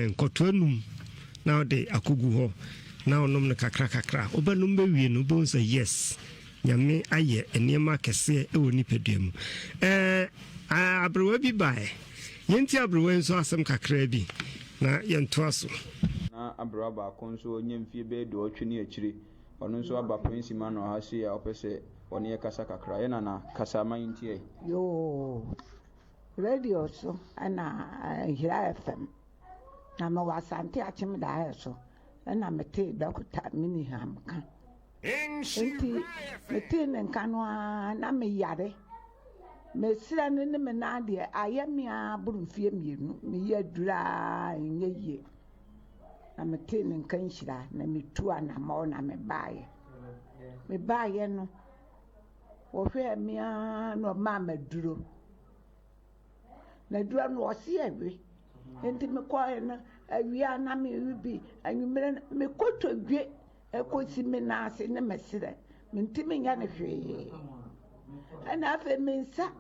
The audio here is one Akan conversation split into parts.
Nkɔtoa num na wode akɔgu hɔ na wonom no kakra kakra. Wobɛnom bɛwie no wobɛhu sɛ yes, Nyame ayɛ nneɛma akɛseɛ wɔ nipadua mu. Ɛɛ aberewa bi baeɛ. Yɛntie aberewa yi nso asɛm kakraa bi na yɛntoa so. Na aberewa baako nso ɔnya mfie bɛyɛ duɔtwe ne akyire, ɔno nso aba Prince Emmanuel ha sei a ɔpɛ sɛ ɔne yɛ kasa kakra. Yɛ nana, kasa ma yɛntie. Yoo, radio so ɛna Nhyira FM. Na mewɔ Asante Akyem Daeɛ so ɛna metee Dɔkota Miniham ka. Enti metee ne nka no ara na meyare. Mesrɛ no ne me nan deɛ ayɛ me ara boro mfeɛ mmienu. Meyɛ aduru ara ɛnyɛ yie. Na metee ne nka nhyira na metu anammɔn na mebaeɛ. Mebaeɛ no, wɔhwɛɛ me ara na ɔmaa me aduro. Na aduro no ɔse ɛwe. Enti mekɔeɛ no awia na mewe bi, anwummerɛ no mekɔtɔ dwe ɛkɔsi me nan ase ne me serɛ. Mentumi nyɛ no hwee. Ɛna afei me nsa,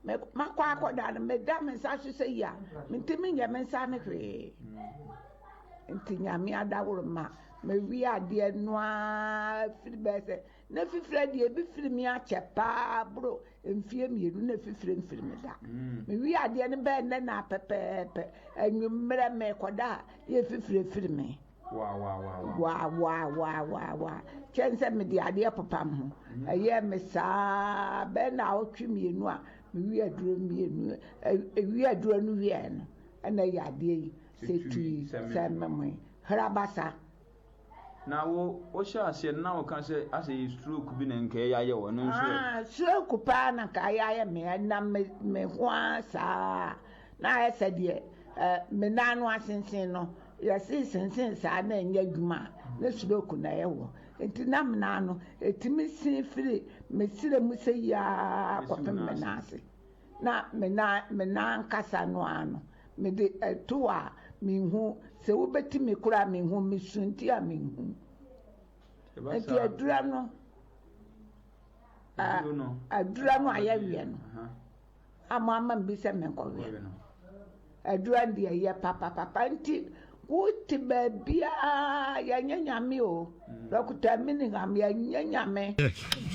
makɔ akɔda no, meda me nsa so sɛ yi a, mentumi nyɛ me nsa no hwee. Nti Nyame adaworo ma mewie adeɛ no ara firi bɛyɛ sɛ na fifire deɛ ebi firi me akyɛ paa boro mfie mmienu na fifire mfiri me da. Mewie adeɛ no bɛyɛ nnɛ na pɛpɛɛpɛ anwummerɛ mekɔda a yɛ fifire firi me. Waawaawaawaa kyɛn sɛ mede adeɛ popa me ho. Ɛyɛɛ me saa bɛyɛ naawɔtwe mmienu a mewie aduro mmienu ewie aduro no wieɛ no ɛna ɛyɛ adeɛ yi sɛ tui sɛ memoe hrabasa. Na wo wohyɛ aseɛ no na woka sɛ asɛ yɛ stroke bi na nka ɛyɛ ayɛ wɔ ɛno nso ɛ? Ah, stroke paa na nka ayɛ ayɛ me ɛnam me me ho ara saa na ayɛ sɛ deɛ eh, me nan no asensen no yɛse sensen saa na ɛnyɛ adwuma a na stroke na ɛyɛ wɔ nti na me nan no ɛtumi sen firi me serɛ mu sɛ yi ara kɔpem me nan ase na me nan me nan ankasa no ara no mede ɛto a menhu sɛ wobɛtumi koraa menhu mesu nti a menhu nti adura no adura no a yɛweɛ no a mo ama me bi sɛ menkɔweɛ no adura no deɛ yɛ papapapa nti wote baabiaa yɛnyɛ nyame o dɔkota Minningham yɛnyɛ nyame.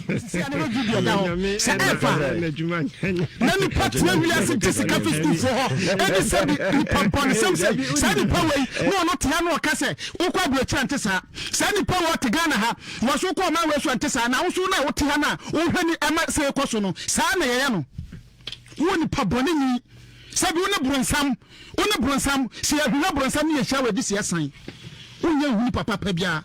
Sisi a ne hɔ video da hɔ sɛ ɛfa na nipa tena wiase gye sika fi sukuufoɔ hɔ ɛne sɛ bi nipa bɔnesɛm sɛ saa nipa wei na ɔno te ha na ɔka sɛ wokɔ aburokyire ante saa saa nipa wɔ te Ghana ha wɔ so wokɔ ɔman wei so ante saa na woso na wote ha na wohwɛ ni ɛma sɛ ɛkɔ so no saa na yɛyɛ no wo nipa bɔne ni sɛbi wo ne bronsam wo ne bronsam sɛ yɛhwehwɛ bronsam ne yɛhyia wɔ adi sɛ yɛsan wonyɛ nhu nipa papa biara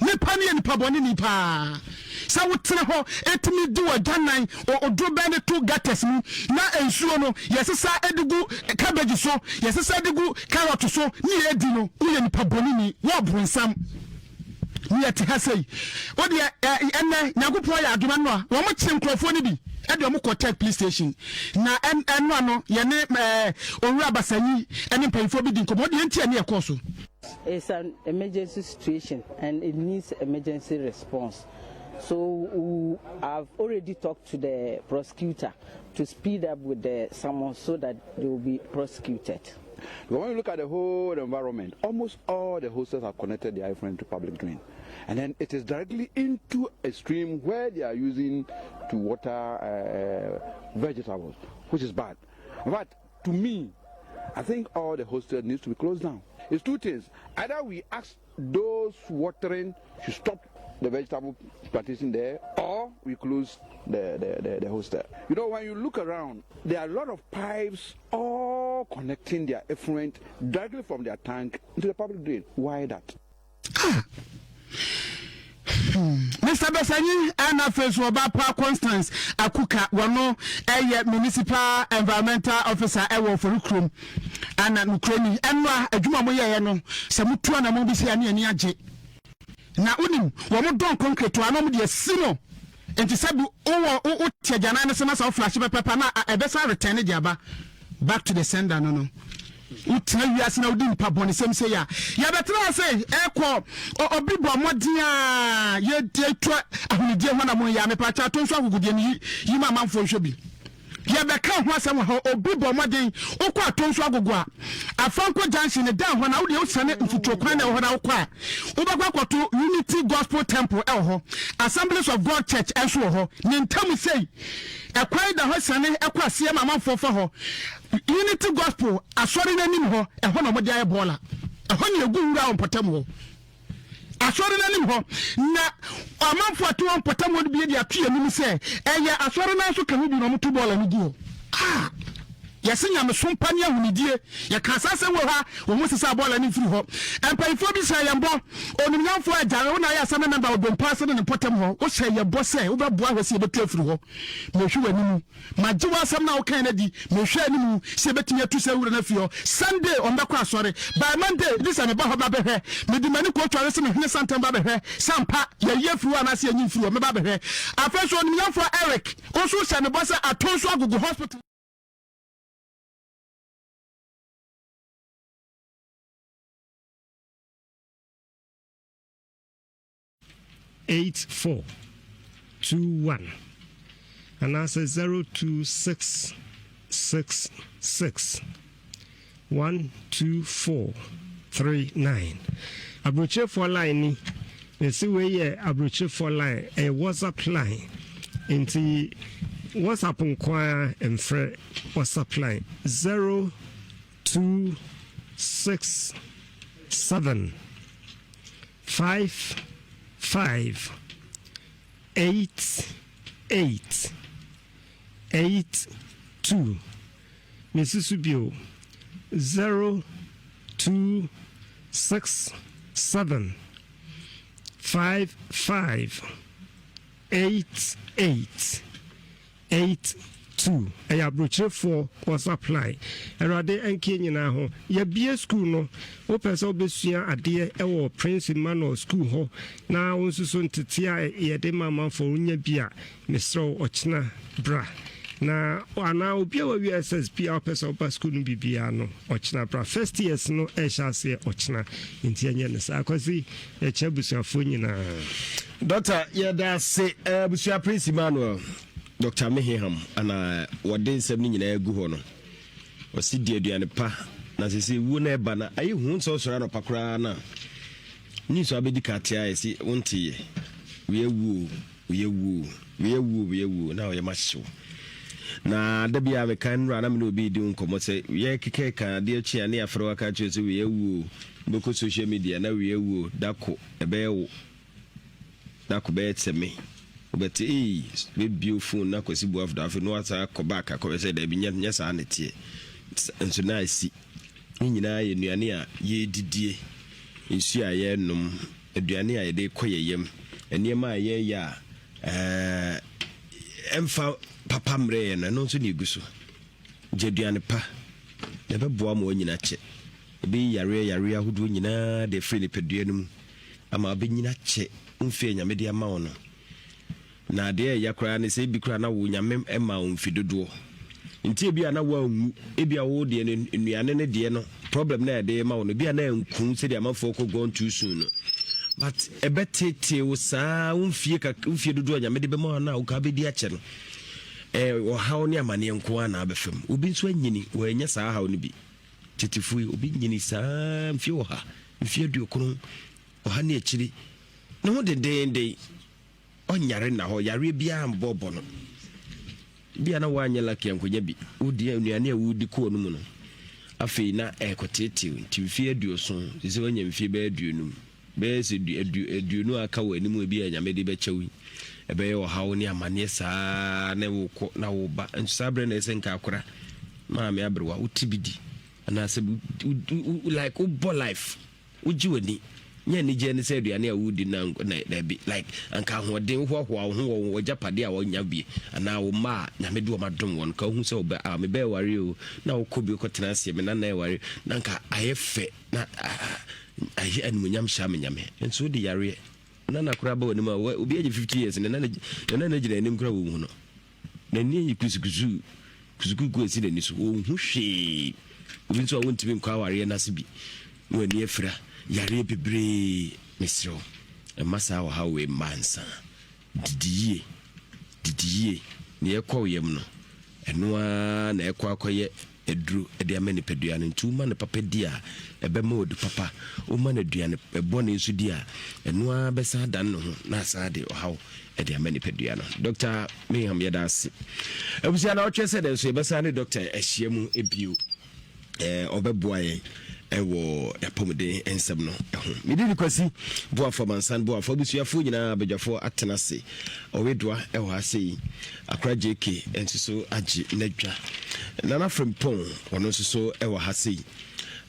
nipa ne yɛ nipa bɔne ni paa sɛ wotena hɔ ɛtumi di wɔ gyanan oduro bɛn de to gutters mu na nsuo no yɛsesa de gu cabbage so yɛsesa de gu carrot so ne yɛdi no woyɛ nipa bɔne ni wɔ bronsam ne yɛte ha sei wodeɛ ɛnɛ nyankopɔn yɛ adoma no a wɔn kye nkurɔfoɔ no bi ɛde wɔn kɔ tech police station na ɛno ano yɛne owura basanyi ɛne mpanyinfoɔ bi di nkɔmɔ deɛ nti ɛne ɛkɔɔ so. It's an emergency situation and it needs emergency response. So we have already talked to the prosecutor to speed up with the summons so that they will be prosecuted. But when you look at the whole environment, almost all the hostels have connected their effluent to public drain. And then it is directly into a stream where they are using to water vegetables, which is bad. But to me, I think all the hostels needs to be closed down. It's two things. Either we ask those watering to stop the vegetable plantation there, or we close the hostel. You know, when you look around, there are a lot of pipes all connecting their effluent directly from their tank into the public drain. Why that? Ah. Mr. Besanyi ɛna afei so ɔba pa Constance Akuka wɔno ɛyɛ municipal environmental officer ɛwɔ Ofori kurom ɛna nukurani ɛnoa adwuma mo yɛyɛ no sɛ mo tu anamɔ bi sɛ ɛne ani agye na wonim wɔn dɔn concrete a na wɔn de asi no nti sɛ bi wowɔ wote agyanan no so na sɛ woflashe pɛpɛpɛ na ɛbɛsa return de aba back to the sender no wotena wiase na wodi nipa bɔnesɛm sɛ yɛ a yɛbɛtena ase ɛkɔ obi bɔ mmɔden a yɛtua ahonidie ho na mo yɛ a mepakyɛ ato nso agogodeɛ no yi yi ma amanfoɔ nhwɛ bi. Yɛbɛka ho asɛm wɔ ha. Obi bɔ mmɔden, wokɔ Atonso Agogo a, Afanko Junction no da hɔ na wodeɛ wosiane mfuturo kwan na ɛwɔ hɔ na wokɔ a, wobɛkɔ akɔto Unity Gospel Temple ɛwɔ hɔ. Assemblies of God Church nso wɔ hɔ. Ne ntam sei, ɛkwan da hɔ siane ɛkɔ aseɛ ma amanfoɔ fa hɔ. Unity Gospel asɔre no anim hɔ, ɛhɔ na wɔde ayɛ bɔɔla. Ɛhɔ na ɛgu nwura wɔ mpɔtam hɔ. Asɔre no anim hɔ, na amanfoɔ a ɛte hɔ mpɔtam hɔ no bi de ato yɛn anim sɛ ɛyɛ asɔre no ara nso ka ho bi na wɔto bɔɔla no gu hɔ. Ah! Yɛse nyamesom pa ne ahonidie. Yɛkaa saa asɛm wɔ ha, wɔn sesaa bɔɔla no mfiri hɔ. Mpanyinfoɔ bi hyɛɛ yɛn bɔ. Onimnyamfoɔ Agyare, wo na ayɛ assembly member wɔ Dompo ase ne ne mpɔtam hɔ. Wohyɛɛ yɛn bɔ sɛ wobɛboa ahwɛ sɛ yɛbɛtu afiri hɔ. Mehwe w'anim. Magye w'asɛm no a wokae no adi. Mehwɛ anim sɛ yɛbɛtumi atu saa wura no afi hɔ. Sunday, wɔbɛkɔ asɔre. By Monday, gye sɛ meba hɔ ba bɛhwɛ. Mede m'ani kɔtware sɛ me hwene santen ba bɛhwɛ sɛ ampa yɛayi afiri hɔ anaasɛ yɛanyi mfiri hɔ. Mɛba abɛhwɛ. Afei nso, Onimnyamfoɔ Eric, wo nso wohyɛɛ me bɔ sɛ Atonsu Agogo Hospital. 8421 anaasɛ 02666 12439. Aburokyerefoɔ line ni. Yɛsi wei yɛ aburokyerefoɔ line, ɛyɛ WhatsApp line. Nti WhatsApp nko ara mfrɛ WhatsApp line 0267 5 5 8 8 8 2 Mesi so bio 0 2 6 7 5 5 8 8 8 2 Ɛyɛ aburokyerefoɔ WhatsApp line. Awurade nka yɛn nyinaa ho. Yɛabue sukuu no. Wopɛ sɛ wobɛsua adeɛ wɔ Prince Emmanuel sukuu hɔ na wo nso so nteteɛ a yɛde ma amanfoɔ wonya bi a, mesrɛ wo ɔkyena bra. Na anaa obi a wawie SSB a wopɛ sɛ woba sukuu no bi biara no, ɔkyena bra. First years no ɛrehyɛ aseɛ ɔkyena, nti ɛnyɛ no saa. Kwasi, yɛkyɛ abusuafoɔ nyinaa. Dɔkta, yɛda ase. Abusua Prince Emmanuel, Dɔkta Meheham ana wɔde nsɛm no nyinaa agu hɔ no. Ɔse di aduane pa na sese wuo na ɛba na ayɛ hu sɛ ɔsɔre anɔpa koraa na news abɛdi ka ate ayɛ se wonteeɛ wei awuo wei awuo wei awuo wei awuo na ɔyɛ mahyew na da bi a meka nnura na mene obi di nkɔmmɔ sɛ yɛkekɛ ka adeɛ kye a ne yɛafrɛ waka kyerɛ sɛ wei awuo bɛkɔ social media na wei awuo dako ɛbɛyɛ wo Na ko bɛyɛ te sɛ me. Wobɛte ei, bɛbue phone na Kwasi Boafo da afei na wasan akɔ back akɔhwɛ sɛ daabi nyɛ nyɛ saa na ɛteɛ. Nso na asi. Ne nyinaa yɛ nnuane a yɛredidie, nsuo a yɛrenom, aduane a yɛde rekɔ yɛn yam, nneɛma a yɛreyɛ a ɛɛ ɛmfa papa mmerɛ yɛn no, ɛno nso na ɛgu so. Gye aduane pa, na ɛbɛboa ma woanyini akyɛ. Ɛbɛyi yareɛ yareɛ ahodoɔ nyinaa de afiri nipadua no mu ama wobɛnyini akyɛ wo mfe a Nyame de ama wo no. Na adeɛ a ɛya koraa ne sɛ ebi koraa na wo Nyame mmaa wo mfe dodoɔ. Nti ebi a na woanwu, ebi a wo deɛ no nnuane no deɛ no problem na ɛde ma wo no ebi a na anku sɛdeɛ amanfoɔ kɔ gone too soon no. But ɛbɛtetee wo saa wo mfie kak mfie dodoɔ a Nyame de bɛma wo no a woka bɛdi akyɛ no. Ɛɛ ɔhaw ne amaneɛ nko ara na abɛfa mu. Obi nso anyini wannya saa haw no bi. Tetefo yi, obi nyini saa mfe ɔha, mfe aduokron, ɔha ne akyiri, ne ho dendeenden, ɔnyare nna hɔ, yareɛ biara mbɔbɔ no. Bia na woanyɛ lucky ankonya bi, wodi nnuane a wodi kɔɔ no mu no, afei na ɛrekɔteetew, nti mfe aduoson, te sɛ woanya mfe bɛyɛ aduonum, bɛyɛ sɛ aduonu a aka wɔ anim ebi a Nyame de bɛkyɛ wo yi, ɛbɛyɛ ɔhaw ne amaneɛ saa na wokɔ na woba, nso saa berɛ na ɛsɛ nka akora maame aberewa wote bi di anaasɛ like wobɔ life wogye w'ani nyɛ anigyeɛ ne sɛ aduane a wodi na daabi like anka ahoɔden wohoahoa wo ho wɔ w'agyapadeɛ a wɔnya bi anaa wo mma a Nyame de wɔn adom wɔn ka wohu sɛ wobɛ a mebɛɛ ware o na wokɔ bi wokɔtena aseɛ me nana ɛware na anka ayɛ fɛ na ayɛ animuonyam hyɛ ama Nyame nso wode yareɛ nana koraa ba w'anim a obi agye 50 years ne nana gyina anim koraa wɔnhu no n'ani ayi kusukusu kusukuku asi n'ani so wɔnhu hwee obi nso a wontumi nkɔ awareɛ no ase bi na w'ani afira yareɛ bebree mesrɛ wo ɛma saa ɔhaw wei mma nsa didi yie didi yie nea ɛkɔ wo yam no. Ɛno ara na ɛkɔ akɔyɛ aduro de ama nipadua no. Nti woma no papa di a, ɛbɛma wadi papa. Woma no aduane bɔne nso di a, ɛno ara bɛsan adane ne ho na asan de ɔhaw de ama nipadua no. Dɔkta Mayhem, yɛda ase. Abusua na ɔtwɛ sɛ dɛn so yɛbɛsan ne dɔkta ahyia mu bio. Ɔbɛboa yɛn ɛwɔ apɔmuden nsɛm no ho. Mede de Kwasi Boafo Amansan Boafo abusuafoɔ nyinaa abadwafoɔ atena ase. Ɔwedoa ɛwɔ ha sei. Akora JK nso so agye n'adwa. Nana Frimpong ɔno nso so ɛwɔ ha sei.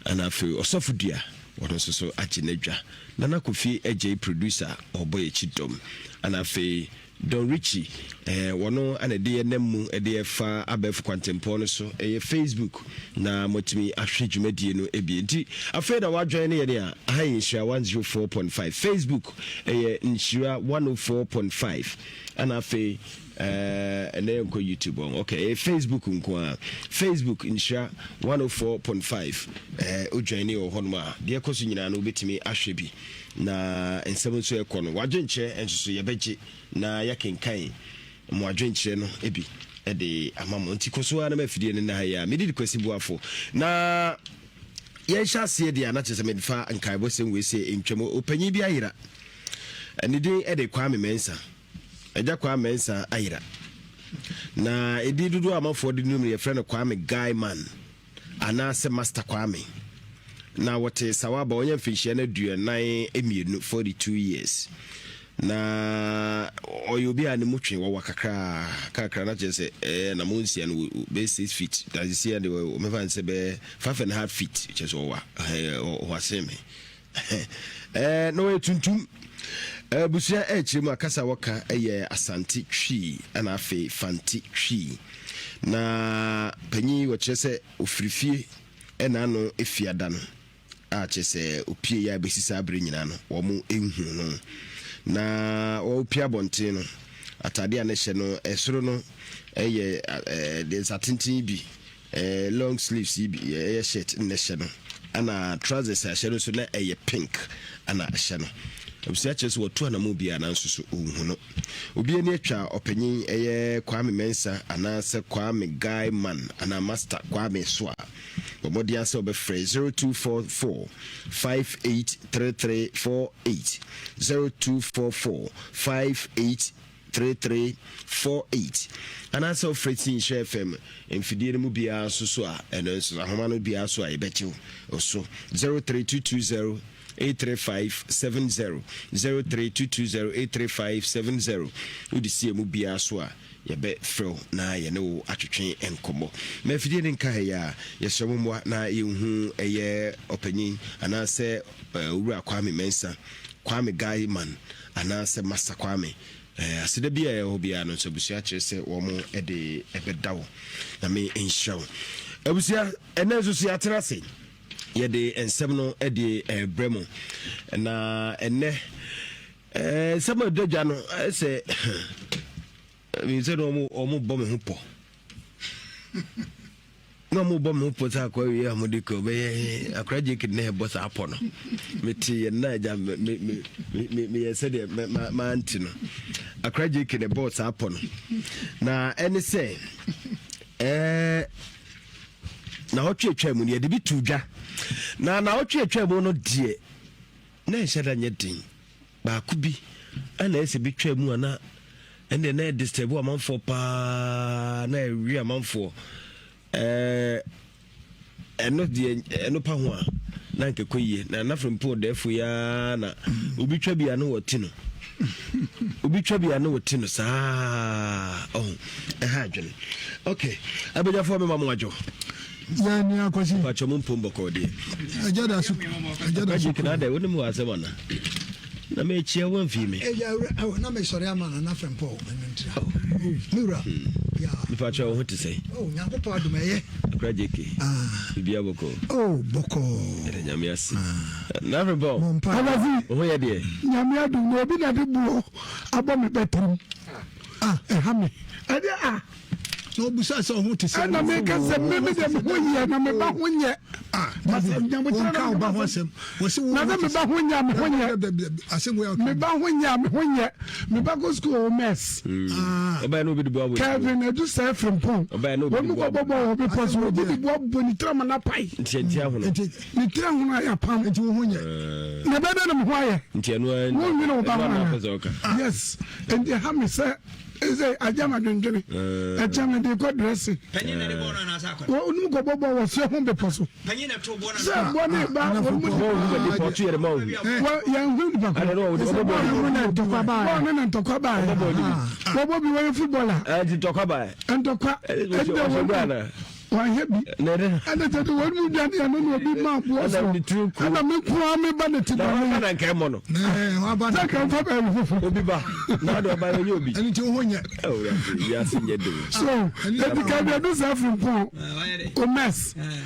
Ɛna afei Ɔsɔfo Dua ɔno nso so agye n'adwa. Nana Kofi Agyei producer ɔbɔ yɛn akyi dɔm. Ɛna afei Don Ritchie, eh, wɔno na ɛde yɛ nam mu de ɛfa abɛɛfo kwantempɔn no so, ɛyɛ Facebook na moatumi ahwɛ dwumadie no bi. Nti afei na woadwɛn ne yɛne a, aha yɛ Nhyira 104.5, Facebook ɛyɛ Nhyira 104.5, ɛna afei eh, ɛnɛ yɛnkɔ YouTube ɔn, ok, ɛyɛ Facebook nko a, Facebook Nhyira 104.5, eh, wodwɛn ne wɔ hɔnom a, deɛ ɛkɔ so nyinaa no wobɛtumi ahwɛ bi. Na nsɛm nso ɛkɔ no, w'adwenkyerɛ nso so yɛbɛgye na yɛakenkan mo adwenkyerɛ no bi de ama mo. Nti kɔ so ara na ma afidie no nna ha yi a. Mede Kwasi Boafo. Na yɛnhyɛ aseɛ deɛ a na kyerɛ sɛ mefa nkaebɔ sɛm wei sɛ ntwam. Ɔpanyin bi ayera. Ne din de Kwame Mensah. Agya Kwame Mensah ayera. Na ɛdin dodoɔ a amanfoɔ de no mu yɛfrɛ no Kwame Guy Man. Anaasɛ Master Kwame. Na wɔte Sawaba, ɔnya mfinhyia no 42, 42 years. Na ɔyɛ obi a ne mu twe, wɔwa kakraa kakra, na kyerɛ sɛ ɛɛ na mo nsia no bɛyɛ 6 feet. Na sisi ya de wɔmɛfa no sɛ bɛyɛ 5.5 feet, kyerɛ sɛ ɔwa, ɛɛ ɔwa sen me. Ɛɛ na ɔyɛ tuntum. Abusua ɛkyerɛ mu a kasa wɔka yɛ Asante Twi ɛna afei Fante Twi. Na panyin yi wɔkyerɛ sɛ ofiri fie ɛna ano efiada no a kyerɛ sɛ opie yɛ abɛsi saa bere nyinaa no wɔn nhu no. Na wɔpie abɔnten no atade a ne hyɛ no ɛsoro no ɛyɛ ɛɛ deɛ nsa tenten bi Eh long sleeves yi bi ɛyɛ shirt na ɛhyɛ no ɛna trousers a ɛhyɛ no nso na ɛyɛ pink ɛna ɛhyɛ no. Abusua kyerɛ sɛ wɔtu anamo biara nanso so ɔnhu no. Obi ani atwa ɔpanyin ɛyɛ Kwame Mensah anaasɛ Kwame Guy Man anaa Master Kwame so a, bɔ mmɔden ara sɛ wobɛfrɛ 0244 583348, 0244 58 3348 anaasɛ wofrɛ ti Nhyira FM mfidie no mu biara nso so a, ɛno nso ahoma no biara so a yɛbɛgye wo so 03220 83570 03220 83570 wode sie mu biara so a yɛbɛfrɛ wo na yɛne wo atwetwe nkɔmmɔ. Ma afidie no nka ha yi a, yɛsrɛ mo mmoa na yɛnhu ɛyɛ ɔpanyin anaasɛ Owura Kwame Mensah, Kwame Guy Man anaasɛ Master Kwame. Aseda bi a ɛwɔ hɔ biara no nso abusua kyerɛ sɛ wɔn de ɛbɛda wo. Nyame nhyira wo. Abusua, ɛnɛ nso so yɛatena ase. Yɛde nsɛm no de ɛbrɛ mu. Na ɛnɛ nsɛm a ɛda dwa no sɛ sɛ na wɔn bɔ me ho pɔ. Na ɔmo bɔ me ho pɔ sɛ akoa wei a ɔmo de kɔ ɔbɛyɛ akora gyeke na ɛbɔ saa pɔ no. Mete yɛ nna agya me me me me meyɛ sɛdeɛ ma mante no. Akora gyeke na ɛbɔɔ saa pɔ no. Na ɛne sɛ ɛɛ na ɔtwe atwa mu no yɛde bi to dwa. Na na ɔtwe atwa mu no deɛ na ɛnhyɛ da nyɛ den. Baako bi ɛna ɛsɛ bi twa mu a na ɛnna na ɛdisturb amanfoɔ paa na ɛwe amanfoɔ ɛɛ ɛno deɛ ɛno pa ho a na nkɛkɔ yie na anafre mpo ɔdɛɛfo yi ara na obi twa bi a na wɔte no obi twa bi a na wɔte no saa ɔho ɛha adwene ok abadwafoɔ mema mo adwo yɛn ni akwasi. Pàtó mo mpom bɔkɔɔ deɛ. Ɛgya da so ɛgya da so. Akwasi kana dɛ wonim wɔ asɛm ana? Na mekyia wo amfii me. Ɛgya wura ɛwɔ na mesɔre ama na nafrɛ mpɔ ɛno ntira. Oh me wura. Ya. Mepatwa wo ho te sɛ. Oh Nyankopɔn adom ɛyɛ. Akora JK. Ah. Bibia bɔkɔɔ. Oh bɔkɔɔ. Ɛda Nyame ase. Ah. Nafrɛ mpɔ. Mo mpa. Akwasi. Wo ho yɛ deɛ. Nyame adom na obi na de buo abɔ me bɛtɛm. Ah ɛha me. Ɛde ah. Na ɔbusa sɛ ɔho te sɛ. Ɛna meka sɛ me me deɛ me ho yɛ na me ba ho nyɛ. Ah, wɔnka wo ba ho asɛm. Wɔsi wo na sɛ me ba ho nyɛ a me ho nyɛ. Asɛm wei Me ba ho nyɛ a me ho nyɛ. Me ba kɔ sukuu wɔ mɛs. Ɔbɛyɛ na obi de bu abɔ. Kevin Edu sɛ Frimpong. Ɔbɛyɛ na obi Wɔn de mu bu kɔ abɔ. bɔbɔ wɔ bepɔ so obi de bu abɔ ne tiri ama n'apae. Nti nti ahono. Ne tiri ahono ayɛ apam. Nti wo ho nyɛ. Na ɛbɛyɛ dɛ na me ho ayɛ. Nti ɛno ara. Wo nwene wo ba ho Ɛno ara na ana? apɛ sɛ ɔka. Yes. Nti ha me sɛ ɛsɛ agya ma dwendwene. Ɛkyɛ me de kɔ dressing. Panyin na de bɔɔl no anaasɛ akwadaa? Wɔn mu kɔ bɔbɔ wɔ fie ho bepɔ so. Panyin na to bɔɔl no Sɛ bɔ ne ba wɔn mu Bɔɔl hu bɛ depɔtu yɛrɛ ma ohu. Wɔ yɛn hu nipa Ɛna ko. no ɔbɔ bɔɔl Bɔɔl ne na ntɔkwa baa. Bɔɔl ne na ntɔkwa baa. Wɔbɔ bi wɔyɛ footballer. Ɛnti ntɔkwa baa. Ntɔkwa. Ɛnti ɔhyɛ goal ana? Wɔanyɛ bi. Na ɛdɛ. Ɛna tete wɔn mu dwane ɛno na obi ma aboɔ Ɛna so. ne tiri nko. Ɛna me nko ara me ba ne ti Na ba wɔn me. na nka ɛmɔ no. Sɛ nka nfa baabi foforɔ. Obi ba na ɔde ɔba yɛ onye obi. Ɛno nti wo ho nyɛ. Ɛwɔ wiase nyɛ den. So eti ka bi ɛdu saa Frimpong Omes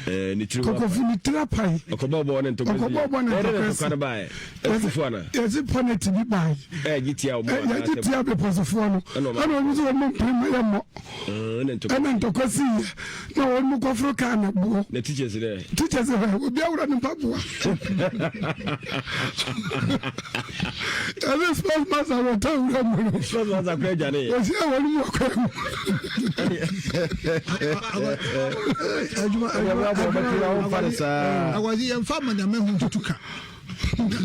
Ɛɛ ne tiri ho. Kokofu ne tiri apae. Ɔkɔbɔ bɔɔl ne ntɔkwa si. Ɔkɔbɔ bɔɔl ne Ɛdɛ na ntɔkwa ntɔkwa si. no baa yɛ. Ɛfufu ana. Yɛsi penalty bi baa yi. Ɛɛ gye tia ɔmo. Yɛgye tia bepɔsofoɔ no. Ɛna ɔmo- Ɛna wɔn nso wɔn mu mpere ma yɛ mmɔ. Ɛna ntɔkwa. Ɛna ntɔkwa si yɛ. Na wɔn mu kɔforo kaa na boɔ. Na teachers dɛ. Teachers hɛ obi awura ne mpaboa. Ɛne sports master wɔtɔ wura mu no. Sports master kura adwane yɛ. Wɔsi wɔn mu ɔkɔ mu. Adwuma adwuma Awurade yɛmfa ama nyame ho ntutu ka.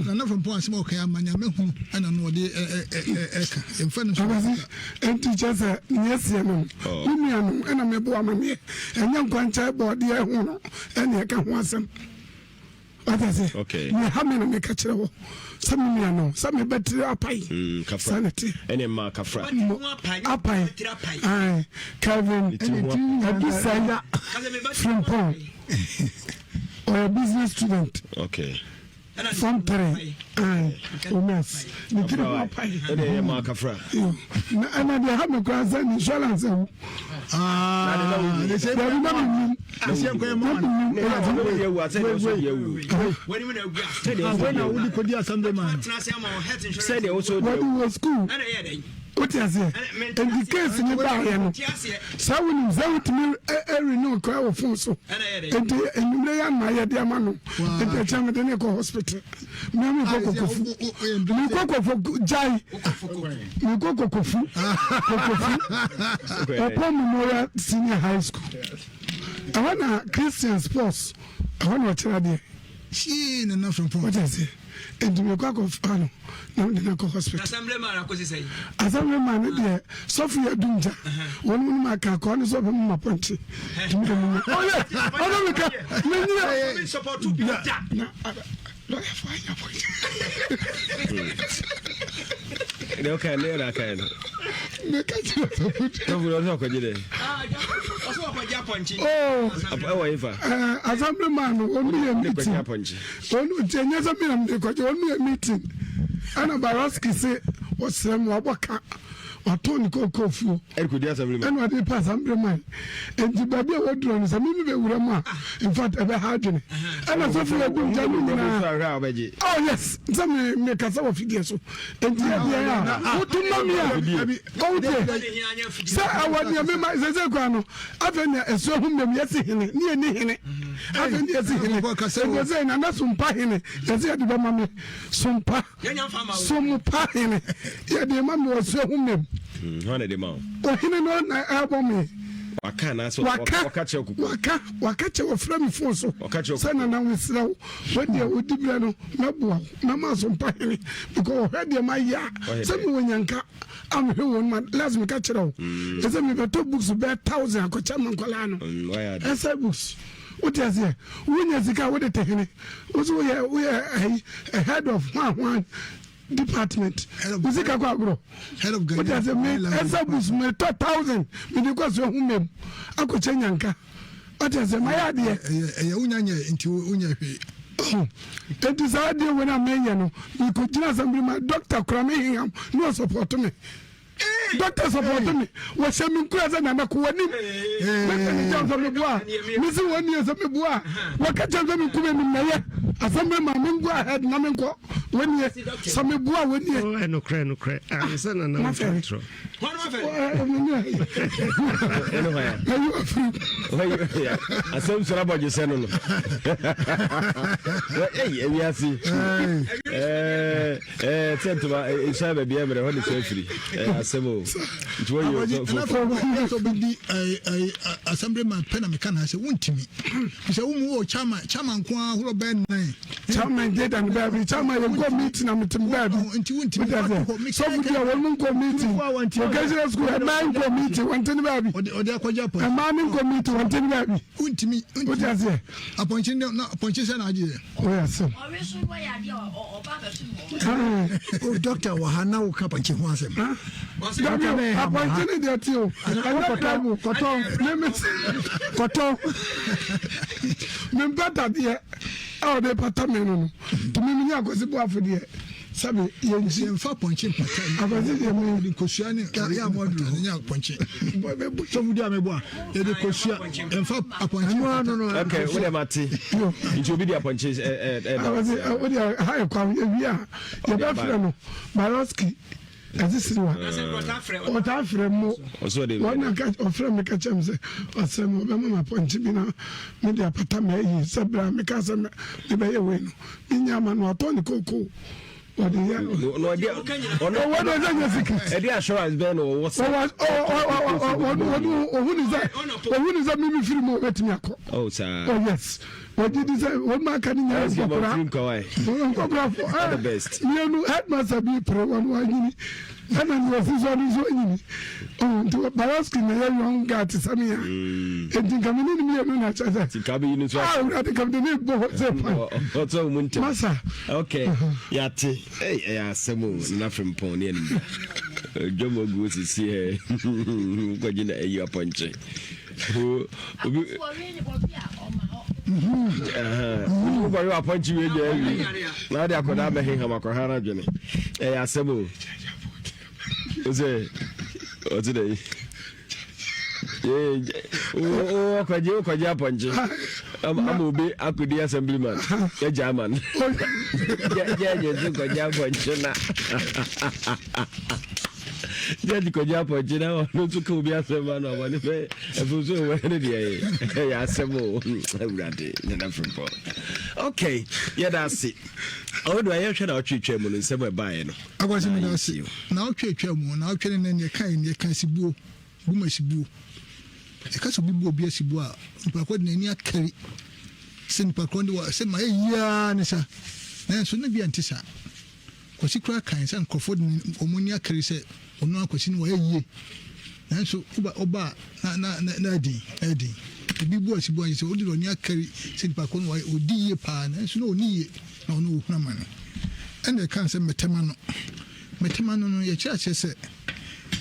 Nana Frimpong asɛm a ɔka ama nyame ho ɛna no ɔde ɛka. Yɛmfa no nso. Abasi enti kyɛ sɛ neɛ seɛ no Oh. me nua no ɛna meboa ma meɛ ɛnyɛ nkwankyɛn bɔɔdeɛ ho no ɛne ɛka ho asɛm wata sɛ Okay. neɛ ha me na meka kyerɛ wɔ sɛ me nua no sɛ mebɛtiri apae Kafra. saa ne te Ɛne mmaa kafra. Apae ae Kelvin Adusanya Frimpong ɔyɛ business student Okay. form 3 ae omes ne tiri ho apae Ɛne ɛyɛ mmaa kafra. Na ɛna deɛ ha me koraa sɛ ne insurance awu. Dabi na menim. Ne yɛ ɔmo yɛ wu asɛ deɛ ɔsɔ deɛ wu. Sɛdeɛ ɔsɔ Wei na deɛ wu. wode kɔdi assembly man. Sɛdeɛ ɔsɔ deɛ Wɔde wu. wɔ school. Wote aseɛ? Nti case ne baayɛ no saa wonim sɛ wotumi ɛrenew koraa wɔ phone so. Nti enwumere yɛ ama yɛde ama no. Nti ɛkyɛ mede ne kɔ hospital. Mea mekɔ Kokofu. Mekɔ Kokofu gyae. Mekɔ Kokofu. Kokofu. Ɔpɔ Memorial Senior High School. Ɛhɔ na Christian sports ɛhɔ na ɔkyerɛ adeɛ. Hyii Nana Frimpong. Wote aseɛ? Nti mekɔ akɔfa no na mede no akɔ hospital. Assembly man no deɛ sɔfo yɛ dum gya. Wɔn mu no ma aka akɔɔ ne sɛ ɔbɛma ma pɔnkye. Nti mede mo ɔyɛ ɔno meka menyina. Na lɔyɛfo anya pɔnkye. Deɛ ɔka ne yɛ na aka no. Meka kyerɛ sɔfo. Sɔfo deɛ ɔsɛ ɔkɔgye dɛ. Oh. Ɛwɔ yi fa. Assembly man no wɔn mu yɛ Ne meeting. kɔgye apɔnkye. Wɔn nti ɛnyɛ sɛ mi na mi de kɔgye wɔn mu yɛ meeting. Ɛna Baroski se ɔsrɛ mu wabɔ ka watɔn ne kookoo fuo. Ɛde kɔdi assembly man. Ɛna ɔde pa assembly man. Nti baabi a wɔduro no sɛ mi mi bɛ wura mu a in fact ɛbɛ ha adwene. Ɛna sɔfo yɛ dum gya no nyinaa. Ahwɛ a ɔbɛgye. Oh yes, sɛ mi mi kasa wɔ fidie so. Nti yɛ deɛ a wotu ma mi a ɔwɔ deɛ sɛ ɛwɔ nea mi ma sɛ kura no afei nea esu ehun mɛmu yɛsi hene ne yɛ ni hene afei nea yɛsi hene ebi sɛ nana sompa hene yɛsi yɛde bɛ ma mi sompa sompa hene yɛde ma mi wɔ esu ehun mɛmu. Hɔn na de ma wo. Ɔhene no na ɛbɔ mi. Waka anaasɛ Waka ɔka kyerɛ koko. Waka waka kyerɛ wɔfrɛ mi fon so. Ɔka kyerɛ sɛ nana mesrɛ wo wodeɛ wodi berɛ no mɛboa wo mɛma asompa hene because ɔhwɛ deɛ mayɛ a Ɔyɛ sɛ dɛ. mewɔ nyanka a mehwɛ wɔn ma last meka kyerɛ wo ɛsɛ mebɛtɔ books bɛɛ 1000 akɔkyɛ ma nkɔlaa no. Wayɛ ade. Ɛsɛ books wote aseɛ wonya sika a wode te hene wo so woyɛ woyɛ ayi head of hwan hwan department wo sika kɔ agorɔ Head of wote aseɛ me ɛsɛ books metɔ 1000 mede kɔ so ahu mɛm akɔkyɛ nyanka wote aseɛ mayɛ adeɛ. Ɛyɛ wonya nyɛ nti wonya hwee. Enti saa adeɛ wei no a meyɛ no mekɔgyina assembly ma doctor kora me heham ne ɔsupɔto me. Doctor support me wɔhyɛ me nkura sɛ nana kɔ w'anim mɛka ne kyɛm sɛ meboa a mese wɔn nie sɛ meboa a wɔka kyɛm sɛ menkum anim na yɛ assembly ma mengo ahead na menkɔ. Wɔnie sɛ meboa wɔnie. Oh, ɛnokorɛ nokorɛ ansɛ na na wotwa torɔ. Asɛm sɔrɔ abɔdwe sɛ no no. Ɛyi ewiase. Ɛɛ sɛ ntoma nhyɛ baabi ɛmmerɛ hɔ ne sɛ afiri. Ɛyɛ asɛm o. Nti wɔyɛ fofo. Sɛ obi di assemblyman pɛ na meka na sɛ wontumi. Sɛ wo mu wɔ chairman chairman nko ara ahorow bɛyɛ nnan. Chairman gye da ne baabi chairman yɛ nkɔ meeting na mete me baabi. Nti wontumi Sɔfo bi a wɔn mu nkɔ meeting vocational school ɛmaa nkɔ meeting wɔn te ne baabi. Ɔde akɔgye apɔnkye. Ɛmaa ne nkɔ meeting wɔn te ne baabi. Wontumi. Wote aseɛ. Apɔnkye na apɔnkye sɛ na agye yɛ. Oyɛ asɛm. O doctor wɔ ha na woka apɔnkye ho asɛm. Dabi apɔnkye ne deɛ te o. Ɛnyɛ bible. Kɔtɔ. Meme kɔtɔ. Mempɛ dadeɛ a ɔde pata me no no. Tumi mi ne akwasi boafo deɛ sɛbi yɛnkyi. Yɛmfa apɔnkye mpata. Akwasi deɛ me. Yɛde nkosua ne yɛ amoaduro ne nyɛ apɔnkye. Sɔfo di a meboa. Yɛde kosua yɛmfa apɔnkye mpata. Okay, wo deɛ mate. Nti obi de apɔnkye ɛ ɛ ɛda wase. Akwasi wo deɛ ha yɛ kwan yɛwie a yɛbɛfrɛ no Baroski ɛde siriwa. Ɔtaa frɛ mo. Wɔn na ɔfrɛ me ka kyerɛ me sɛ ɔsrɛ me ɔbɛma me apɔnkye bi na mede apata ma ayi sɛ berɛ a meka sɛ mebɛyɛ wei no menya ama no atɔ ne kookoo. Wɔde yɛ no ɔde ɔno ɔwɔ de ɔsɛ nyɛ secret. Ɛde assurance bɛn na ɔwɔ sɛ. Ɔwɔ ɔhu ni sɛ ɔhu ni sɛ mímí firi mu ɔbɛtumi akɔ. Oh saa. Oh yes ɔgye di sɛ wɔn mu aka ne nyinaa nkɔkora nkɔkora fo ɛɛ mmienu headmaster bi pere wɔn wanyini ɛna nea ɔsi so ɔno nso anyini ɔn nti Baraski na yɛ young guy te sɛ mi a nti nka mi ne ne mmienu na kyɛ sɛ. Sika bɛ yi ni nso ase. Ah awurade kam de ne bɔ hɔ sɛ pan. Ɔtɔ wɔn ntɛm. Masa. Okay yate ɛy ɛyɛ asɛm o nana frimpɔn ne anim dwam agu sisi ɛ kɔgye na ɛyi apɔnkye obi wokɔyɛ apɔnkye wei deɛ awi na wode akɔda abɛheham akɔha no adwene ɛyɛ asɛm o sɛ ɔte dɛ wokɔgye wokɔgye apɔnkye ama obi akɔdi assemblyman agya ama no gyɛgye nso kɔgye apɔnkye na gyɛgye kɔgye apɔnkye na ɔno nso ka obi asɛm ma no amane fɛ ɛfo so ɛwɔ ne deɛ ɛyɛ asɛm o awurade nana frimpɔ ok yɛda ase ɔwɔ do a yɛhwɛ na ɔtwetwa mu no nsɛm ɛbaeɛ no Akwasi meda ase. Naawɔtwe atwa mu, naawɔtwe ne nɛ neɛ ɛka yɛ neɛ ɛka asibuo, bum asibuo. Ɛka sɛ obi bu obi asibuo a, nipa korɔ de n'ani akari sɛ nipa korɔ de wɔ sɛ ma yɛ yiaa ne sa. Nanso ne bia nte saa. Kwasi koraa kan sɛ nkurɔfoɔ de wɔn ani akari sɛ ɔno akwasi no wɔyɛ yie. Nanso woba ɔba a na na na ɛden na ɛden. Obi bu asibuo a sɛ ɔde n'ani akari sɛ nipa korɔ no wɔyɛ ɔdi yie paa nanso na ɔni yie. Na ɔno ɔhunu amane. Ɛna ɛkaa sɛ, Mɛtɛm ano. Mɛtɛm ano no, yɛkyerɛ aseɛ sɛ,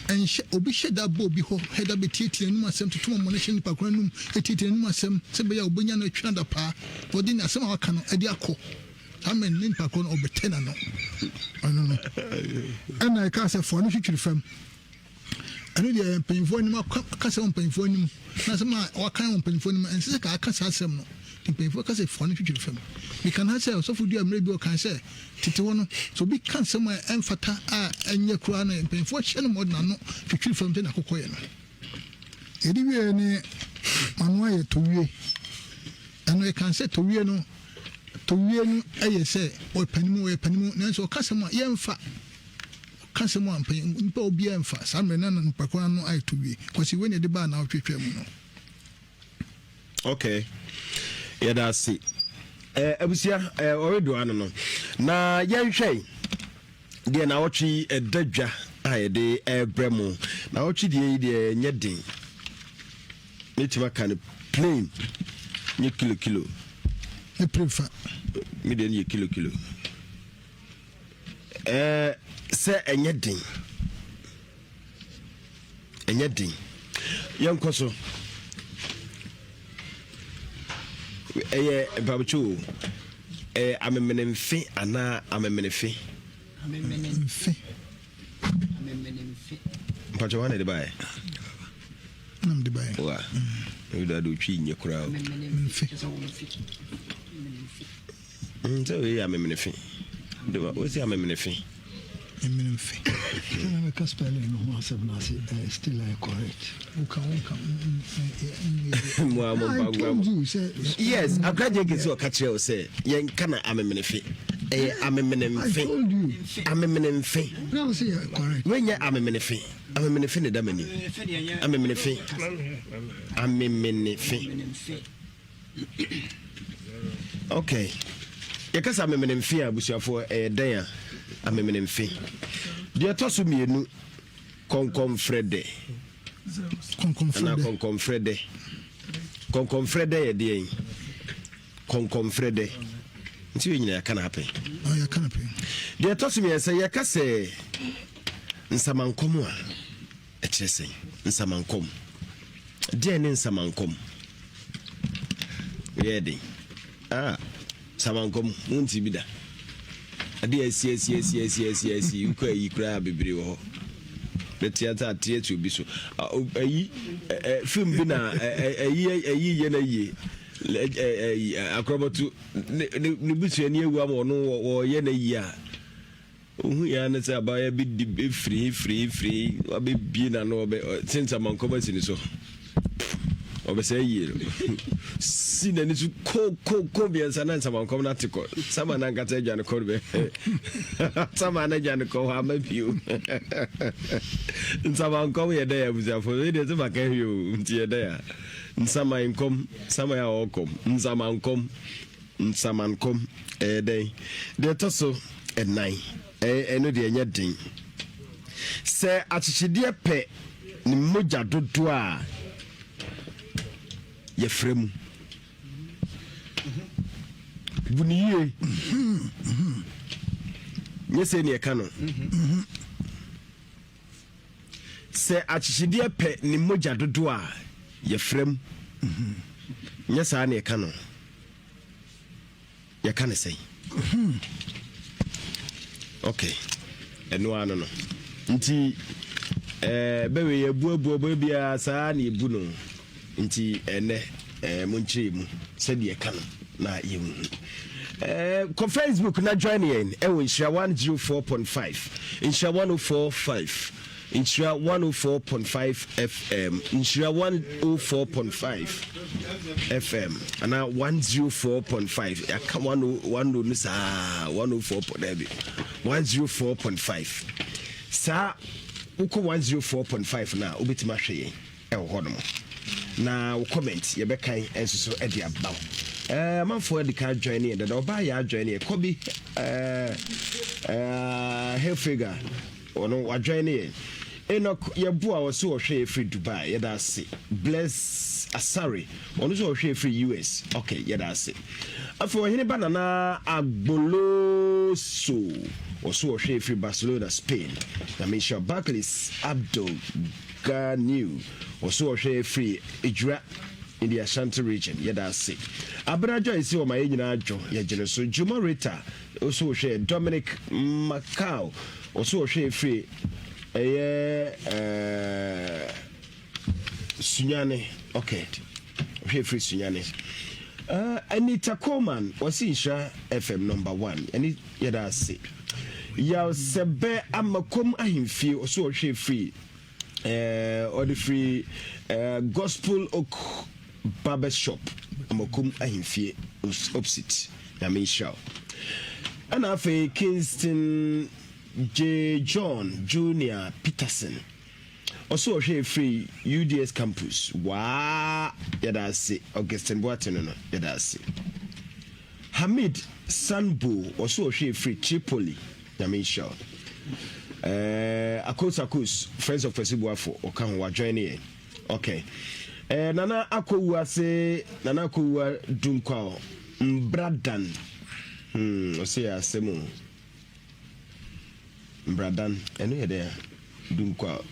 ɛnhyɛ, obi hyɛ da bɔ obi hɔ, hyɛ da bɛtiatia n'anum asɛm, toto amɔne hyɛ nipa korɔ anum, tiatia n'anum asɛm, sɛ ɛbɛyɛ a ɔbɛnya no atwe adapaa, na ɔde ne asɛm a waka no de akɔ. Saa mmerɛ no, ne nipa korɔ no, ɔbɛtɛ n'ano. Ɛno no. Ɛna ɛkaa sɛ, Fa w'ano twitwiri fam. Ɛno deɛ mpanyinfoɔ anim akasa wɔ mpanyinfoɔ anim na asɛm a wakan wɔ mpanyinfoɔ anim ɛnsɛ sɛ aka saa asɛm no nti mpanyinfoɔ ka sɛ fɔɔ no twitwiri fam. Meka no ha sɛ ɔsɔfo dua mmerɛ bi ɔkan sɛ tete hɔ no sɛ obi ka nsɛm a ɛmfata a ɛnyɛ koraa no mpanyinfoɔ hyɛ no ma ɔde n'ano twitwiri fam sɛ n'akokɔ yɛ no. Yɛde wieɛ ne mano ayɛ towie. Ɛno yɛka sɛ towie no towie no ɛyɛ sɛ ɔyɛ panimu ɔyɛ panimu nanso ɔka asɛm a yɛmfa. Ka asɛm a mpanyin, nipa a obiara mfa saa mmerɛ no na nipa korɔ ano ayɛ to wie. Kwasi wei na ɛde baa naawɔtwe twaa mu no. Okay. Yɛda ase. Eh, abusua, eh, ɔredo ano no. Na yɛnhwɛ deɛ naawɔtwe yi ɛda dwa a yɛde ɛrebrɛ mo. Naawɔtwe deɛ yi deɛ ɛnyɛ den. Mɛtumi aka no plain nye kilo kilo. Ne prefa. Me deɛ no yɛ kilo kilo. Ɛɛ sɛ ɛnyɛ den. Ɛnyɛ den. Yɛnkɔ so. Ɛyɛ mpabokyɛ o. Ɛyɛ amemenemfe anaa amemenefe? Amemenemfe. Amemenemfe. Mpakyɛ wɔn na ɛde baeɛ? Na mede baeɛ. Wa. Ebi da de otwi nyɛ koraa o. Amemenemfe. Sɛ wei yɛ amemenefe. Wosi amemenefe. Memenemfe. Sɛ na meka spelling no ho asɛm no ase eh, still I correct. Woka wonka Mo a mo mpa told you sɛ Yes, Akra Jenkins sɛ ɔka kyerɛ wo sɛ yɛnka na amemenefe. Ɛyɛ amemenemfe. I told you. Amemenemfe. Na wo sɛ yɛ correct. Wenyɛ amemenefe. Amemenefe ne da m'anim. Amemenefe. Amemenefe. Ok. Yɛka sɛ amemenemfe a abusuafoɔ ɛyɛ dɛn a? Amemenemfe. Deɛ ɛtɔ so mmienu, kɔnkɔnfrɛdɛ. Anaa kɔnkɔnfrɛdɛ. Kɔnkɔnfrɛdɛ yɛ deɛn? Kɔnkɔnfrɛdɛ. Nti yɛ nyina yɛaka no apɛ. Deɛ ɛtɔ so mmiɛnsa, yɛka sɛ nsamankɔm a. Ɛkyerɛ sɛn? Nsamankwam. Deɛn ne nsamankwam? Yɛ den. Ah, samankwam, wonte bi da. Adeɛ asi asi asi asi asi asi, wokɔ ayi koraa bebree wɔ hɔ. Bɛte ata ate ati obi so. Ayi, film bi na ayi ayi yɛ na yie. Akorɔbɔto ne ne busuani awu ama ɔno wɔyɛ na yie a. Ohui ara ne sɛ abaayewa bi di firi he firi he firi he, wabɛbie n'ano ɔbɛ se nsamankɔm asi ne so. Ɔbɛsɛ yie no. Si n'ani so ko ko ko mmiɛnsa na nsamankɔm no ate kɔ. Sama no ankasa adwane kɔ no bɛ. Sama no adwane kɔ hɔ ama bio. Nsamankɔm yɛ dɛ abusuafo. Wei deɛ sɛ maka hwee o nti yɛ dɛ a. Nsamankɔm, saman a ɔkɔm, nsamankɔm. Nsamankom, ɛyɛ dɛn? Deɛ ɛtɔ so ɛnan, ɛno deɛ ɛnyɛ den. Sɛ akyekyedeɛ pɛ ne mogya dodoɔ a, yɛfrɛ mu. Bu no yie. Nyɛ sei ne ɛka no. Sɛ akyekyedeɛ pɛ ne mogya dodoɔ a, yɛfrɛ mu. Nyɛ saa na yɛka no. Yɛka no sɛn? Ok, ɛno ara no no. Nti ɛɛ bɛwɛ yɛbuabuabua biara saa na yɛbu no. Nti ɛnɛ ɛɛ monkyerɛ mu sɛdeɛ yɛka no na yɛnhu. Ɛɛ kɔ Facebook na join yɛn ɛwɔ Nhyira 104.5, Nhyira 104.5, Nhyira 104.5 FM, Nhyira 104.5 FM anaa 104.5 yɛaka 10 no saa 104 daabi 104.5 saa wokɔ 104.5 no a wobɛtumi ahwɛ yɛn ɛwɔ hɔ nom na wo comment yɛbɛkan nso so de aba wo eh, amanfoɔ adi kan adwan ne yɛ dada ɔbaa yɛ adwan ne yɛ kɔbi eh, eh, Hilfiger ɔno wadwan ne yɛ Enoch yɛboa wɔ so ɔhwɛ yɛ firi Dubai yɛda ase Bless Asare ɔno nso ɔhwɛ yɛ firi US ok yɛda ase afei ɔhene ba Nana Agboloso ɔso ɔhwɛ yɛ firi Barcelona Spain na menhyira Barclays Abdul Ga New ɔso ɔhwɛ firi Ejura in the Ashanti region yɛda ase Abena Joyce ɔma yɛn nyinaa dwo yɛgye no so Juma Rita ɔso ɔhwɛ Dominic Macau ɔso ɔhwɛ firi ɛyɛ ɛɛ Sunyani okay ɔhwɛ firi Sunyani uh, Anita Coleman ɔsi Nhyira FM number one ɛne yɛda ase Yaw Sɛbɛ Amakom Ahemfie ɔso ɔhwɛ firi eh, ɔde firi eh, Gospel Oak Barber Shop Amakom Ahemfie opposite Nyame nhyira wo. Ɛna afei Kingston J. John Junior Peterson ɔso ɔhwɛ firi UDS Campus waa yɛda ase Augustine Boate no no yɛda ase. Hamid Sanbo ɔso ɔhwɛ firi Tripoli Nyame nhyira wo. Eh, Akos Akos, Friends of Kwasi Boafo, ɔka ho, wajoin ne yɛn. Okay. Eh, Nana Akowu ase, Nana Akowu Dunkwao, Mbradan. Hmm, ɔse yɛ asɛm o. Mbradan, ɛno yɛ dɛn a? Dunkwao.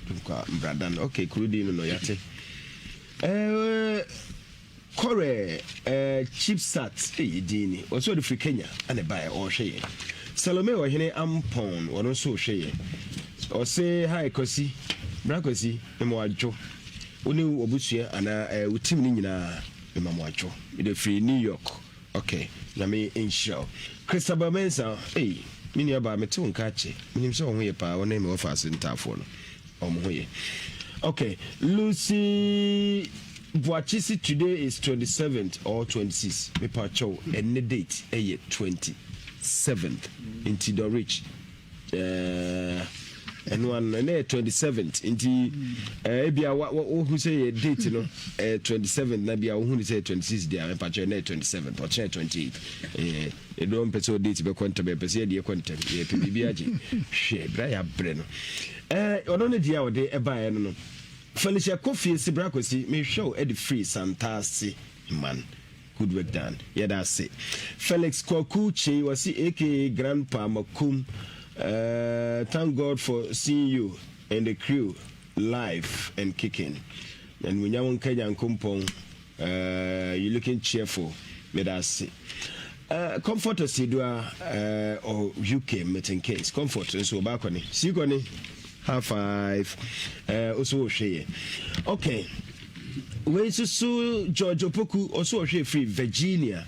Dunkwao, Mbradan. Okay, kuro din no no, yɛate. Eh, Kɔrɛ eh, Chipsat ei edin ni, ɔsɛ ɔde firi Kenya ɛna ɛbaeɛ, ɔrehwɛ yɛn. Salome Ɔhene Ampɔn, ɔno nso rehwɛ yɛn. Ɔse hi Kwasi, bra Kwasi, mema wadwo. Wo ne w'abusua anaa eh, wo team no nyinaa, mema mo adwo. Mede firi New York, ok. Nyame nhyira wo. Christabel Mensah, ei, me nua baa, mete wo nka akyɛ. Menim sɛ wo ho yɛ paa, wo ne me wɔfa ase ntaafoɔ no, wɔn ho yɛ. Okay, Lucy Boakye si today is 27th or 26. Mepa kyɛw, ɛnɛ date ɛyɛ 27th. Nti the rich. Ɛno ano no ɛnɛ yɛ 27th nti ebia wohu sɛ yɛ date no 27th na bia wohu ne sɛ 26 deɛ a mepakyɛ ɛnɛ yɛ 27th, ɔkyerɛ 28. Ɛdɔ mpɛ sɛ date bɛkɔ ntɛm, yɛpɛ sɛ yɛde ɛkɔ ntɛm, yɛpɛ biribi agye hwɛ berɛ a yɛabrɛ no. Ɔno ne deɛ a ɔde ɛbaeɛ no. Felicia Kofie si bra kwasi mehwɛ wo ɛde firi Santase man. Good work done. Yɛda ase. Felix Kwaku Kyei wɔse aka Grandpa Makum uh, thank God for seeing you and the crew live and kicking. Animuonyam nka Nyankompɔn. You looking cheerful. Meda ase. Comfort Osidua uh, UK Milton Keynes. Comfort nso ɔba akɔne. Si kɔne. High five. Oso wɔhwɛ yɛ. Okay. Wei nso so George Opoku ɔso ɔhwɛ firi Virginia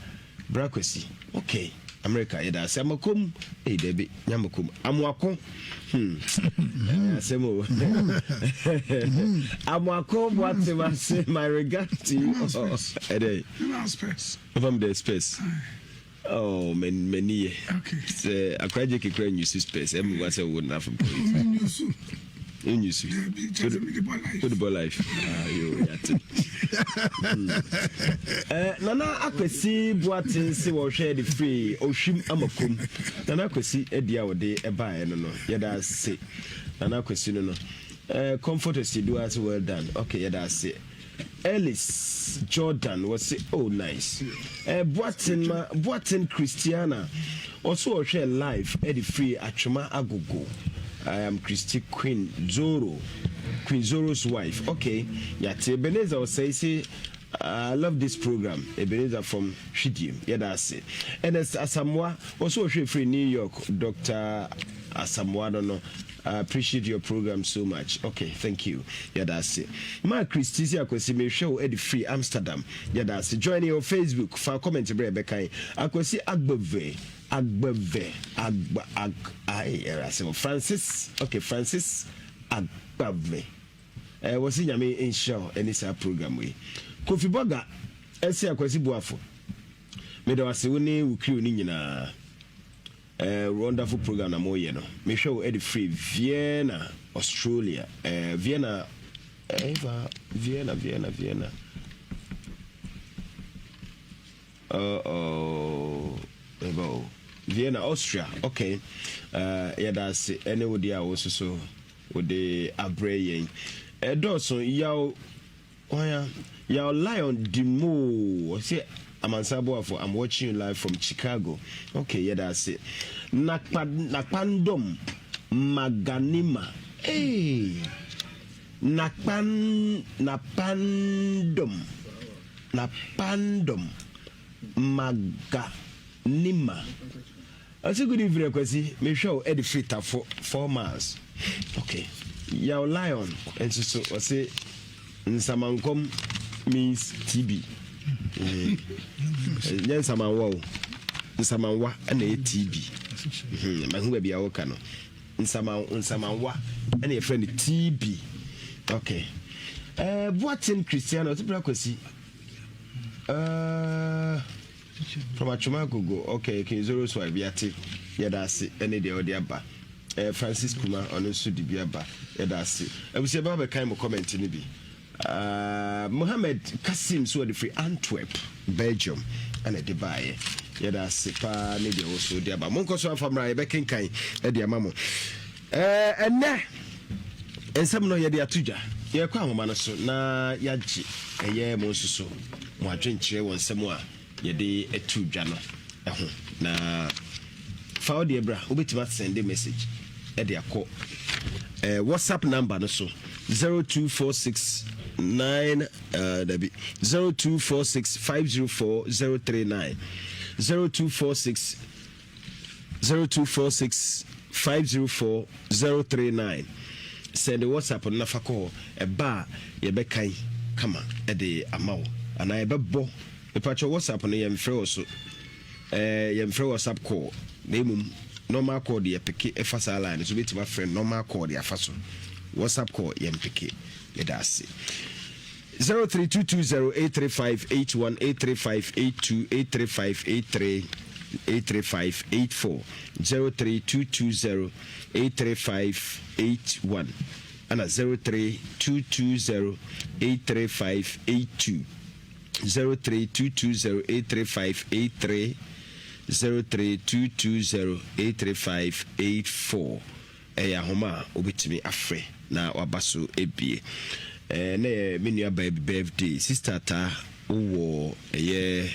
Brakwasi. Okay. America yɛda ase. Amakom. Ei dabi nyamakom. Amoako. Asɛm o. Amoako Boatem ase my regard to you. Ɛdɛ. Ɔfam the space. Oh, m'ani yɛ. Sɛ akora gye kekura nyusu space ɛmu wa sɛ wo na afam kɔ. Nyusu. Wode bɔ life. Ah, yo, yate. Nana Akwasi Boaten se wɔhwɛ de firi Ohwim Amakom. Nana Akwasi adi a wɔde ɛbaeɛ no, yɛda ase. Nana Akwasi no. Comfort Asidu ase well done. Okay, yɛda ase. Ellis Jordan wɔse oh nice. Boaten ma Boaten Christiana ɔso ɔhwɛ live ɛde firi Atwoma Agogo. I am Christy Queen Zoro, Queen Zoro's wife. Okay, yate. Ebenezer ɔsɛe se I love this program. Ebenezer from Hwidiem. Yɛda ase. Ernest Asamoah ɔso ɔhwɛ firi New York. Dr. Asamoah no. I appreciate your program so much. Okay, thank you. Yɛda ase. Ma Christy si Akwasi mehwɛ wo ɛde firi Amsterdam. Yɛda ase. Join your Facebook. Fa comment brɛ bɛkan. Akwasi Agbeve. Agbeve. Agba ag ai ɛrɛ asɛm. Francis. Okay, Francis Agbave. Wɔsi Nyame nhyira wo ɛne saa program yi. Kofi Boga ɛsi Akwasi Boafo. Meda wo ase wo ne wo crew ne nyinaa. Wonderful program na moyɛ no. Mehwɛ wo ɛde firi Vienna, Australia. Vienna, Eva, Vienna, Vienna, Vienna. Oh, Eva, oh. Vienna, Austria. Okay. Yɛda ase ɛne wo deɛ a wo nso so wode abrɛ yɛn. Ɛdɔɔso yaw Why, yaw Lion di mo ɔsɛ Amansan Boafo, I'm watching you live from Chicago. Okay, yɛda ase. Nakpa Nakpandom Maganima. Hey. Nakpan Napandom Napandom Maganima. Ɔsɛ good evening Akwasi, mehwɛ wo ɛde firi Tafo 4 miles. Okay. Yaw Lion nso so ɔse nsamankwam means TB. Nyɛ nsamanwa o. Nsamanwa ɛna ɛyɛ TB. Mahu baabi a wɔka no. Nsamanwa ɛna yɛfrɛ no TB. Okay. Boaten Christiana ɔse bra Kwasi. From Atwoma Agogo, okay, King Zoro so yɛate, yɛda ase ɛne deɛ ɔde aba. Francis Kuma ɔno nso de bi aba, yɛda ase. Abusua bɛba bɛkan mo comment no bi. Mohammed Kasim so ɔde firi Antwerp, Belgium ɛna ɛde baeɛ. Yɛda ase paa ne deɛ wɔ so de aba. Monkɔ so amfa mmra, yɛbɛkenkan ɛde ama mo. Ɛnɛ nsɛm no yɛde ato dwa. Yɛkɔ ahoma no so na yɛagye ɛyɛ mo nso so mo adwenkyerɛ wɔ nsɛm a yɛde ato dwa no ho. Na fa wo deɛ bra, wobɛtumi asɛnde message ɛde akɔ WhatsApp number no so 0246 9 dabi 0246 504 039 0246 0246 504 039. Send the WhatsApp no nafa kɔ hɔ, ɛba a yɛbɛkan kama ɛde ama wo anaa yɛbɛbɔ. Mepakyɛ WhatsApp no yɛmfrɛ wɔ so. Eh, yɛmfrɛ WhatsApp call na mmom normal call de yɛpeke ɛfa saa line no so wobɛtumi afrɛ normal call de afa so WhatsApp call yɛmpeke yɛda ase 0322083581 83582 83583 83584 0322083581 ana 0322083582 0322083583 0322083584 ɛyɛ ahoma a wobɛtumi afrɛ na waba so ebie. Ɛɛ na yɛ me nua baa bi birthday sister taa wowɔ ɛyɛ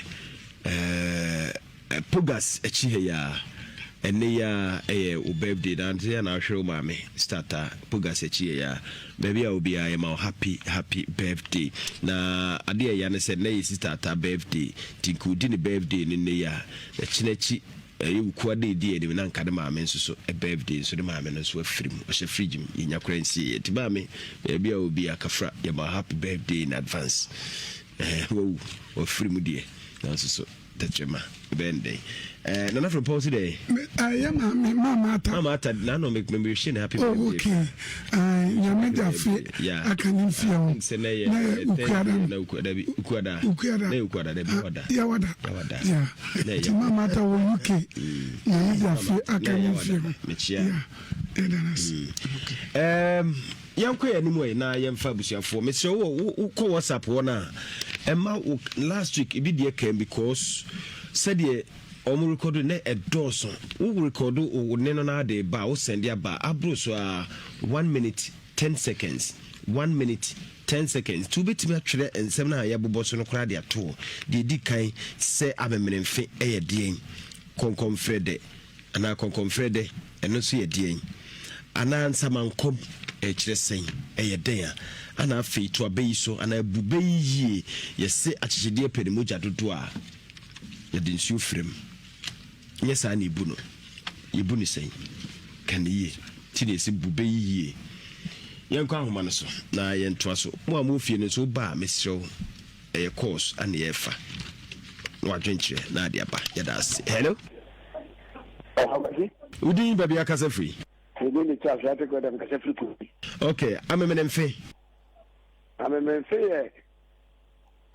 ɛɛ Pogas akyi ha yi ara, ɛnnɛ yi ara ɛyɛ wo birthday na ante na ahwere wo maame starter Pogas akyi ha yi ara. Baabi a wɔ biara yɛma wo happy happy birthday. Na adeɛ a ɛya ne sɛ nnɛ yɛ sister ata birthday nti nka ɔdi ne birthday no nnɛ yi a, na kyena akyi ɛyɛ wo kua da ɛdi anim na nka ne maame nso so birthday nso ne maame no nso afiri mu ɔhyɛ fridge mu yɛnya koraa nsieɛ nti maame baabi a wɔ biara kafra yɛma wo happy birthday in advance. Ɛɛ wawu wafiri mu deɛ nanso so. Tɛkyerɛma bɛyɛ no dɛn? Eh, Nana Frimpong si dɛn? Me, eh, yɛ maame, Mama Ata. Mama Ata, na no me me wish ne happy oh, birthday. Oh, okay. Uh, nyame de afe aka ne mfie ho. Sɛ na yɛ na yɛ ukuada. Na ukuada bi ukuada. Ukuada. Na yɛ ukuada da bi ah, wada. Yɛ wada. Yɛ wada. Yeah. Ti Mama Ata wɔ UK. Nyame de afe aka ne mfie ho. Mekyia. Yeah. Yɛda no ase. Mm. Um, Yɛnkɔ yɛn anim ɛ na yɛmfa abusuafoɔ. Mesrɛ wo wɔ wokɔ WhatsApp hɔ no a ɛma wo last week ebi deɛ kan because sɛdeɛ wɔn rekɔdo na ɛdɔɔso. Wo rekɔdo wo ne no na ade ba wo sɛnde aba aboro so a 1 minute 10 seconds 1 minute 10 seconds nti wobɛtumi atwerɛ nsɛm no a yɛbobɔ so no koraa de ato hɔ. Deɛ ɛdi kan sɛ amemenemfe ɛyɛ deɛn kɔnkɔnfrɛ dɛ Anaa kɔnkɔnfrɛdɛ, ɛno nso yɛ deɛn? Anaa nsamankɔm, ɛkyerɛ sɛn? Ɛyɛ dɛn a? Ana afei to abɛ yi so anaa bu bɛ yi yie, yɛse akyekyedeɛ pɛ ne mogya dodoɔ a, yɛde nsuo fra mu. Nyɛ saa na yɛbu no. Yɛbu no sɛn? Ka no yie. Nti na yɛse bu bɛ yi yie. Yɛnkɔ ahoma no so na yɛntoa so. Mo a mowɔ fie no nso, woba a, mesrɛ wo, Ɛyɛ course ana yɛfa na wadwenkyerɛ na ade aba. Yɛda ase. Hello. Ɔhɔ Wodin baabi akasa firi? Wodin de Charles Ate Gwada mekasa firi Kogi. Okay, amemenemfe. Amemenemfe yɛ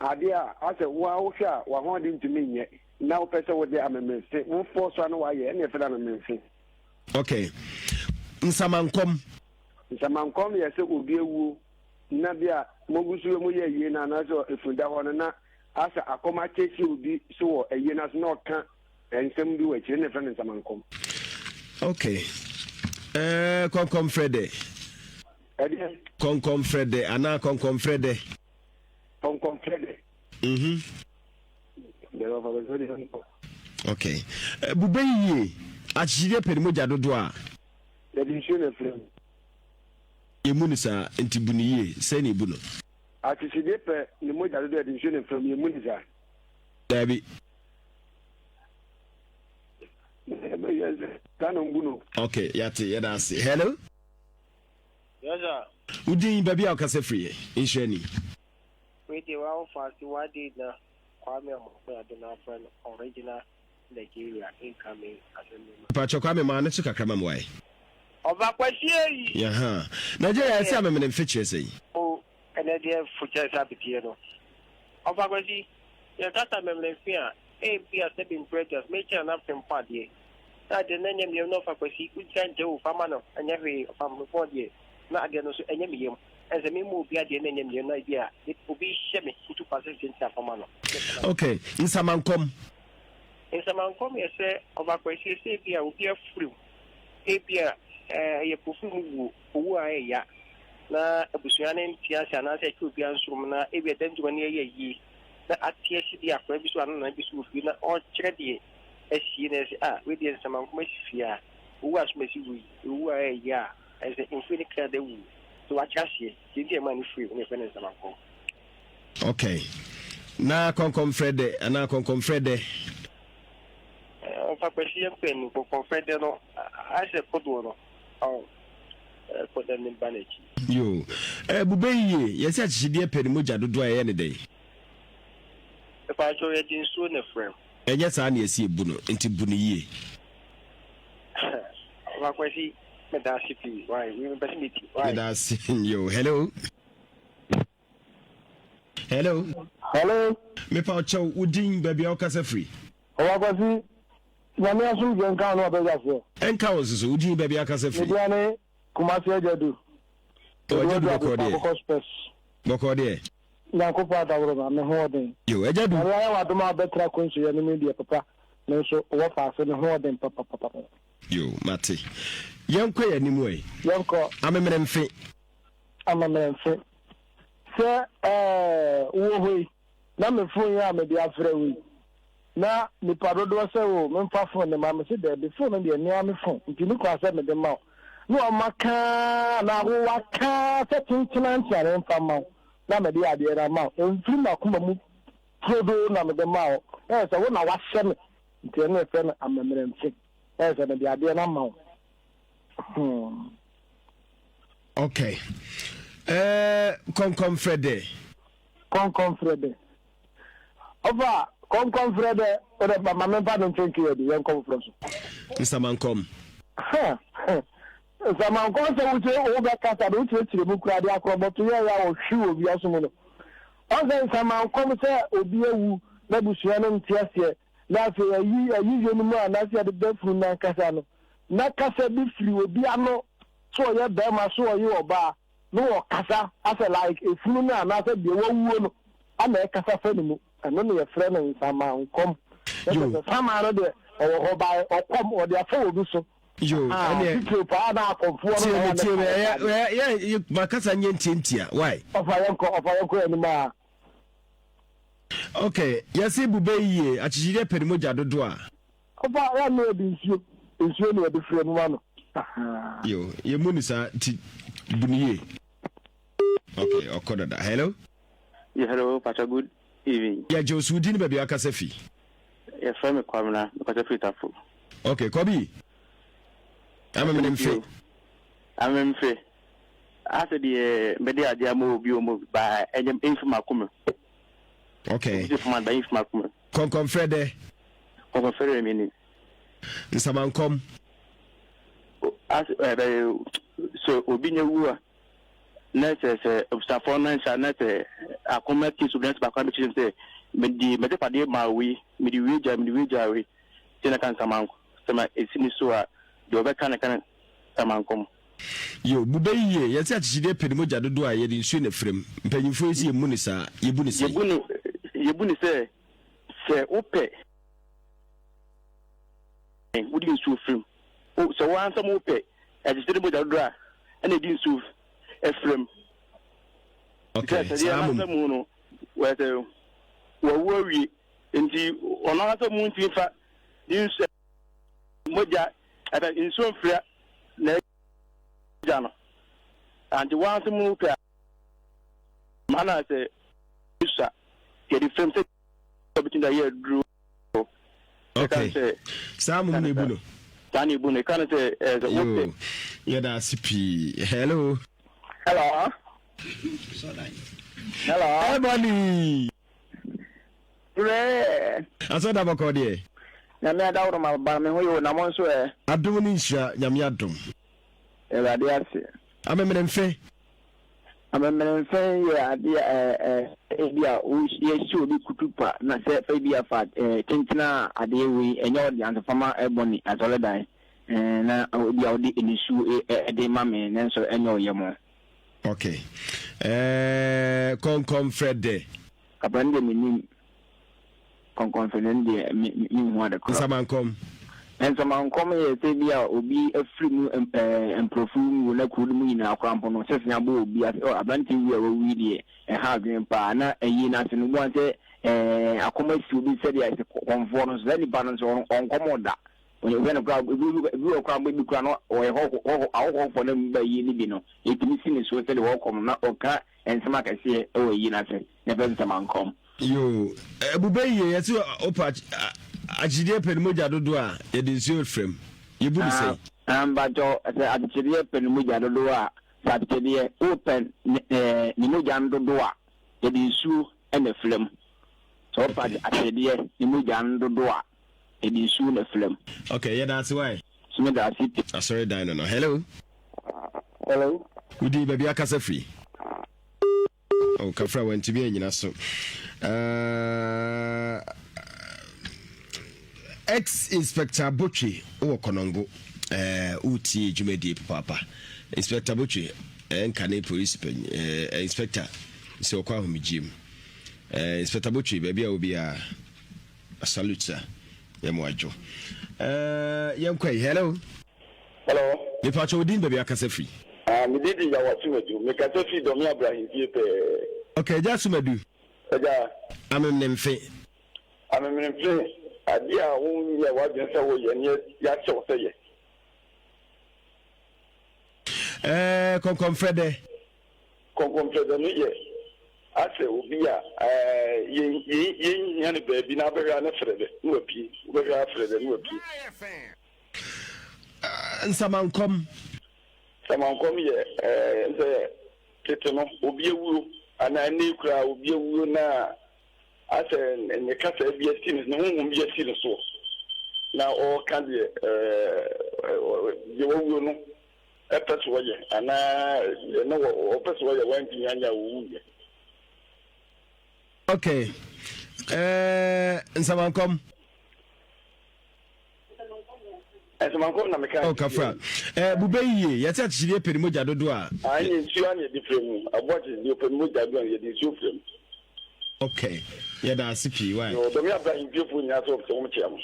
adeɛ a asɛ wo a wohwɛ a w'ahoɔden ntumi nyɛ na wopɛ sɛ wode amemenemfe wofɔ so a na wayɛ ɛna yɛfrɛ no amemenemfe. Okay. Nsamankɔm. Nsamankɔm yɛ sɛ obi awuo na bi a mogu so moyɛ ayie no anaasɛ efunu da hɔ no na asɛ akɔm akyɛsi obi so wɔ ayie no ase na ɔka nsɛm bi wɔ akyire na ɛfrɛ no nsamankɔm. Okay. Eh, kɔnkɔnfrɛ dɛ. Ɛdeɛ. Kɔnkɔnfrɛ dɛ anaa kɔnkɔnfrɛ dɛ. Kɔnkɔnfrɛ dɛ. Mhm. Okay. Eh, bube yie akyekyedeɛ pɛ ne mogya dodoɔ a. Yɛde nsuo na ɛfrɛ mu. Yɛmmu no saa, nti bu no yie. Sɛn na yɛbu no? Akyekyedeɛ pɛ ne mogya dodoɔ a yɛde nsuo na ɛfra mu, yɛmmu no saa. Daabi. Saa na ɔmbu no. Ok, yɛate, yɛda ase. Hello? Yes, sir. Wo din, baabi a wokasa firi, nhyira ni. Wei deɛ w'awofa ase w'ade na Kwame Amoako ade no afrɛ no original Nigeria incoming assemblyman. Mpakyɛ Kwame maa no so kakra ma me wae. Ɔfa Kwasi eyi. Yahaa. Nigeria yɛse amemene mfe kyerɛ sɛn? O ɛnɛ deɛ fo kyerɛ sɛ abeteɛ no. Ɔfa Kwasi, yɛkasa amemene mfe a, ebia sɛbi mprɛ aduasa, mekyɛ Nana Frimpong adeɛ. Na adeɛ no ɛnyɛ me yam na Ɔfa Kwasi, wogya nkyɛ o, fa ma no, ɛnyɛ hwee, ɔfa Frimpong deɛ, na adeɛ no nso ɛnyɛ me yam. Ɛne sɛ memmɔ obi adeɛ na ɛnyɛ me yam na ebia obi hyɛ me kutu pa sɛ sɛ nti na fa ma no. Okay, Nsamankɔm. Nsɛmankɔm yɛ sɛ ɔbakwasie sɛ ebia obi afurum, ebia ɛyɛ pofiri mu wuo, owu a ɛyɛ ya, na abusua no nte ase anaasɛ ɛtwa obiara nsorom na ebia dɛm dwuma no yɛ ayie na ate asi deɛ akwadaa bi so anaa nana bi so wɔ fie na ɔrekyerɛ deɛ asie na ɛsɛ a wei deɛ nsɛmankɔm asi fie a owu a asomasi wu yi owu a ɛyɛ ya a ɛsɛ mfiri ne kra da wu so wakyerɛ aseɛ deɛ nti ɛma ne firi mu na yɛfrɛ no nsɛmankɔm. Okay. Na kɔnkɔnfrɛ dɛ anaa kɔnkɔnfrɛ dɛ. Ɔfa kwasi yɛ mpɛ ni kɔnkɔnfrɛ dɛ no ayɛ sɛ kodoɔ no ɔn ɛkɔ dɛ ne ba n'akyi. Yoo. Eh, bube yie, yɛsɛ akyekyedeɛ pɛ ne mogya dodoɔ a ɛyɛ ne dɛn? Mepaakyɛw yɛde nsuo na ɛfrɛ. Ɛnyɛ saa na yɛsi ebu no, nti bu no yie. Ɔfa Kwasi, meda ase pii. Why? Mepɛ sɛ meti. Why? Meda ase. Yo, hello. Hello. Hello. Mepa ɔkyɛw, wo din baabi a wokasa firi. Ɔfa Kwasi, Nyame asomdwe nka wo ne w'abadwafoɔ. Ɛnka wo nso so, wo din baabi a wokasa firi. Media ne Kumasi Agya Du. Ɔgya Du bɔkɔɔ deɛ. Bɔkɔɔ deɛ. Nyankopɔn adaworoma, me ho ɔden. Yo, Agya Du. Nyame ayɛ w'adom a wobɛtra kwansu yɛ no me deɛ papa, me nso wɔ faase, me ho ɔden papapapa. Yo, mate. Yɛnkɔ yɛn anim ɛ. Yɛnkɔ. Amemene mfe. Amemene mfe. Sɛ ɛɛ wowɔ hɔ yi, na me fon yi a mede afrɛ wo yi, na nipa dodoɔ sɛ o memfa fon no ma me se daabi fon no deɛ mea me fon nti ne kwan sɛ mede ma wo na ɔma kaa na awowa kaa sɛ kyenkyena nkyea memfa ma wo na mede adeɛ no ama wo ɛmfiri m'akoma mu turodoo na mede ma wo ɛyɛ sɛ wo na wahyɛ me nti ɛno ɛfrɛ no amammerɛ mfe ɛyɛ sɛ mede adeɛ no ama wo hmm. Okay. Eh, kɔnkɔnfrɛ dɛ. Kɔnkɔnfrɛ dɛ. Ɔfa kɔnkɔnfrɛ dɛ wode ba ma memfa no nkyɛn keyɛ de yɛnkɔ foforɔ so. Nsamankɔm. Nsamankɔm sɛ wokyɛ wobɛkasa de wokyerɛkyerɛ mu koraa de akorɔbɔto yɛ yɛ a wɔhwe wɔ obi aso mu no. Ɔsɛ nsamankɔm sɛ obi awu na abusua no nte aseɛ na afei ayi ayiyɛ no mu a na afei yɛde da funu no ankasa no na kasa bi firi obi ano sɛ ɔyɛ bɛrima sɛ ɔyɛ ɔbaa na ɔkasa asɛ like efunu no anaasɛ deɛ wawuo no ana ɛkasa fa ne mu, ɛno na yɛfrɛ no nsamankɔm. Na kyerɛ sɛ saman no deɛ ɔwɔ hɔ by ɔkɔm ɔde afa obi so. Yo, ɛneɛ. Titire paa na akɔmfoɔ no na ɛyɛ ne fa yɛ yɛ yɛ makasa nyɛ ntiantia why. Ɔfa yɛnkɔ ɔfa yɛnkɔ anim a. Okay, yɛse bube yie akyekyedeɛ pɛ ne mogya dodoɔ a. Ɔfa yɛ ne yɛde nsuo nsuo ne yɛde frɛ mu ma no. Yo, yɛ mu ni saa ti bu ni yie. Okay, ɔkɔ dada. Hello. Yeah, hello, Pastor. Good evening. Yeah, Joe, so di ni baabi akasa fi. Yɛfrɛ me Kwamina, mekasa firi Tafo. Okay, Kɔbi. Amemene mfe. Amemene mfe. Asɛ deɛ mɛde adeɛ ama obi ɔmo ba ɛnyɛ mfi m'akoma. Okay. Obi fama ba mfi m'akoma. Kɔnkɔnfrɛ dɛ. Kɔnkɔnfrɛ dɛ mi ni. Nsamankɔm. As ɛbɛ sɛ obi nya wu a na sɛ sɛ abusuafoɔ no nhyɛ na sɛ akoma ti so na sɛ baako abɛkyerɛ sɛ mede m'agyapadeɛ maa wei mede wei gya mede wei gya wei nti na ka nsamankɔm sɛ ma ɛsi ne so a deɛ ɔbɛka no ka nsamankɔm. Yo, bu bɛ yiye. Yɛse akyekyedeɛ pɛ ne mogya dodoɔ a, yɛde nsuo na ɛfra mu. Mpanyimfoɔ yi se yɛmmu no saa. Yɛbu no sɛn? Yɛbu no, yɛbu no sɛ, sɛ wopɛ wode nsuo fra mu. Wo, sɛ wo ara nsa mu wopɛ akyekyedeɛ ne mogya dodoɔ a, ɛna yɛde nsuo fra mu. Okay, Sɛ saa adeɛ mmom. n'asa mu no, wɔyɛ sɛ wawu awie, nti ɔno ara nsa mu ntumi mfa ne nsu, Mogya, ɛbɛ nsuo mfira n'agya no. Ante wɔn ase mu pɛ a, ana sɛ sua yɛde fam sɛ ɔbɛtumi de ayɛ aduro. Okay. Saa mom na ebu no. Saa na ebu no. Ɛka no sɛ ɛsɛ wopɛ. Yɛda ase pii. Hello. Hello. Hello. Ebony. Brɛɛ. Asɛ da bɔkɔɔ deɛ. Nyame adaworo ma ba me ho yɛ o na mo nso ɛ. Adom ne nhyira Nyame adom. Awurade ase. Amemene mfe. Amemene mfe yɛ adeɛ ɛ ɛ ebi a yɛhyɛ obi kutu pa na sɛ fa ebi a fa ɛ kyenkyena adeɛ wei ɛnyɛ ɔde ansafama ɛbɔ ne asɔredan ɛ na ebi a ɔde nisuo ɛ ɛde ma me nanso ɛnyɛ ɔyɛ mo. Okay. Ɛɛ kɔnkɔnfrɛ dɛ. Papa no deɛ mennim. Kɔnkɔnfrɛ no deɛ me menhu ade korɔ. Nsamankɔm. Nsamankɔm yɛ sɛ bi a obi afiri mu ɛɛ mprɔfo mu na kuro no mu nyinaa koraa mpo no sɛsɛn abɔ obi ase ɔ aberanteɛ wei a wawu yi deɛ ɛha adwene paa na ɛyi no ase no wobɛhu sɛ ɛɛ akɔm asi obi sɛdeɛ sɛ kɔmfoɔ no nso saa nipa no nso ɔnkɔm da Wohwɛ no koraa, ebi ebi wɔ koraa ebi koraa no ɔyɛ hɔho hɔho ahɔhofoɔ no ba yie no bi no, yɛtumi si ne so sɛdeɛ wɔkɔm no na ɔka nsɛm akɛseɛ wɔ ayie no ase na ɛfɛ nsɛmankɔm. Yoo, ɛbu bɛ yie, yɛse wopa akyekyedeɛ pɛ ne mogya dodoɔ a, yɛde nsuo refra mu. Yɛbu no sɛn? Ah, mpakyɛw, sɛ akyekyedeɛ pɛ ne mogya dodoɔ a, sɛ akyekyedeɛ, wopɛ ne, ne mogya no dodoɔ a, yɛde nsuo na ɛfra mu. Sɛ wopɛ atwedeɛ ne mogya no dodoɔ a, yɛde nsuo na ɛfra mu. Ok, yɛda ase wai. So meda ase pii. Asɔre dan no no. Hello. Hello. Wo din baabi akasa firi? Oh, kafra wantumi anyina so. Uh, ex inspector Botwe wɔ Kɔnɔngo. Uh, wotie dwumadie papaapa. Inspector Botwe eh, nka ne polisi panyin eh, inspector sɛ ɔkɔ ahomegye mu. Eh, inspector Botwe baabi a obiara Salute sir. Yɛ mo adwo. Eh, yɛn kɔ yi. Hello. Hello. Mepa kyɛ odin baabi akasa firi. Ah, me din de Yaw Asumadu. Me kasa firi Dɔme Abrahemfie pɛɛ. Okay, Agya Asumadu. Agya. Amemene mfe. Amemene mfe, adeɛ a wonyɛ w'adwene sɛ woyɛ ne yɛahyɛ wo sɛ yɛ. Eh, kɔnkɔnfrɛdɛ. Kɔnkɔnfrɛdɛ no yɛ asɛ obi a yɛnhia no baabi na abɛhwɛ a ne frɛ dɛ na wapue, wobɛhwɛ a frɛ dɛ na wapue. Nsamankɔm. Nsamankɔm yɛ sɛ tete no obi awuo anaa ɛnnɛ yi koraa obi awuo na asɛ ne kasa bi asi ne ne honhom bi asi ne soɔ na ɔreka deɛ deɛ wawuo no pɛ sɛ ɔyɛ anaa deɛ na ɔpɛ sɛ ɔyɛ wantumi anyɛ a ɔwuiɛ. Ok. Eh, nsamankɔm. Nsamankɔm na meka. Oh, kafra. Eh, bube yie, yɛte akyekyedeɛ pɛ ne mogya dodo a. Ah, ɛnyɛ nsuo a na yɛde frɛ mu. Aboa akyekyedeɛ pɛ ne mogya dodo a yɛde nsuo frɛ mu. Ok, yɛda ase pii, why? Yo, dɔm yɛ abira ahemfiefoɔ nyinaa sɛ wɔpɛ sɛ wɔn kyea mo.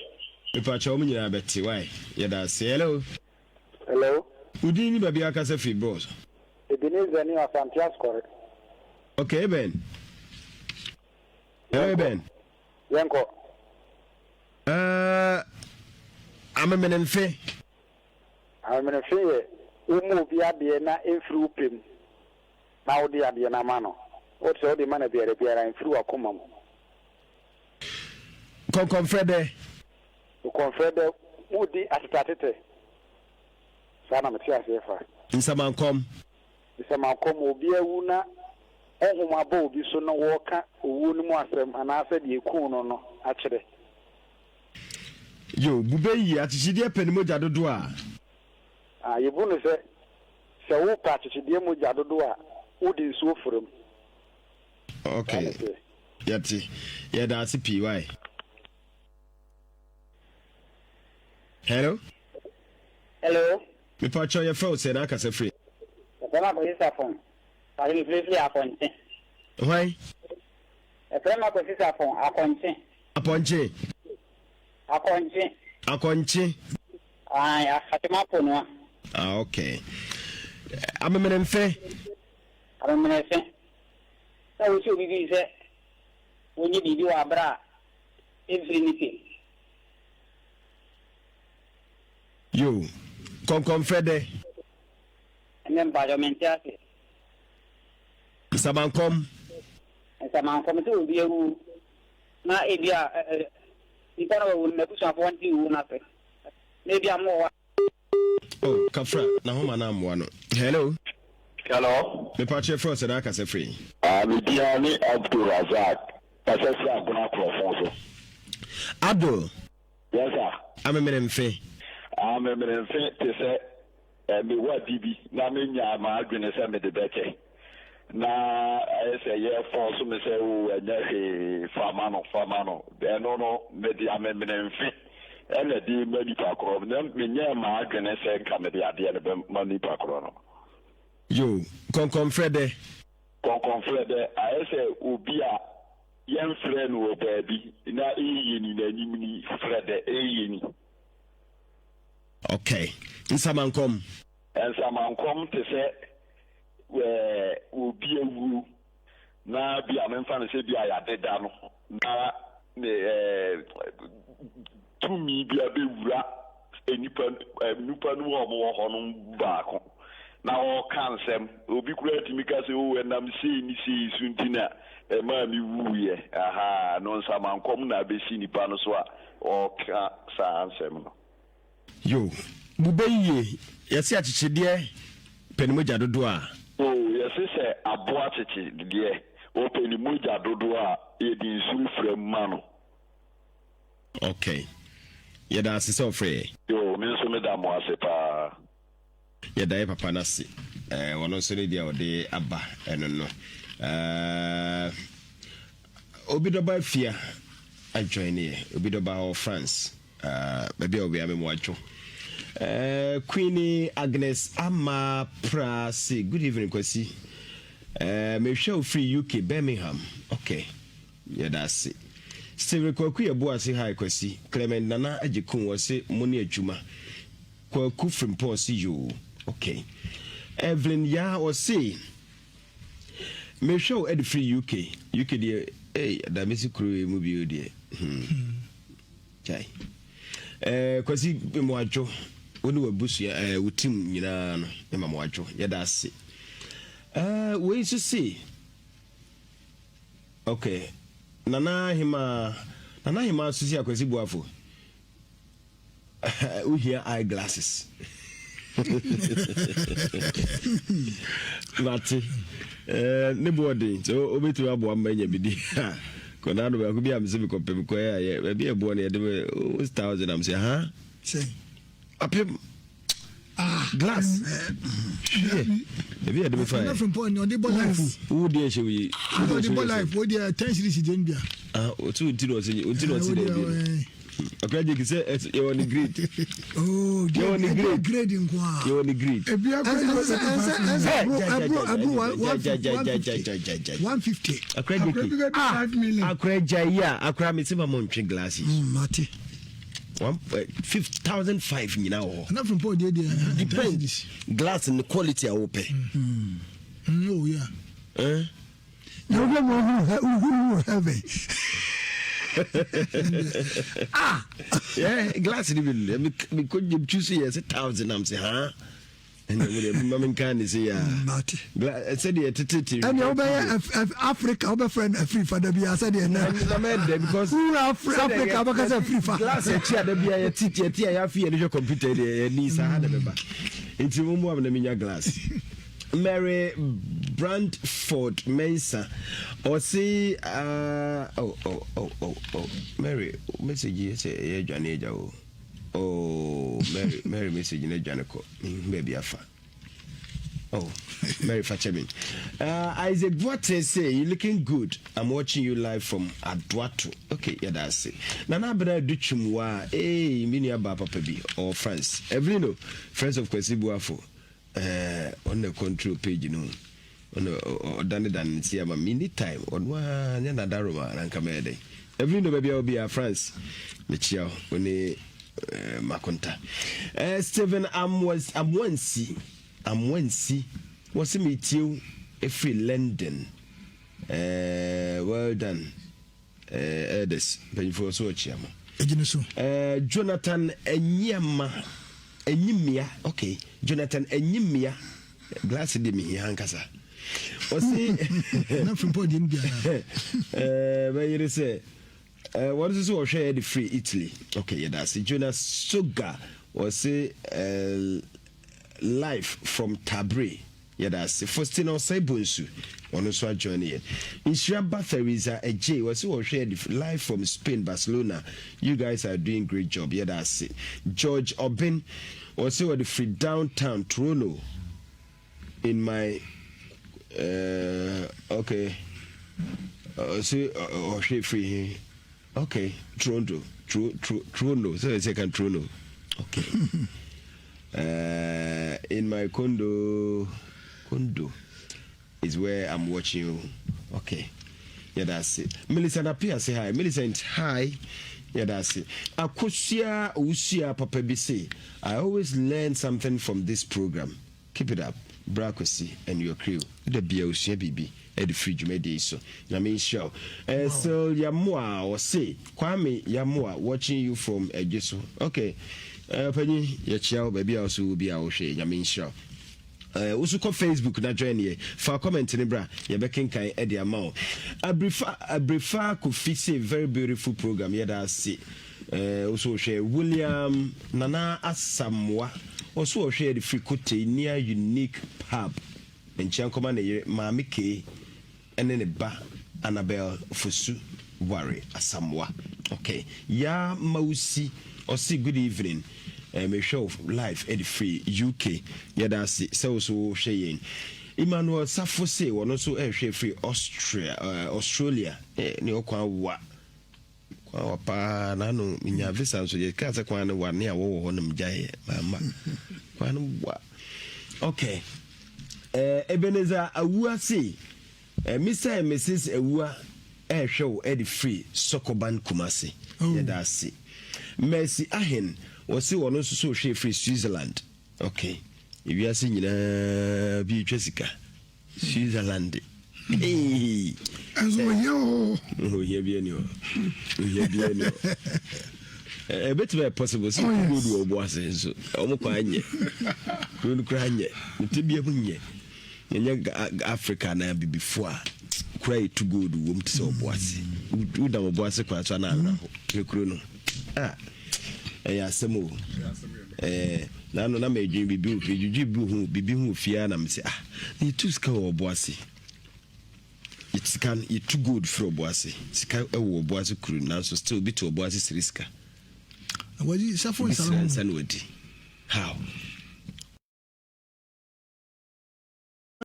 Mepakyɛ wɔn nyinaa bɛte, why? Yɛda ase. Hello. Hello. Wo din ne baabi a wakasa firi bros. Ebenezer ni Asante Asukɔre. Okay Eben. Hello Eben. Yɛnkɔ. Uh, amemene mfe. Amemene mfe yɛ wo mu obi adeɛ na ɛmfiri wo pɛ mu na wode adeɛ no ama no. Wote sɛ wode ma no biara biara ɛmfiri w'akoma mu. Kɔnkɔnfrɛ dɛ. Kɔnkɔnfrɛ dɛ modi ateteatetɛ. Saa na mete aseɛ fa. Nsamankɔm. Nsamankɔm, obi awu na honhom aba obi so na wɔreka owuo no mu asɛm anaasɛ deɛ ɛkuu no no akyerɛ. Yo, bube yie, akyekyedeɛ pɛ ne mogya dodoɔ a. Ah, yɛbu no sɛ, sɛ wopɛ akyekyedeɛ mogya dodoɔ a, wode nsuo fra mu. Ok, yɛte. Yɛda ase pii, why? Hello. Hello. Mepa kyɛw yɛfrɛ wo sɛ na akasa firi. Yɛfrɛ me Akwasi Sarpong. Pàṣẹ mi firifiri Akɔnkye. Hwan? Yɛfrɛ me Akwasi Sarpong Akɔnkye. Apɔnkye. Akɔnkye. Akɔnkye. Ayi Akyem Aponoa. Ah okay. Amemene mfe. Amemene mfe. Sɛ wosi obi bi sɛ wonye biribi wɔ abere a ɛmfiri ne pɛ mu. Yo, kɔnkɔnfrɛ dɛ. Ɛnɛ mpakyɛw mente ase. Nsamankɔm. Nsamankɔm sɛ obi awu na ebi a nipa na wawu no n'abusuafoɔ nte wuo no ase na ebi a mo wɔ hɔ. Oh, kafra, na homa na mmoa no. Hello. Hello. Mepa kyerɛ frɛ sɛ na akasa firi. Ah, me din ne Abdul Razak. Kasa firi Agona Korɔfon so. Abdul. Yes sir. Amemene mfe. Amemene mfe te sɛ eh, mewɔ ade bi na menya m'adwene sɛ mede bɛkyɛ. Na ayɛ sɛ yɛfɔɔso me sɛ o ɛnyɛ hwee fa ma no fa ma no. Ɛno no mede amemene mfe ɛna ɛde ma nipa korɔ. Na menyɛɛ m'adwene sɛ nka mede adeɛ no bɛma nipa korɔ no. Yo, kɔnkɔnfrɛ dɛ. Kɔnkɔnfrɛ dɛ ayɛ sɛ obi a yɛmfrɛɛ no wɔ baabi na eyɛ ni n'anim ni frɛ dɛ eyɛ ni. Okay. Nsamankɔm. Nsamankɔm te sɛ ɛɛ obi awuo na bi a memfa no sɛ bi a yɛadeda no na ne ɛɛ tumi bi abɛwura nnipa nnipa no mu a wɔwɔ hɔ no mu baako na ɔreka nsɛm. Obi koraa tumi ka sɛ, oh, ɛnam sei ne sei so nti na ɛmaa me wuiɛ. Ahaa, no nsamankɔm na abɛsi nipa no so a ɔreka saa nsɛm no. Yo, bube yie, yɛse akyekyedeɛ pɛ ne mogya dodoɔ a. Oh, yɛse sɛ aboa kyekyedeɛ. Wɔpɛ ne mogya dodoɔ a, yɛde nsuo fra mu ma no. Ok. Yɛda ase sɛ wofrɛ yɛn. Yoo, me nso meda mo ase paa. Yɛda yɛ papa no ase. Eh, ɔno nso ne deɛ ɔde aba ɛno no. Eh, obi dɔba afia adjoin ne yɛ. Obi dɔba wɔ France. Eh, baabi a obi ame mo adwo. Eh, Queenie Agnes Ama Pra se, good evening Kwasi. Eh, mehwɛ wo firi UK, Birmingham. Okay. Yɛda ase. Stephen Kwaku Yeboah se hi Kwasi. Clement Nana Agyekum ɔse mo ne adwuma. Kwaku Frimpong ɔse yoo. Ok. Evelyn Yaa ɔse mehwɛ wo ɛde firi UK. UK deɛ ei da mesi kuro yi mu bio deɛ. Hmm. Kyai. Eh, Kwasi mmoadwo wo ne w'abusua eh, wo team nyinaa no mema mo adwo. Yɛda ase. Eh, wei nso se Ok Nana Ahemaa Nana Ahemaa Susi Akwasi Boafo wohia eye glasses mate eh, ne bo ɔden sɛ wobɛtumi aboa mma anya bi di a kɔnaa no baako bi a mesɛ mekɔpɛ mekɔɛ ayɛ baabi a ɛboɔ no yɛde me thousand am sɛ ha apem Ah, glass. Hwɛ. Ebi yɛ de me fa yɛ. Ɛna frimpɔ ni ɔde bɔ life. Wo di ɛhyɛ wo yi. Ɔde bɔ life wo deɛ 10 series deɛ nbia. Ah, o tu nti na ɔsi nti na ɔsi na ebi no. Akora jeki sɛ yɛ wɔ ne grade. Oh, yɛ wɔ ne grade. Grade nko a. Yɛ wɔ ne grade. Ebi akora yi wɔ sɛ ɛnsɛ ɛbro ɛbro ɛbro 150 150. Akora jeki. Ah, akora gya yi a akora mi si ma mo ntwe glasses. Mate. One eh, 5005 nyinaa wɔ hɔ. Na frimpɔ deɛ deɛ. Depend glass ne quality a wopɛ. Oh yeah. Eh? Na wobɛ mu ohuru ohuru heaven. Ah. Yeah, glass ni bi no. Me me ko gye choose yɛ sɛ thousand am sɛ ha. Ɛnna mo deɛ mma menka ne se yaa. Mate. Sɛdeɛ tetete. Ɛnna wobɛyɛ Africa wobɛfrɛ no afirifa da biara sɛdeɛ nɛ. Na mɛ dɛ because. Wura Africa wobɛka sɛ afirifa. Glass akyi a da biara yɛte yɛte a yɛafe yɛde hwɛ computer deɛ yɛni saa na bɛba. Nti mo mmoa me na menya glass. Mary Brandford Mensah ɔse uh, oh oh oh oh oh Mary message yi sɛ ɛyɛ adwane agya o. Oh, Mary, Mary message no adwane kɔ. Menhu baabi afa. Oh, Mary fakyɛ me. Isaac Boateng say you looking good. I'm watching you live from Aduato. Okay, yɛda ase. Nana Abena Adu Twum wa, hey, me nua baa papa bi, or France. Evelino, friends of Kwasi Buafo. Eh, ɔno na control page no. Ɔno ɔdanedane ne ti ama me ni time. Ɔno ara nyɛ n'adaroma na nka mɛyɛ dɛn. Evelyn baabi a obi a France mekyia wo ne eh, Makonta. Eh, Stephen Amwansi Amwansi wɔse metie wo ɛfiri London. Eh, well done. Eh, elders, mpanyinfoɔ so ɔkyia mo. Egyina so. Eh, Jonathan Anyiama, Anyimia, okay. Jonathan Anyimia, glass de mehia ankasa. Ɔse. Na frimpɔ deɛ no biara. Eh, bɛyere sɛ, eh, wɔn nso so wɔhwɛ yɛ de firi Italy. Okay, yɛda ase. Jonas Soga, ɔse, eh, life from Tabre. Yɛda ase. Faustina Osei Bonsu, ɔno nso ajoin yɛn. Nhyira ba Theresa Adjei, ɔse ɔhwɛ yɛn live from Spain, Barcelona. You guys are doing great job. Yɛda ase. George Obin, ɔse ɔde firi downtown Toronto in my uh, okay. Ɔse ɔhwɛ firi he. Okay, Toronto, Tro, Tro, Toronto. So it's can Toronto. Okay. In my condo, condo is where I'm watching you. Okay. Yeah, that's it. Millicent Apia say hi. Millicent, hi. Yeah, that's it. Akosia Usia Papa bi say, I always learn something from this program. Keep it up bra Kwasi and your crew da bia osua biribi de firi dwumadie yi so Nyame nhyira wo eh, Sil Yamoa ɔse Kwame Yamoa watching you from Adweso ok eh, ɔpanyin yɛkyea wo baabi a ɔso wɔ bi a wohwɛ Nyame nhyira wo eh, wo so kɔ Facebook na join yɛ fa comment ne bra yɛbɛkenkan de ama wo Abrifa Abrifa Kofi se very beautiful program yɛda ase Eh, wo so wohwɛ William Nana Asamoah, ɔso ɔhwɛ yɛde firi Kotei near Unique Pub. Nkyia nkɔma ne yere Maame Kay. ne ne ba Annabel Fosu Ware Asamoah. Okay. Yaa Mawusi ɔse good evening. Eh, mehwɛ wo live ɛde firi UK. Yɛda ase sɛ wo so wohwɛ yɛn. Emmanuel Safo se wɔno nso ɛrehwɛ firi Austria, uh, Australia. Eh, ne ɔkwan wa. Kwan wa paa na ano menya visa nso yɛ kaa sɛ kwan no wa ne a wɔwɔ hɔ nom gyaeɛ mamma. Kwan no wa. Okay. Eh, Ebenezer Awua se, eh, Mr. and Mrs. Awua ɛrehwɛ wo ɛde firi Sokoban Kumasi. Oh. Yɛda ase. Mercy Ahen, wɔse wɔno nso so hwɛ firi Switzerland. Okay. Ewiase nyinaa bi retwa sika. Switzerland. Hey. Ɛnso ohia wɔ hɔ. Ohia bi ani hɔ. Ohia bi ani hɔ. Ɛbɛtumi ayɛ possible sɛ oh, gold wɔ ɔbo ase nso ɔmo kɔ anyɛ. Kuro no kura anyɛ. Ne tebea mu nyɛ. Ɛnyɛ Africa na abibifo a kura yɛtu gold wɔ mu te sɛ ɔbo ase. Wodam ɔbo ase kwan so ana awerɛho. Hwɛ kuro no. Ah, ɛyɛ asɛm o. Ɛɛ, n'ano na mɛdwen biribi wɔ fie, dwudwi bi ho biribi ho wɔ fie ara na mesɛ ah, na yɛtu sika wɔ ɔbo ase. Sika no yɛtu gold firi ɔbo ase. Sika wɔ ɔbo ase kuro nanso still bi te ɔbo ase sere sika. Wɔdi safo nsa no. Nsa na wɔdi. How?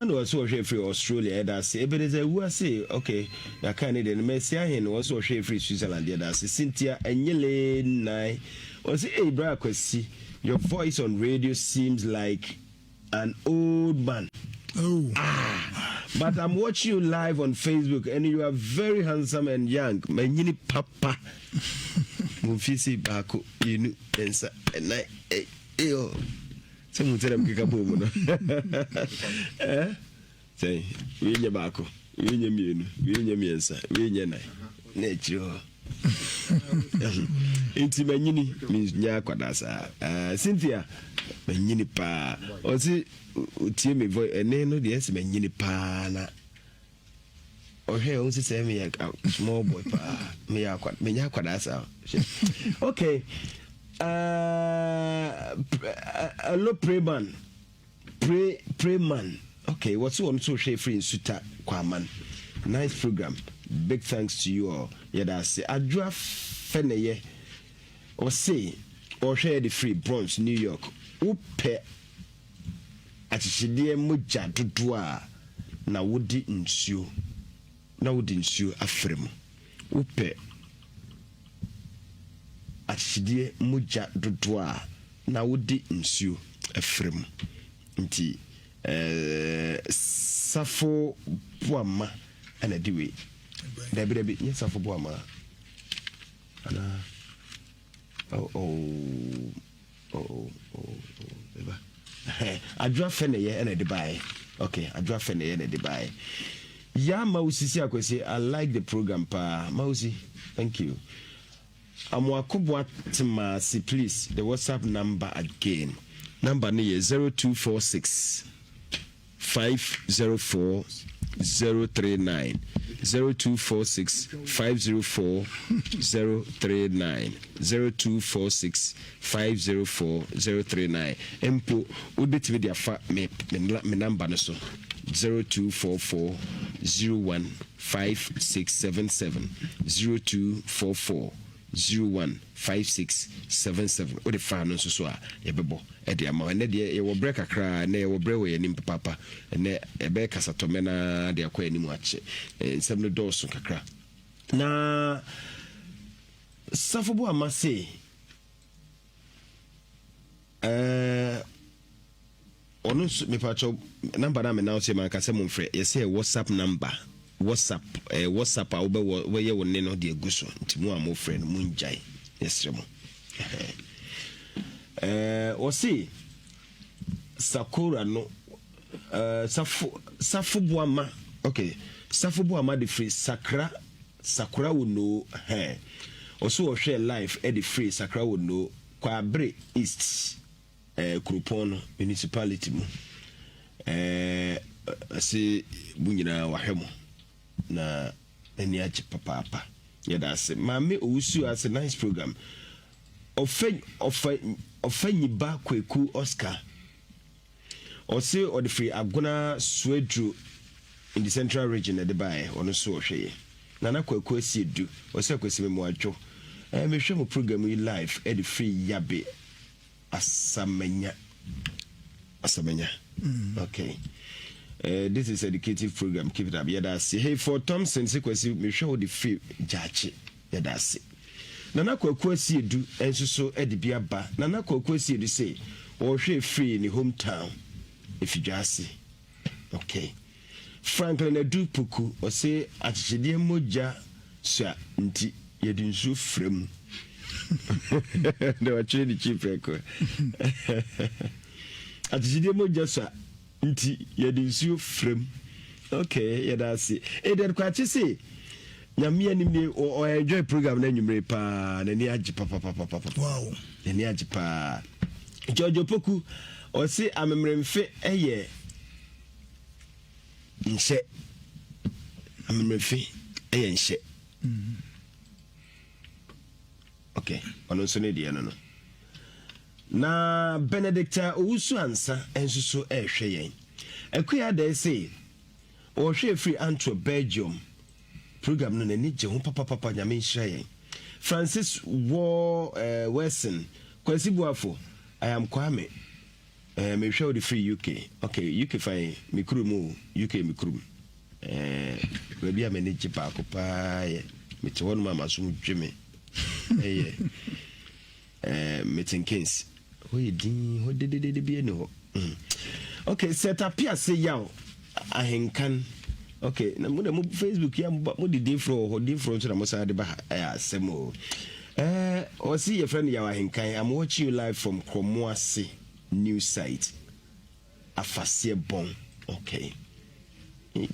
Na ɔse ɔhwɛ firi Australia yɛda ase Ebenezer Awuah se ok yɛaka ne deɛ no Mercy Ahen ɔse ɔhwɛ firi Switzerland yɛda ase Cynthia Anyele Nai ɔse ei bra Kwasi your voice on radio seems like an old man oh. ah but I'm watching you live on Facebook and you are very handsome and young manyini papa mo mfie sei baako mmienu mmiɛnsa ɛnan eh, eh, oh. Sɛ mu sɛ dɛm keka bɔɔ mu no. Eh? Sɛ wei nyɛ baako, wei nyɛ mmienu, wei nyɛ mmiɛnsa, wei nyɛ nan. Na akyire hɔ. Nti manyini, menyɛ akwadaa saa. Uh, Cynthia, manyini paa. Ɔse, otie me voice, ɛne no deɛ ɛsɛ manyini paa na Ɔhwɛ ɔhu sɛ sɛ meyɛ small boy paa meyɛ akwa menyɛ akwadaa saa okay uh, hello pray man pray pray man okay wɔse wɔn nso hwɛ firi nsuta kwaman nice program big thanks to you all yɛda ase adwoa fɛ na yɛ ɔse ɔhwɛ yɛ de firi Bronx New York wopɛ Akyekyedeɛ mogya dodoɔ a na wode nsuo na wode nsuo afra mu. Wopɛ akyekyedeɛ mogya dodoɔ a na wode nsuo afra mu. Nti eh, Safo Boama na ɛde wei. Dabi dabi, nyɛ Safo Boama. Anaa? Oh, oh. Oh, oh, oh, eba. Adwoa fɛ na ɛyɛ ɛna ɛde baeɛ. Okay, adwoa fɛ na ɛyɛ na ɛde baeɛ. Ya Mausi si akwasi, I like the program paa. Mausi, thank you. Amoakoboa Temasi, please, the WhatsApp number again. Number no yɛ 0246 504 039 0246 504 039 0246 504 039 mpo wobɛtumi de afa me, me, me namba no so 0244 01 5677 0244 01 5677 wode faa no nso so a yɛbɛbɔ de ama wo. Ɛnnɛ deɛ yɛwɔ berɛ kakra, ɛnnɛ yɛwɔ berɛ wɔ yɛn anim papaapa. Ɛnnɛ yɛbɛyɛ kasatɔmmɛ no ara de akɔ anim akyɛ. Nsɛm no dɔɔso kakra. Na Safo Boama se, ɛɛ, Ɔno nso mepakyɛw number no a me announce yɛ manka sɛ momfrɛ yɛsɛ yɛ WhatsApp number WhatsApp ɛyɛ WhatsApp a wobɛ wobɛyɛ wo nne no de agu so nti mo a mofrɛ no mongyae yɛsrɛ mo ɛɛ wɔse sakora no ɛɛ safo safo boama okay safo boama de firi sakra sakora wo no hɛn ɔso ɔhwɛ life ɛde firi sakra wo no kwabere east Eh, kuropɔn no municipality mu. Eh, ɔse mo nyinaa wahwɛ mo na n'ani agye papaapa. Yɛda ase. Maame Owusu ase nice program. Ɔfɛ ɔfɛ ɔfɛ nyiba Kweku Oscar. Ɔse ɔde firi Agona Suaduro. In the Central Region na ɛde baeɛ, ɔno nso ɔhwɛ yɛ. Nana Kwaku Asiedu, ɔsɛ Akwasi Memoadwo. Eh, mehwɛ mo program yi live ɛde firi Yabe Asamanya. Asamanya. Okay. Uh, this is educative program. Keep it up. Yɛda ase. Hey, for Thompson, sɛ Kwasi, mehwɛ wo de firi Gyaakye. Yɛda ase. Nana Kwaku Asiedu nso so de bi aba. Nana Kwaku Asiedu se ɔrehwɛ firi ne hometown, Efidwaase. Okay. Franklin Adu Poku, ɔse akyekyedeɛ mogya sua nti yɛde nsuo fra mu. Na watwerɛ ne kyi prɛko. Akyekyedeɛ mogya sua nti yɛde nsuo fra mu. Okay, yɛda ase. Eden Kwakye se Nyame anim nie, ɔ enjoy program no anwummere paa, n'ani agye papapapapa. Wow. N'ani agye paa. George Opoku, ɔse amemeremfe yɛ nhyɛ. Amemeremfe yɛ nhyɛ. Mm. Okay, ɔno nso ne deɛ no no. Na Benedicta Owusu Ansa nso so ɛrehwɛ yɛn. Akua Adɛɛ se ɔrehwɛ firi Antwerp, Belgium. Program no n'ani gye ho papapapa Nyame nhyira yɛn. Francis Wɔ eh, Wilson, Kwasi Boafo, I am Kwame. Eh, mehwɛ wo de firi UK. Okay, UK fan me kurom o, UK me kurom. Eh, baabi a m'ani gye baako paa yɛ mete hɔ nom a m'asom dwe me. Ɛyɛ Eh, Milton Keynes. Hɔ yɛ din, hɔ dededede bi ani hɔ. Mm. Okay, Seth Appiah se yaw ahenkan. Okay, na mo de mo Facebook ya mo de din foro wɔ hɔ, din foro nso na mo san de ba ha. Ɛyɛ asɛm o. Eh, ɔsi yɛfrɛ no yaw ahenkan. I'm watching you live from Kromoase new site. Afaseɛ bɔn. Okay.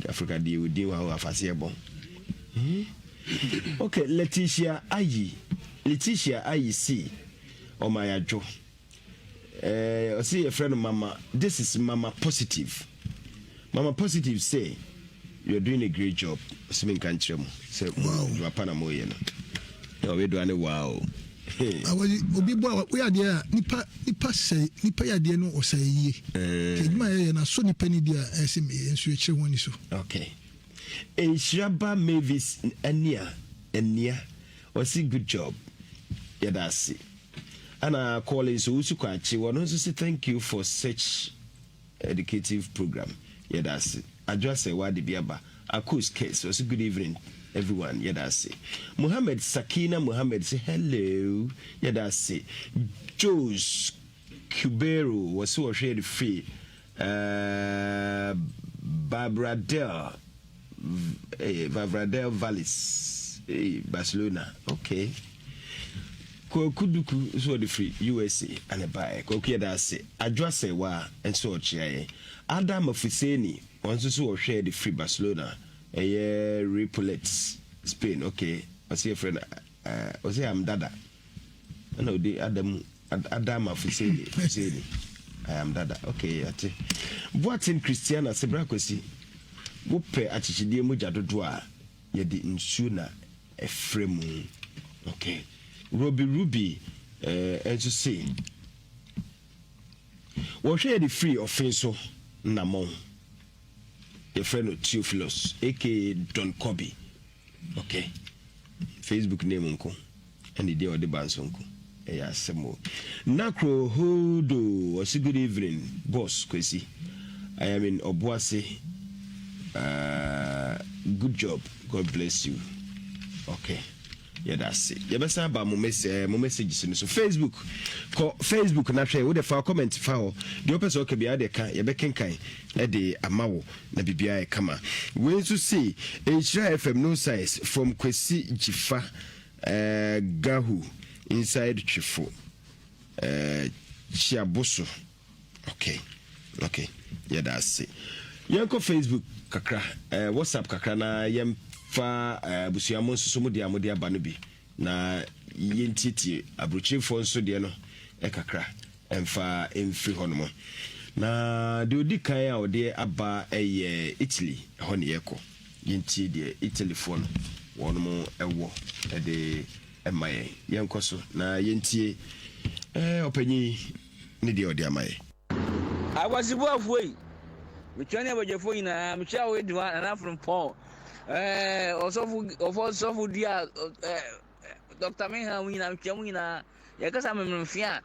Africa deɛ odin wa afaseɛ bɔn. Hmm? Okay, Letitia Ayi. Letitia Ayi si ɔmayadwo. Eh, ɔsi yɛfrɛ no mama. This is mama positive. Mama positive say you are doing a great job. Ɔsi mi nka nkyerɛ mo sɛ mo adwuma pa na mo yɛ no. Na ɔbɛdua ne wow. Awɔyi obi bɔ a woyɛ adeɛ a nipa nipa sɛe nipa yɛ adeɛ no ɔsɛe yie. Nti adwuma a yɛyɛ no asɔ nipa ni di a ɛsɛ yɛn nso yɛkyerɛ ho ani so. Okay. Nhyira ba Mavis Ania Ania ɔsi good job yɛda ase. Ana Collins Owusu Kwakye wɔno nso si thank you for such Educative program yɛda ase. Adwoa sɛ w'ade bi aba. Akos Kes ɔse good evening everyone yɛda ase. Mohammed Sakina Mohammed se hello yɛda ase. Jos Cubero wɔse wɔhwɛ yɛde firi uh, Barbara Del eh, Vavradel Valles eh, Barcelona okay. Kwaku Duku nso ɔde firi USA ana ɛbaeɛ. Kwaku yɛda ase. Adwoa Sɛwa nso ɔkyea yɛn. Ada Mafuseni ɔno nso so ɔhwɛɛ de firi Barcelona ɛyɛ Ripollet Spain okay ɔse yɛfrɛ no uh, ɔse am dada ɛna ɔde ada mu ada Mafuseni Fuseni I am dada okay ate. Boateng Christiana Sebra Kwasi wopɛ akyekyedeɛ mogya dodoɔ a yɛde nsuo na ɛfrɛ mu ok Roby Ruby eh, nso se wɔhwɛ yɛde firi ɔfen so nnamɔn yɛfrɛ no Theophilus aka Don Kobe ok Facebook name nko ɛne deɛ ɔde ba nso nko ɛyɛ asɛm o Nakro Hodo ɔse good evening boss Kwesi I am in Obuasi uh, good job God bless you okay yɛda ase yɛbɛsan aba mo mes eh, mo messages no so Facebook kɔ Facebook na hwɛ wode fa comment fa hɔ deɛ wopɛ sɛ ɔka biara deɛ ka yɛbɛkenkan ɛde ama wo na biribiara yɛ kama wei nso se Nhyira FM no size from Kwesi Gyifa eh, Gahu inside Twefo eh, Kyiaboso Okay, okay, yɛda ase. Yɛnkɔ Facebook kakra, eh, WhatsApp kakra na yɛmfa eh, abusua mo nso so mo deɛ a mode aba no bi na yɛntietie aburokyerefoɔ nso deɛ no eh, kakra ɛmfa mfiri hɔ nom. Na deɛ ɔdi kan a ɔde aba yɛ Italy, ɛhɔ ne yɛkɔ. Yɛntie deɛ Italyfoɔ no wɔnom ɛwɔ ɛde ɛma yɛn. Yɛnkɔ so na yɛntie eh, ɔpanyin yi ne deɛ ɔde ama yɛn. Akwasiboafoɔ yi! Mekyia ne abadwafoɔ nyinaa. Mekyia wo Edua, Nana Frimpong, ɛɛ ɔsɔfo ɔfɔ sɔfo dua ɛɛ Dr. Meha mu nyinaa mekyia mu nyinaa. Yɛkasa mememfe a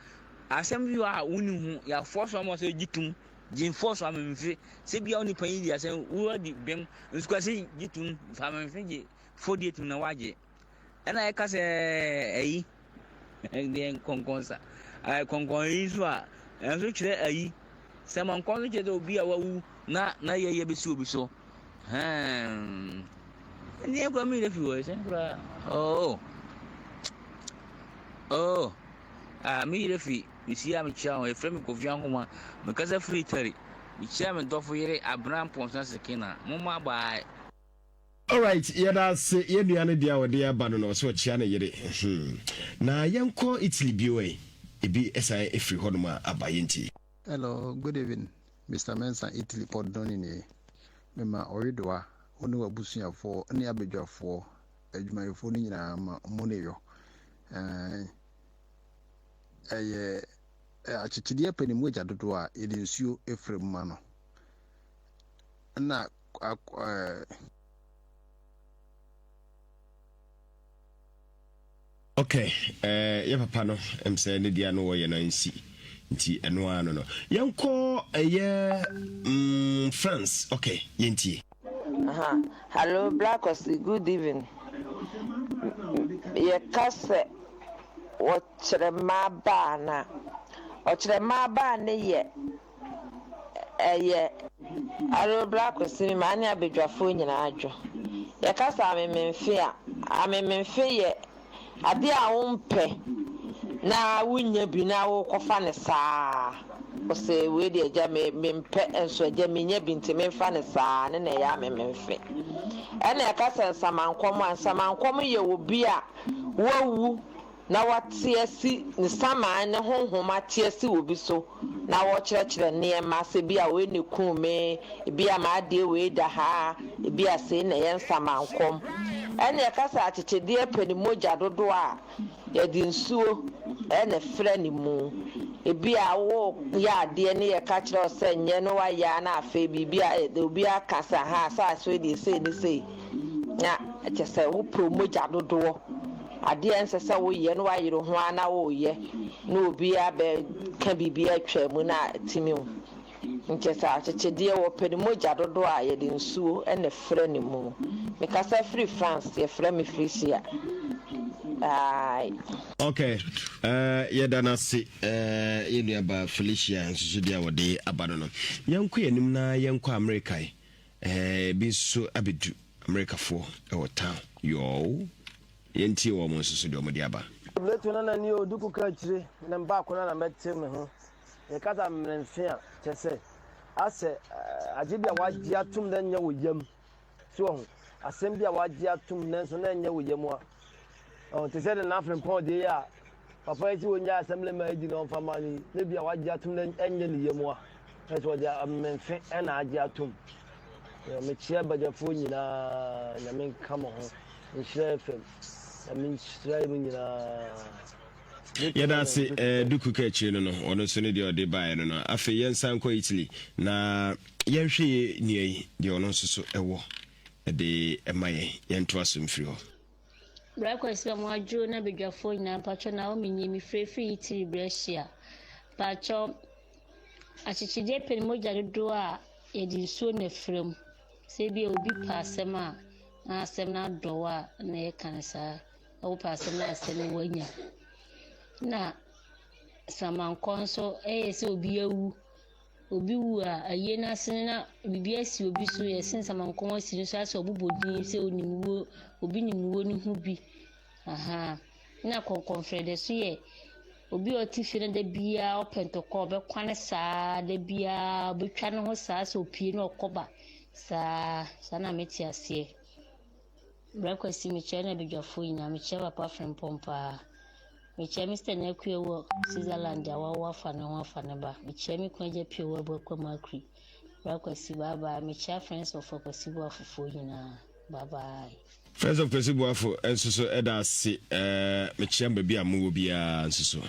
asɛm bi wɔ a wonni ho yɛafoɔ so ama sɛ gye tom gye mfoɔ so amemfe sɛ bia wo nipa yi di asɛm wodi bem nso ka sɛ gye tom fa amemfe gye fɔdie tom na wagye. Ɛna yɛka sɛ ayi deɛ nkɔnkɔnsa kɔnkɔn yi nso a ɛnso kyerɛ ayi sɛ mankɔn nso kyerɛ sɛ obi a wawu na na yɛyɛ bɛsi obi so hɛn ɛneɛ kora mi yɛ fi wɔ ɛsɛn kora oh oh ah mi yɛ fi mehyia mekyia wɔn yɛfrɛ me Kofi Ankomah mekasa firi Italy mekyia me dɔfo yere Abena Mpɔnsa Sekena momma bye. Alright yɛda ase yɛn nua no deɛ a ɔde aba no na ɔsɛ ɔkyea ne yere hmm na yɛnkɔ Italy bio ɛ ebi san ɛfiri hɔnom a aba yɛntie. Hello, good evening Mister Mensah Italy pɔdɔni nie. Mema ɔwedoa, wo ne w'abusuafoɔ ne abadwafoɔ, adwumayɛfoɔ no nyinaa ma mo ne yɔ. Ɛɛ, ɛyɛ akyekyedeɛ pɛ ne mogya dodoɔ a yɛde nsuo frɛ mu ma no. Ɛna Ok eh, yɛ papa no ɛm sɛ ne deɛ no wɔyɛ no nsi nti ɛno ara no no yɛnkɔ ɛyɛ mm, France ok yɛntie. Aha, hello Bra Kwasi, good evening. Yɛka sɛ wɔkyerɛ mmabaa no a, ɔkyerɛ mmabaa no yɛ Ɛyɛ. Aro bra Kwesi me maa ne abadwafoɔ nyinaa adwo. Yɛka sɛ amememfe a, amememfe yɛ adeɛ a wompɛ na wonnya bi na wokɔfa no saa. Wose wei deɛ agya me mempɛ nso agya menya bi nti memfa no saa ne na ɛyɛ amememfe. Ɛna yɛka sɛ nsamankɔm a, nsamankɔm yɛ obi a wawu na wate asi ne saman ne honhom ate asi obi so na wɔrekyerɛkyerɛ nneɛma sɛ bi a wei na ekum me, ebi a m'adeɛ wei da ha, ebi a sei na ɛyɛ nsamankɔm. Ɛna ɛka sɛ akyekyedeɛ pɛ ne mogya dodoɔ a, yɛde nsuo na ɛfra ne mu. Ebi a woreyɛ adeɛ ne yɛka kyerɛ wo sɛ nyɛ na woayɛ a na afei biribi a obi aka sɛ ahaa asase wei deɛ sei ne sei na kyerɛ sɛ wopɛ mogya dodoɔ. Adeɛ a ɛnsɛ sɛ woyɛ na woayere ho ara na woreyɛ na obi abɛka biribi atwa mu na atumi wo. Nkyɛ sɛ akyekyedeɛ wɔpɛ no mogya dodoɔ a yɛde nsuo na ɛfra ne mu. Mekasa firi France yɛfrɛ me Felicia. Aye. Ok eh, yɛda no ase eh, yɛn nuabaa Felicia nso so deɛ a wɔde aba no no. Yɛnkɔ yɛn anim na yɛnkɔ Amerika yi. Eh, ebi nso abɛdu Amerikafoɔ wɔ town yɔɔw. Yɛntie wɔn nso so deɛ wɔde aba. Bletu nana ni o duku ka akyire ne mba ko na na mɛte me ho yɛkasa mmerɛmfe a kyɛ sɛ asɛ agye bi a wagye atom na ɛnyɛ wo yam so ɔho asɛm bi a wagye atom nanso na ɛnyɛ wo yam a ɔho te sɛ de n'afrempɔn deɛ yi a Papa yi sɛ ɔnyae assembly man adi na ɔmfa ma no yi, na ebia wagye atom na ɛnyɛ ne yam a, na sɛ ɔde amemfe na agye atom. Mekyea badwafoɔ nyinaa, Nyame nka mo ho, Nhyira FM, Nyame nhyira mu nyinaa. Yɛda ase eh, Duku ka akyire no no, ɔno nso ne deɛ ɔde baeɛ no no. Afei yɛnsan nkɔ Italy na yɛnhwɛ yɛ nua yi deɛ ɔno nso so ɛwɔ de ɛma yɛn. Yɛntoa so mfiri hɔ. Bra Kwasi Amoadwo na badwafoɔ nyinaa mpakyɛw Naomi nie me frɛ firi Italy Brescia mpakyɛw akyekyedeɛ pɛ ne mogya dodoɔ a yɛde nsuo na ɛfra mu sɛ ebia obi pɛ asɛm a na asɛm no adɔ wo a na yɛka no saa na wopɛ asɛm no asɛm no wanya na samankɔ nso ɛyɛ sɛ obi awu Obi wu a, ayie no ase no na biribi asi obi so, yɛse nsamankɔn asi no so asɛ ɔbobɔ din sɛ onim wuo, obi nim wuo no ho bi. Ahaa. Na kɔnkɔnfrɛdɛ so yɛ obi a ɔte fie no da biara ɔpɛ ntɔkwa, ɔbɛkwane saa da biara, ɔbɛtwa ne ho saa sɛ opie na ɔkɔba saa. Saa na mete aseɛ. Bra Kwasi, mekyerɛ na badwafoɔ nyinaa, mekyerɛ Papa Frimpong paa. Mekyerɛ Mister Nyakua wɔ Switzerland a wawo afa ne ho afa ne ba. Mekyerɛ me kunu Agya Pio wɔ Abuakwa Makri. Bra Kwasi, bye bye. Mekyerɛ Friends of Akwasi Boafofoɔ nyinaa. Bye bye. Friends of Kwasi Boafo nso so ɛda ase eh, mekyea mo baabi a mowɔ biara nso so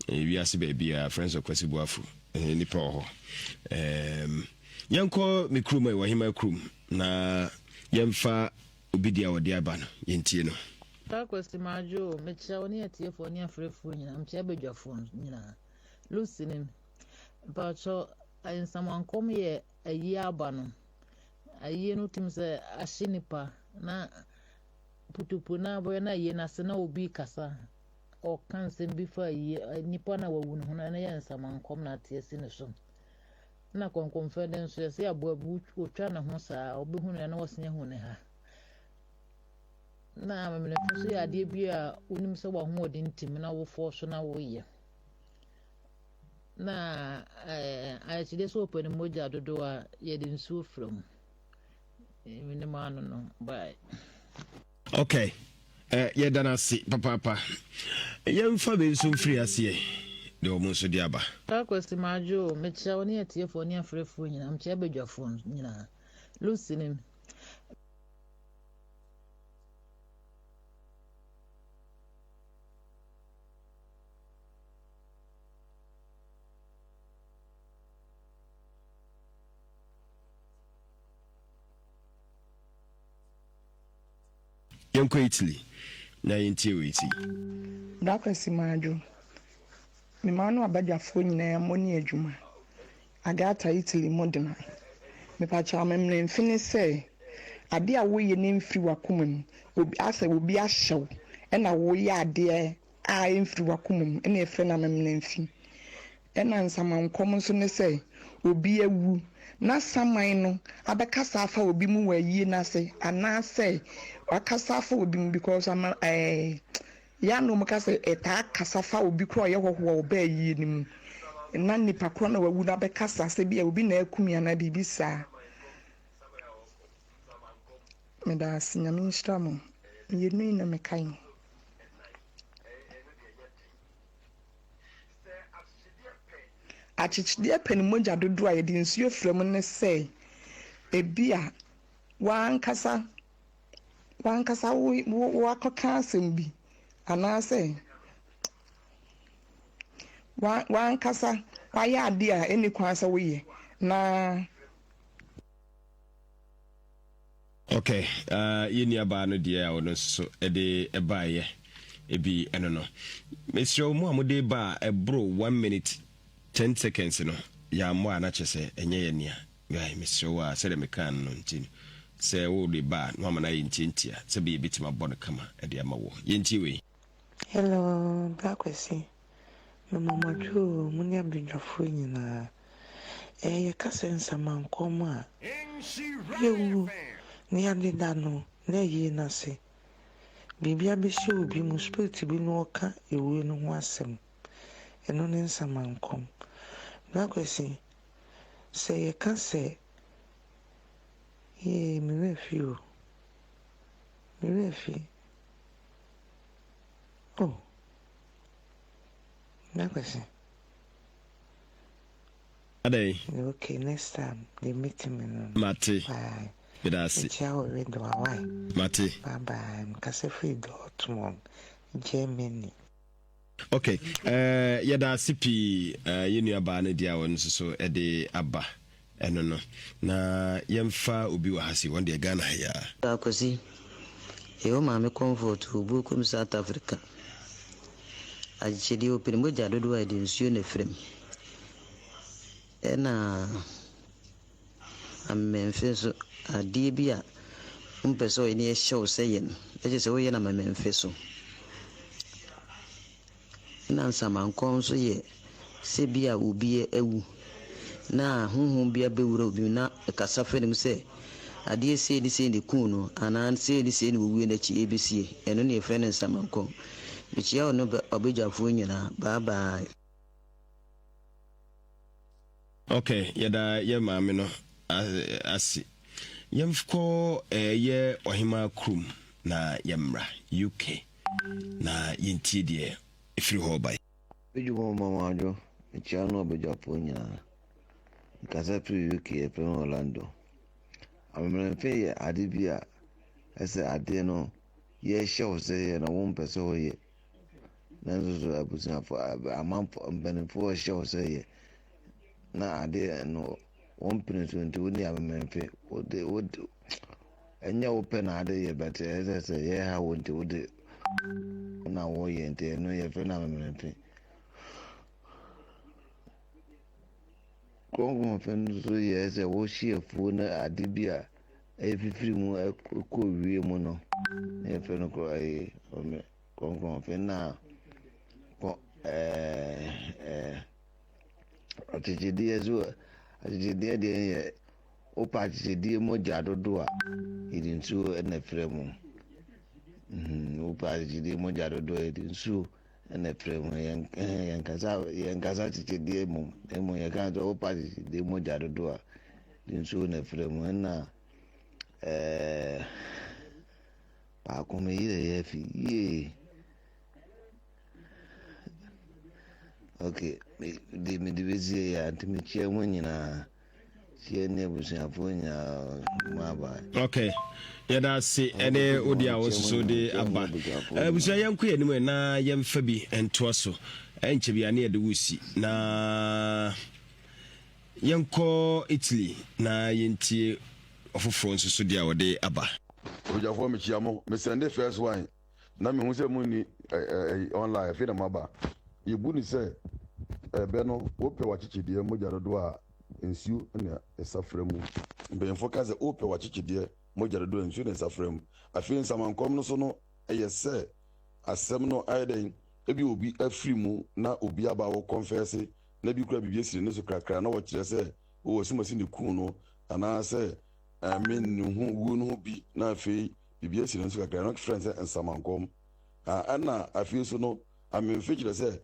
eh, wiase baabiara Friends of Kwasi Boafo eh, nipa wɔ hɔ eh, Yɛnkɔ me kurom ɛ, Ɔhemaa kurom, na yɛmfa obi deɛ a ɔde aba no, yɛntie no. Papa Kwasi Madwo o, mekyia wo ne atiefoɔ ne afrɛfoɔ nyinaa, mekyia badwafoɔ nyinaa. Lucy ni, mpakyɛ nsamankom yɛ ayie aba no. Ayie no tumi sɛ ahye nipa na putupu na abɔyɛ na ayie no ase na obi kasa ɔka nsɛm bi fa ayie nipa na wawu no ho no ɛno yɛ nsamankom na ate asi ne so. Na kɔnkɔnfɛ de nso yɛsɛ aboa bi wotwa ne ho saa ɔbɛhu no na wasen ahu ne ha. Na amemenefo nso yɛ adeɛ bi a wonim sɛ w'ahoɔden ntim na wofɔɔ so na woyɛ. Na ɛɛ ayɛkyerɛ sɛ ɔpɛ ne mogya dodoɔ a yɛde nsuo fra mu. Menim ano no bye. Ok, eh, yɛda no ase papaapa. Yɛmfa wei nso mfiri aseɛ deɛ wɔn nso de aba. Papa Kwasi Madwo o, mekyia wo ne atiefoɔ ne afrɛfoɔ nyinaa, mekyia badwafoɔ nyinaa. Lucy ni. Yɛnkɔ Italy na yɛntie wei ti. Bra Kwasi Madwo, me maa no abadwafoɔ nyinaa mo ne adwuma. Agata Italy Modena. Mepakyɛw amemene mfe ne sɛ adeɛ a woyɛ no mfiri w'akoma mu, obi asɛ obi ahyɛ wo ɛna woyɛ adeɛ a ɛmfiri w'akoma mu ɛna yɛfrɛ no amemene mfe. Ɛna nsamankɔm nso ne sɛ obi awu na saman no abɛkasa afa obi mu wɔ ayie no ase anaasɛ wakasa afa obi mu because ama ɛɛ Yɛ a na wɔka sɛ ɛtaa kasa fa obi korɔ a ɔyɛ hɔhoɔ a ɔba ayie no mu na nipa korɔ na wawu no abɛkasa sɛ bi a obi na aku me anaa biribi saa. Meda ase, Nyame nhyira mo. Mmienu yi na mekae. Akyekyedeɛ pɛ ne mogya dodoɔ a yɛde nsuo fra mu ne sɛ ebia w'ankasa w'ankasa wo wo woakɔka asɛm bi anaasɛ wa w'ankasa wayɛ adeɛ a ɛnni kwan sɛ woyɛ na. Ok, uh, yɛn nuabaa no deɛ a ɔno nso so ɛde ɛbaeɛ ebi ɛno no. Mesrɛ wo mu a mode ba a ɛboro one minute ten seconds no yɛammɔ a na kyerɛ sɛ ɛnyɛ yɛ nea. Guy, mesrɛ wo a sɛdeɛ mekaa no no nti no sɛ wode ba a na wama no ayɛ ntiantia sɛ bɛyɛ bɛtumi abɔ no kama de ama wɔ. Yɛntie wei. Hello bra Kwasi, me ma mo adwo oo, mo ne abadwafoɔ nyinaa. Ɛɛ yɛka sɛ nsamankɔm a, yɛwu na yɛadeda no na ayie no ase. Biribi abɛhyɛ obi mu, spirit bi na ɔka ewuo no ho asɛm. Ɛno ne nsamankɔm. Bra Kwasi, sɛ yɛka sɛ, yee me werɛ afi o, me werɛ afi. Oh, na kwasi. Adɛn? Okay, next time, they meet me no. Mate. Bye. Meda ase. Mekyia wo redoa, why? Mate. Bye bye. Mekasa firi Dortmund, Germany. Ok, eh, yɛda ase pii eh, yɛn nua baa no deɛ a ɔno nso so ɛde aba ɛno no na yɛmfa obi wɔ ha si wɔn deɛ Ghana ha yi ara. Akwasi, yɛ wo maame Comfort wɔ Buokum South Africa. Akyekyedeɛ ɔpene mogya dodoɔ a ɛde nsuo na ɛfiri mu. Ɛna Amememfe nso, adeɛ bi a wompɛ sɛ ɔyɛ na yɛhyɛ wo sɛ yɛ no, na kyerɛ sɛ woyɛ no amememfe so. Ɛna nsamankɔ nso yɛ sɛ bi a obi awu na honhom bi abɛwura obi mu na ɛkasa fa ne mu sɛ adeɛ sei ne sei na ɛkuu no anaa sei ne sei na owuo no akyi ɛbɛsie. Ɛno na yɛfrɛ no nsamankɔ. Mekyia wo ne ɔbadwafoɔ nyinaa. Bye bye. Ok yɛda yɛ maame no ase. Yɛnkɔ yɛ ɔhemaa kurom na yɛmmra UK na yɛntie deɛ ɛfiri hɔ reba. Edwuma mu ma adwo, mekyia no ɔbadwafoɔ nyinaa. Mekasa firi UK yɛfrɛ me Orlando. Amemenemfe yɛ ade bi a ɛsɛ adeɛ no yɛhyɛ wo sɛ yɛ na wompɛ sɛ woyɛ. Nanso so abusuafo, amanfo, mpanimfoɔ rehyɛ wo sɛ yɛ na adeɛ no. Wɔmpene so nti wodi amemenemfe. Wode wode ɛnyɛ wo pɛ na ade yɛ but ɛsɛ sɛ yɛha wo nti wode na wɔyɛ nti ɛno yɛfrɛ no amemenemfe. Kronkronfe no nso yɛ sɛ wohye afuo na ade bi a ɛfifiri mu kɔ wie mu no na yɛfrɛ no korɔ ɛyɛ kronkronfe na kɔ ɛɛ ɛɛ akyekyedeɛ so akyekyedeɛ deɛ yɛ wopɛ akyekyedeɛ mogya dodo a yɛde nsuo na ɛfrɛ mu wopɛ akyekyedeɛ mogya dodo a yɛde nsuo na ɛfrɛ mu yɛn yɛnkasa yɛnkasa akyekyedeɛ mu na mmom yɛka sɛ wopɛ akyekyedeɛ mogya dodo a yɛde nsuo na ɛfrɛ mu ɛna ɛɛ baako me yerɛ yɛ afi yie. Ok, me de mede bɛsie yɛ a nti mekyia mu nyinaa kyia ne abusuafoɔ nyinaa mu aba. Ok, yɛda ase ɛne wode a wososo de aba. Abusua yɛnkɔ yɛn anim na yɛmfa bi ntoa so. Ɛnkyɛ bia ne yɛde wo si na yɛnkɔ Italy na yɛntie ɔfoforɔ nso so deɛ a wɔde aba. Obidwafoɔ mekyia mo, me sɛnde first one na mehu sɛ monni online afei na moaba. Yɛbu no sɛ ɛbɛ no wopɛ w'akyekyedeɛ mogya dodoɔ a nsuo na ɛsa fra mu. Mpanyinfoɔ ka sɛ wopɛ w'akyekyedeɛ mogya dodoɔ a nsuo na ɛsa fra mu. Afei nsamankɔm no so no ɛyɛ sɛ asɛm no ayɛ dɛn ebi obi afiri mu na obi aba wɔ kɔnfɛse na bi kura biribi asiri ne so krakra na wɔkyerɛ sɛ o asumasi ne kuu no anaasɛ me ne ho wuo no ho bi na afei biribi asi ne so kakra no frɛ no sɛ nsamankɔm. Ɛna afei nso no, amemfe kyerɛ sɛ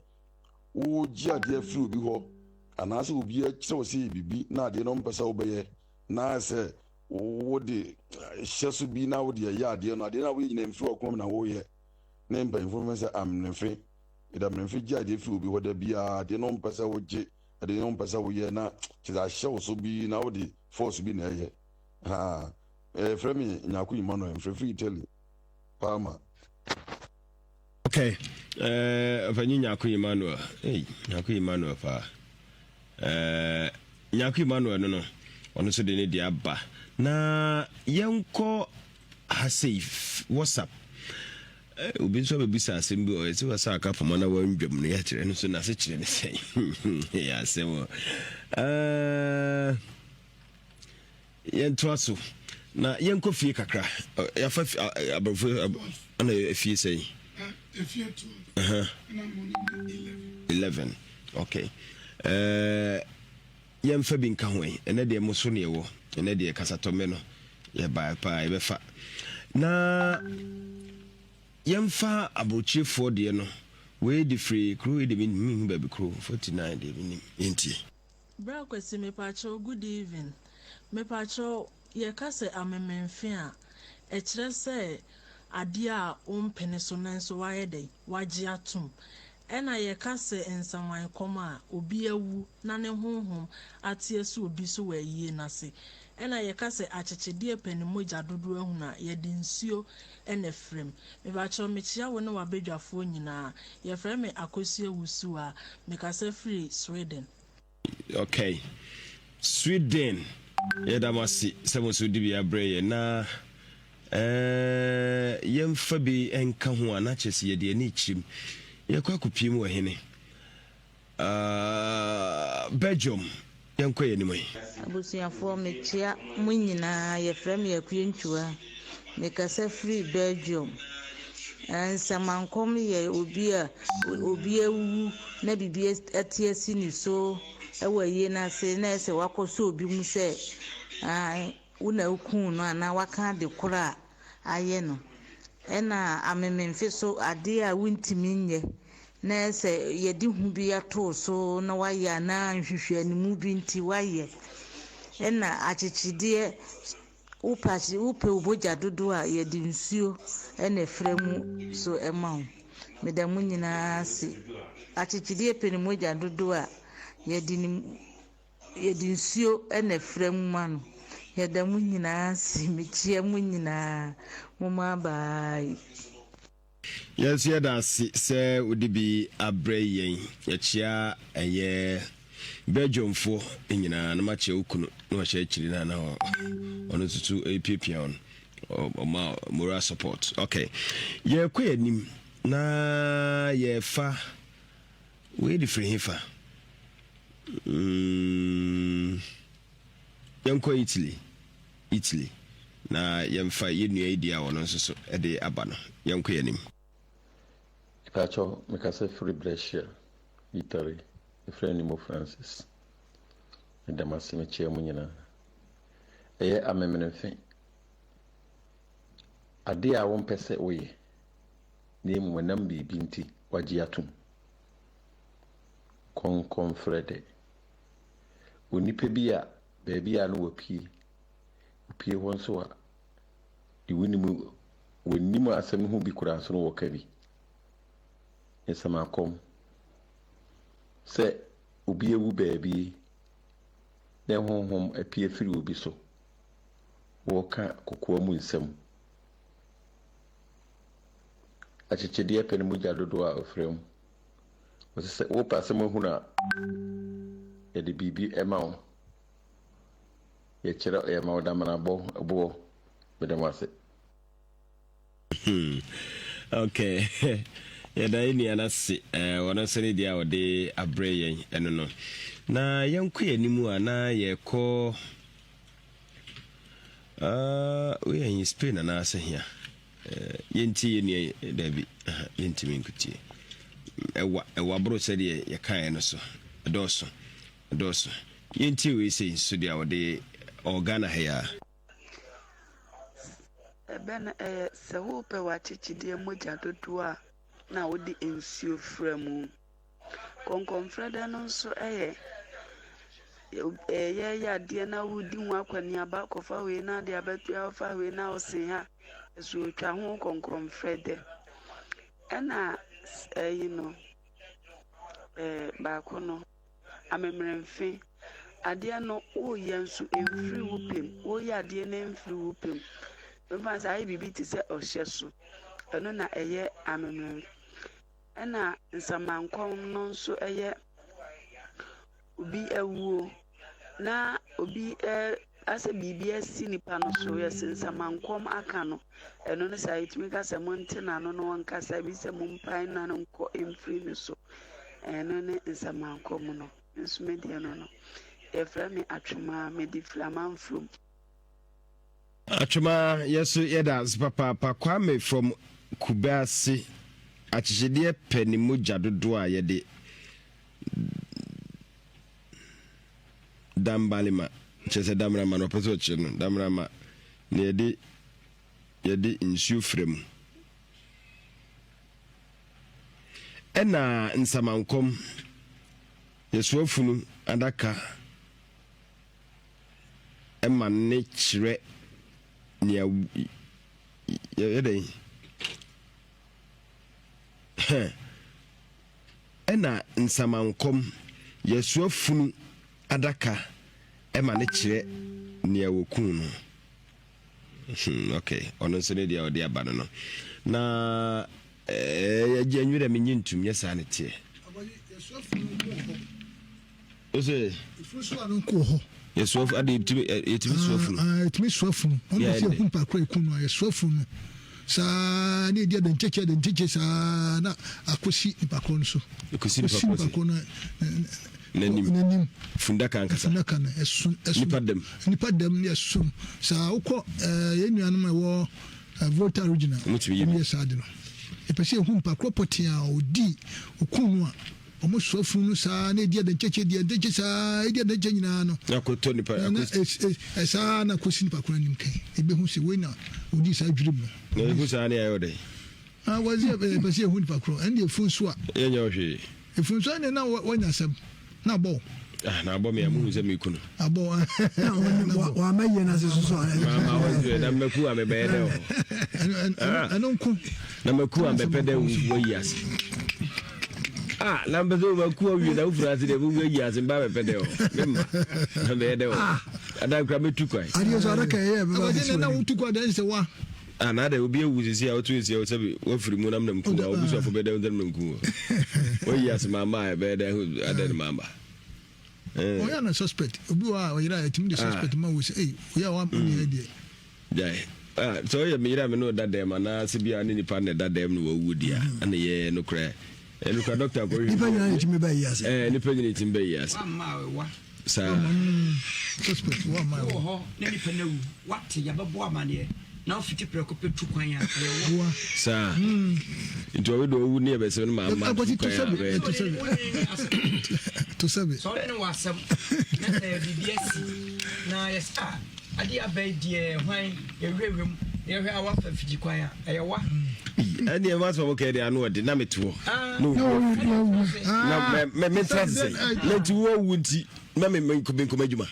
wogye adeɛ afiri obi hɔ anaasɛ obi akyerɛ wo sɛ yɛ biribi na adeɛ no mpɛ sɛ wobɛyɛ na sɛ wode hyɛ so bi na wode ɛyɛ adeɛ no, adeɛ no a woyɛ nyina mfiri wakoma mu na woyɛ. Ne mpanyimfoɔ fɛ sɛ amemfe, yɛde amemfe gye adeɛ firi obi hɔ da biara, adeɛ no mpɛ sɛ wogye, adeɛ no mpɛ sɛ woyɛ na kyerɛ sɛ ahyɛ wo so bi na wode force bi na ɛyɛ. Ha, yɛfrɛ me Nyarko Emmanuel, mfrɛ firi Italy, Parma. Okay, ɔpanyin eh, Nyarko Emmanuel, hey, Nyarko Emmanuel paa. Eh, Nyarko Emmanuel no no, ɔno nso de ne deɛ aba. Na yɛnkɔ ha sei, WhatsApp. Eh, obi nso abɛbisa asɛm bi ɔyɛ sɛ wasa aka poma na wandwam no yɛkyerɛ no so n'ase kyerɛ ne sɛn. Yɛ asɛm o. Eh, Yɛntoa so na yɛnkɔ fie kakra. Yɛafa aborɔfo ɛna efie sɛn? Efie 12. Ɛna mo ne 11. 11. Okay. Uh, yɛmfa bi nka ho yi. Ɛnɛ deɛ mo so ne ɛwɔ. Ɛnɛ deɛ kasatɔmmɛ no yɛbae paa yɛbɛfa. Na yɛmfa aborɔkyirefoɔ deɛ no. Wei de firi kuro yi de menhu baabi kuro 49 deɛ menim. Yɛntie. Bra Kwasi mepakyɛw good evening mepakyɛw yɛka sɛ amemenfe a ɛkyerɛ sɛ adeɛ a wompene so nanso wayɛ dɛn wagye atom ɛna yɛka sɛ nsaman kɔm a obi awu na ne honhom ate asi obi so wɔ ayie no ase ɛna yɛka sɛ akyekyedeɛ pɛ ne mogya dodoɔ ahunu a yɛde nsuo na ɛfrɛ mu mepakyɛw mekyea wo ne wabadwafoɔ nyinaa yɛfrɛ me Akosua Wusuaa mekasa firi Sweden. Okay. Sweden, yɛda mo ase sɛ mo nso de bi abrɛ yɛn na eh, yɛmfa bi nka ho a na kyerɛ sɛ yɛde ani kyirim. Yɛkɔ akɔpie mu wɔ hene. Uh, Belgium, yɛnkɔ yɛn anim yi. Abusuafoɔ mekyea mo nyinaa yɛfrɛ me Akua Ntwua mekasa firi Belgium Nsɛmankɔm yɛ obi a obi awu na biribi ate asi ne so wɔ ayie no ase na ɛsɛ sɛ wakɔsɔ obi mu sɛ ae wo na wokuu no anaa waka ade korɔ a ayɛ no. Ɛna amememfe so adeɛ a wontumi nyɛ na ɛsɛ yɛde hu bi ato wo so na woayɛ anaa nhwehwɛanimu bi nti woayɛ. Ɛna akyekyedeɛ Wopɛ ahye wopɛ wo mogya dodoɔ a, yɛde nsuo na ɛfra mu so ma wo. Meda mo nyinaa ase. Akyekyedeɛ pɛ ne mogya dodoɔ a, yɛde ne yɛde nsuo na ɛfra mu ma no. Yɛda mo nyinaa ase. Mekyia mo nyinaa. Momma bye. Yɛn nso yɛda ase sɛ wode bi abrɛ yɛn. Yɛkyea ɛyɛ. Belgiumfoɔ nyinaa na makyɛ wo kunu na wahyɛ akyiri no a na ɔno nso so ɛrepiapia wɔn ɔma moral support. Okay, yɛrekɔ yɛn anim na yɛrefa wei de firi hefa? Mm, yɛnkɔ Italy, Italy na yɛmfa yɛn nua yi deɛ a ɔno nso so de aba no yɛnkɔ yɛn anim. Mepakyɛw, mekasa firi Brescia, Italy. Mefrɛ Nimo Francis. Meda mo ase, mekyia mo nyinaa. Ɛyɛ amemenemfe. Ade a wompɛ sɛ woyɛ, na mmom ɛnam biribi nti woagye atom. Kɔnkɔnfrɛdɛ. Onipa bi a baabi a na wapue, opue hɔ nso a, deɛ wonim, wɔnnim asɛm no ho bi koraa nso no wɔka bi. Nsɛmakɔm. Sɛ obi awu baabi na honhom apue afiri obi so, wɔka kokoa mu nsɛm. Akyekyedeɛ pɛ ne mogya dodoɔ a ɔfira mu. Wɔsɛ sɛ wopɛ asɛm ahunu a, yɛde biribi ma wo. Yɛkyerɛ yɛma wo damena bɔ boɔ. Meda mo ase. Hmm. Okay. Yɛda yɛn nua no ase. Eh, ɔno nso ne deɛ a ɔde abrɛ yɛn ɛno no. Na yɛnkɔ yɛn anim a na yɛkɔ uh, woyɛ he Spain anaasɛ hia? Eh, yɛntie yɛn nua yi daabi, yɛntumi nkotie. Ɛwa, ɛwa boro sɛdeɛ yɛkaeɛ no so. Ɛdɔɔso, ɛdɔɔso. Yɛntie wei sei nso deɛ a ɔde ɔwɔ Ghana ha yi a. Ɛbɛ no ɛyɛ sɛ worepɛ w'akyekyedeɛ mogya dodoɔ a na wode nsuo fra mu. Kɔnkɔnfrɛdɛ no nso yɛ yɛreyɛ adeɛ na woredi ho akɔneaba kɔfa wei na ade abɛto ha, wofa wei na wosen ha. Ɛso otwa ho kɔnkɔnfrɛdɛ. Ɛna ɛyi no ɛɛ baako no. Amemenemfe, adeɛ no woreyɛ nso ɛmfiri wo pɛ mu, woreyɛ adeɛ no ɛmfiri wo pɛ mu. Mfa no sɛ ayɛ biribi te sɛ ɔhyɛ so, ɛno na ɛyɛ amemenemfe. Ɛna nsamankɔm no nso yɛ obi awuo na obi ɛ asɛ biribi asi nipa no so, yɛse nsamankɔm aka no. Ɛno no saa yɛtumi ka sɛ monte n'ano na ɔnkasa bi sɛ mompae n'ano nkɔ mfiri ne so. Ɛno ne nsɛmankɔ mu no. Me nso me deɛ no no. Yɛfrɛ me Atwemaa, mede firi Amanfrom. Atwemaa yɛso yɛda ase papaapa Kwame from Kubase akyekyedeɛ pɛ ne mogya dodoɔ a yɛde Dambalema kyerɛ sɛ Damrama na ɔpɛ sɛ ɔkyerɛ no Damrama na yɛde yɛde nsuo fra mu. Ɛna nsamankɔm, yɛsoa funu adaka ma ne kyerɛ nea yɛ dɛn hɛ ɛna nsamankɔm yɛsoa funu adaka ma ne kyerɛ nea wɔkuu no. Hmm, okay. Ɔno nso ne deɛ ɔde aba no no. Na eh, yɛgye anwira menye ntum nyɛ saa ne teɛ. Ose. Yɛsoa funu ade yɛtumi yɛtumi soa funu. Ah, yɛtumi soa funu. Wɔn bɛ fi ehu mpaakura eku no yɛsoa funu no saa ne edi adankyekye adankyekye saa na akosi nipa korɔ no so. Ekosi nipa korɔ no N'anim. N'anim. Fundaka ankasa. Fundaka no ɛso ɛso. Nipa dɛm. Nipa dɛm ne ɛso saa wokɔ ɛɛ yɛn nuanom a ɛwɔ ɛɛ Volta region a. Wɔn tumi yɛ bi. Wɔn yɛ saa de no. Yɛpɛ sɛ ehu nipa korɔ pɔtee a odi okun no a wɔn soa funu no saa na edi adankyɛkyɛ edi adankyɛ saa edi adankyɛ nyinaa no. Na akɔtɔ nipa akɔ. Na ɛsaa na akɔsi nipa korɔ anim kɛn ebehu sɛ wei na odi saa dwirim no. Na ehu saa ne ayɛ ɔdɛ. Ah, wɔdze yɛpɛ sɛ yɛhu nipa korɔ ɛnde efunu so a. Yɛnyɛ wo hwee. Efunu so ɛnde na wanya asɛm na abɔ wo. Ah, na abɔ me a muhu sɛ meku no. Abɔ wo na abɔ. Wama yie na se soso. Mama wɔn na mɛku a mebɛyɛ dɛ wɔ. Ɛno nko. Na mɛku a mɛpɛ dɛ wayi ase. Ah, na mpɛ sɛ maku awie na wofiri ase deɛ wayi ase mba mɛpɛ dɛ wɔ. Memma na mɛyɛ dɛ wɔ. Ada kura mɛtu kwan. Adeɛ so adaka ɛyɛ ɛbɛba bɛsi wɔ. Na wotu kwan dɛ nsɛ wa. Ah na adɛn obi awu sisi a wotu nsia sɛ wafiri mu nam nam ku a obusuafo bɛyɛ dɛn nam ku wayi ase mama a ɛbɛyɛ dɛn adɛn ne mama. Ɔyɛ na suspect obi wɔ a ɔyere a ɛtumi de ah. suspect ma wo sɛ ei woyɛ a wonni mm. deɛ. Gyae. Ah, sɛ ɔyɛ me yere a me ne ɔda dɛm anaa sɛ bia ne nipa na ɛda dɛm na wawu deɛ a mm. ɛna yɛ nokorɛ ɛnokora dɔkta kɔhwɛ nipa nyinaa yɛtumi bɛ yi ase ɛɛ nipa nyinaa yɛtumi bɛ yi ase saa suspect wɔ ama wɔ hɔ na nipa na wu wate yɛbɛbɔ amaneɛ na wofiti prɛko pɛ tu kwan a ɛyɛ wa saa hmm. nti ɔwe de ɔwu ne yɛbɛsɛ no ma ama tu kwan a bɛyɛ to sɛbe sɛ ɔne ne wɔ asɛm na sɛ biribi asi na yɛsɛ a Adeɛ aba yi deɛ hwan yɛhwehwɛ mu na yɛhwɛ a wafa fiti kwan a ɛyɛ wa. Ɛdeɛ ma sɛ wɔkɛ deɛ ano ɔde na mete hɔ ah. na owu na mɛmetra sɛ na nti wɔwu nti na menkɔm adwuma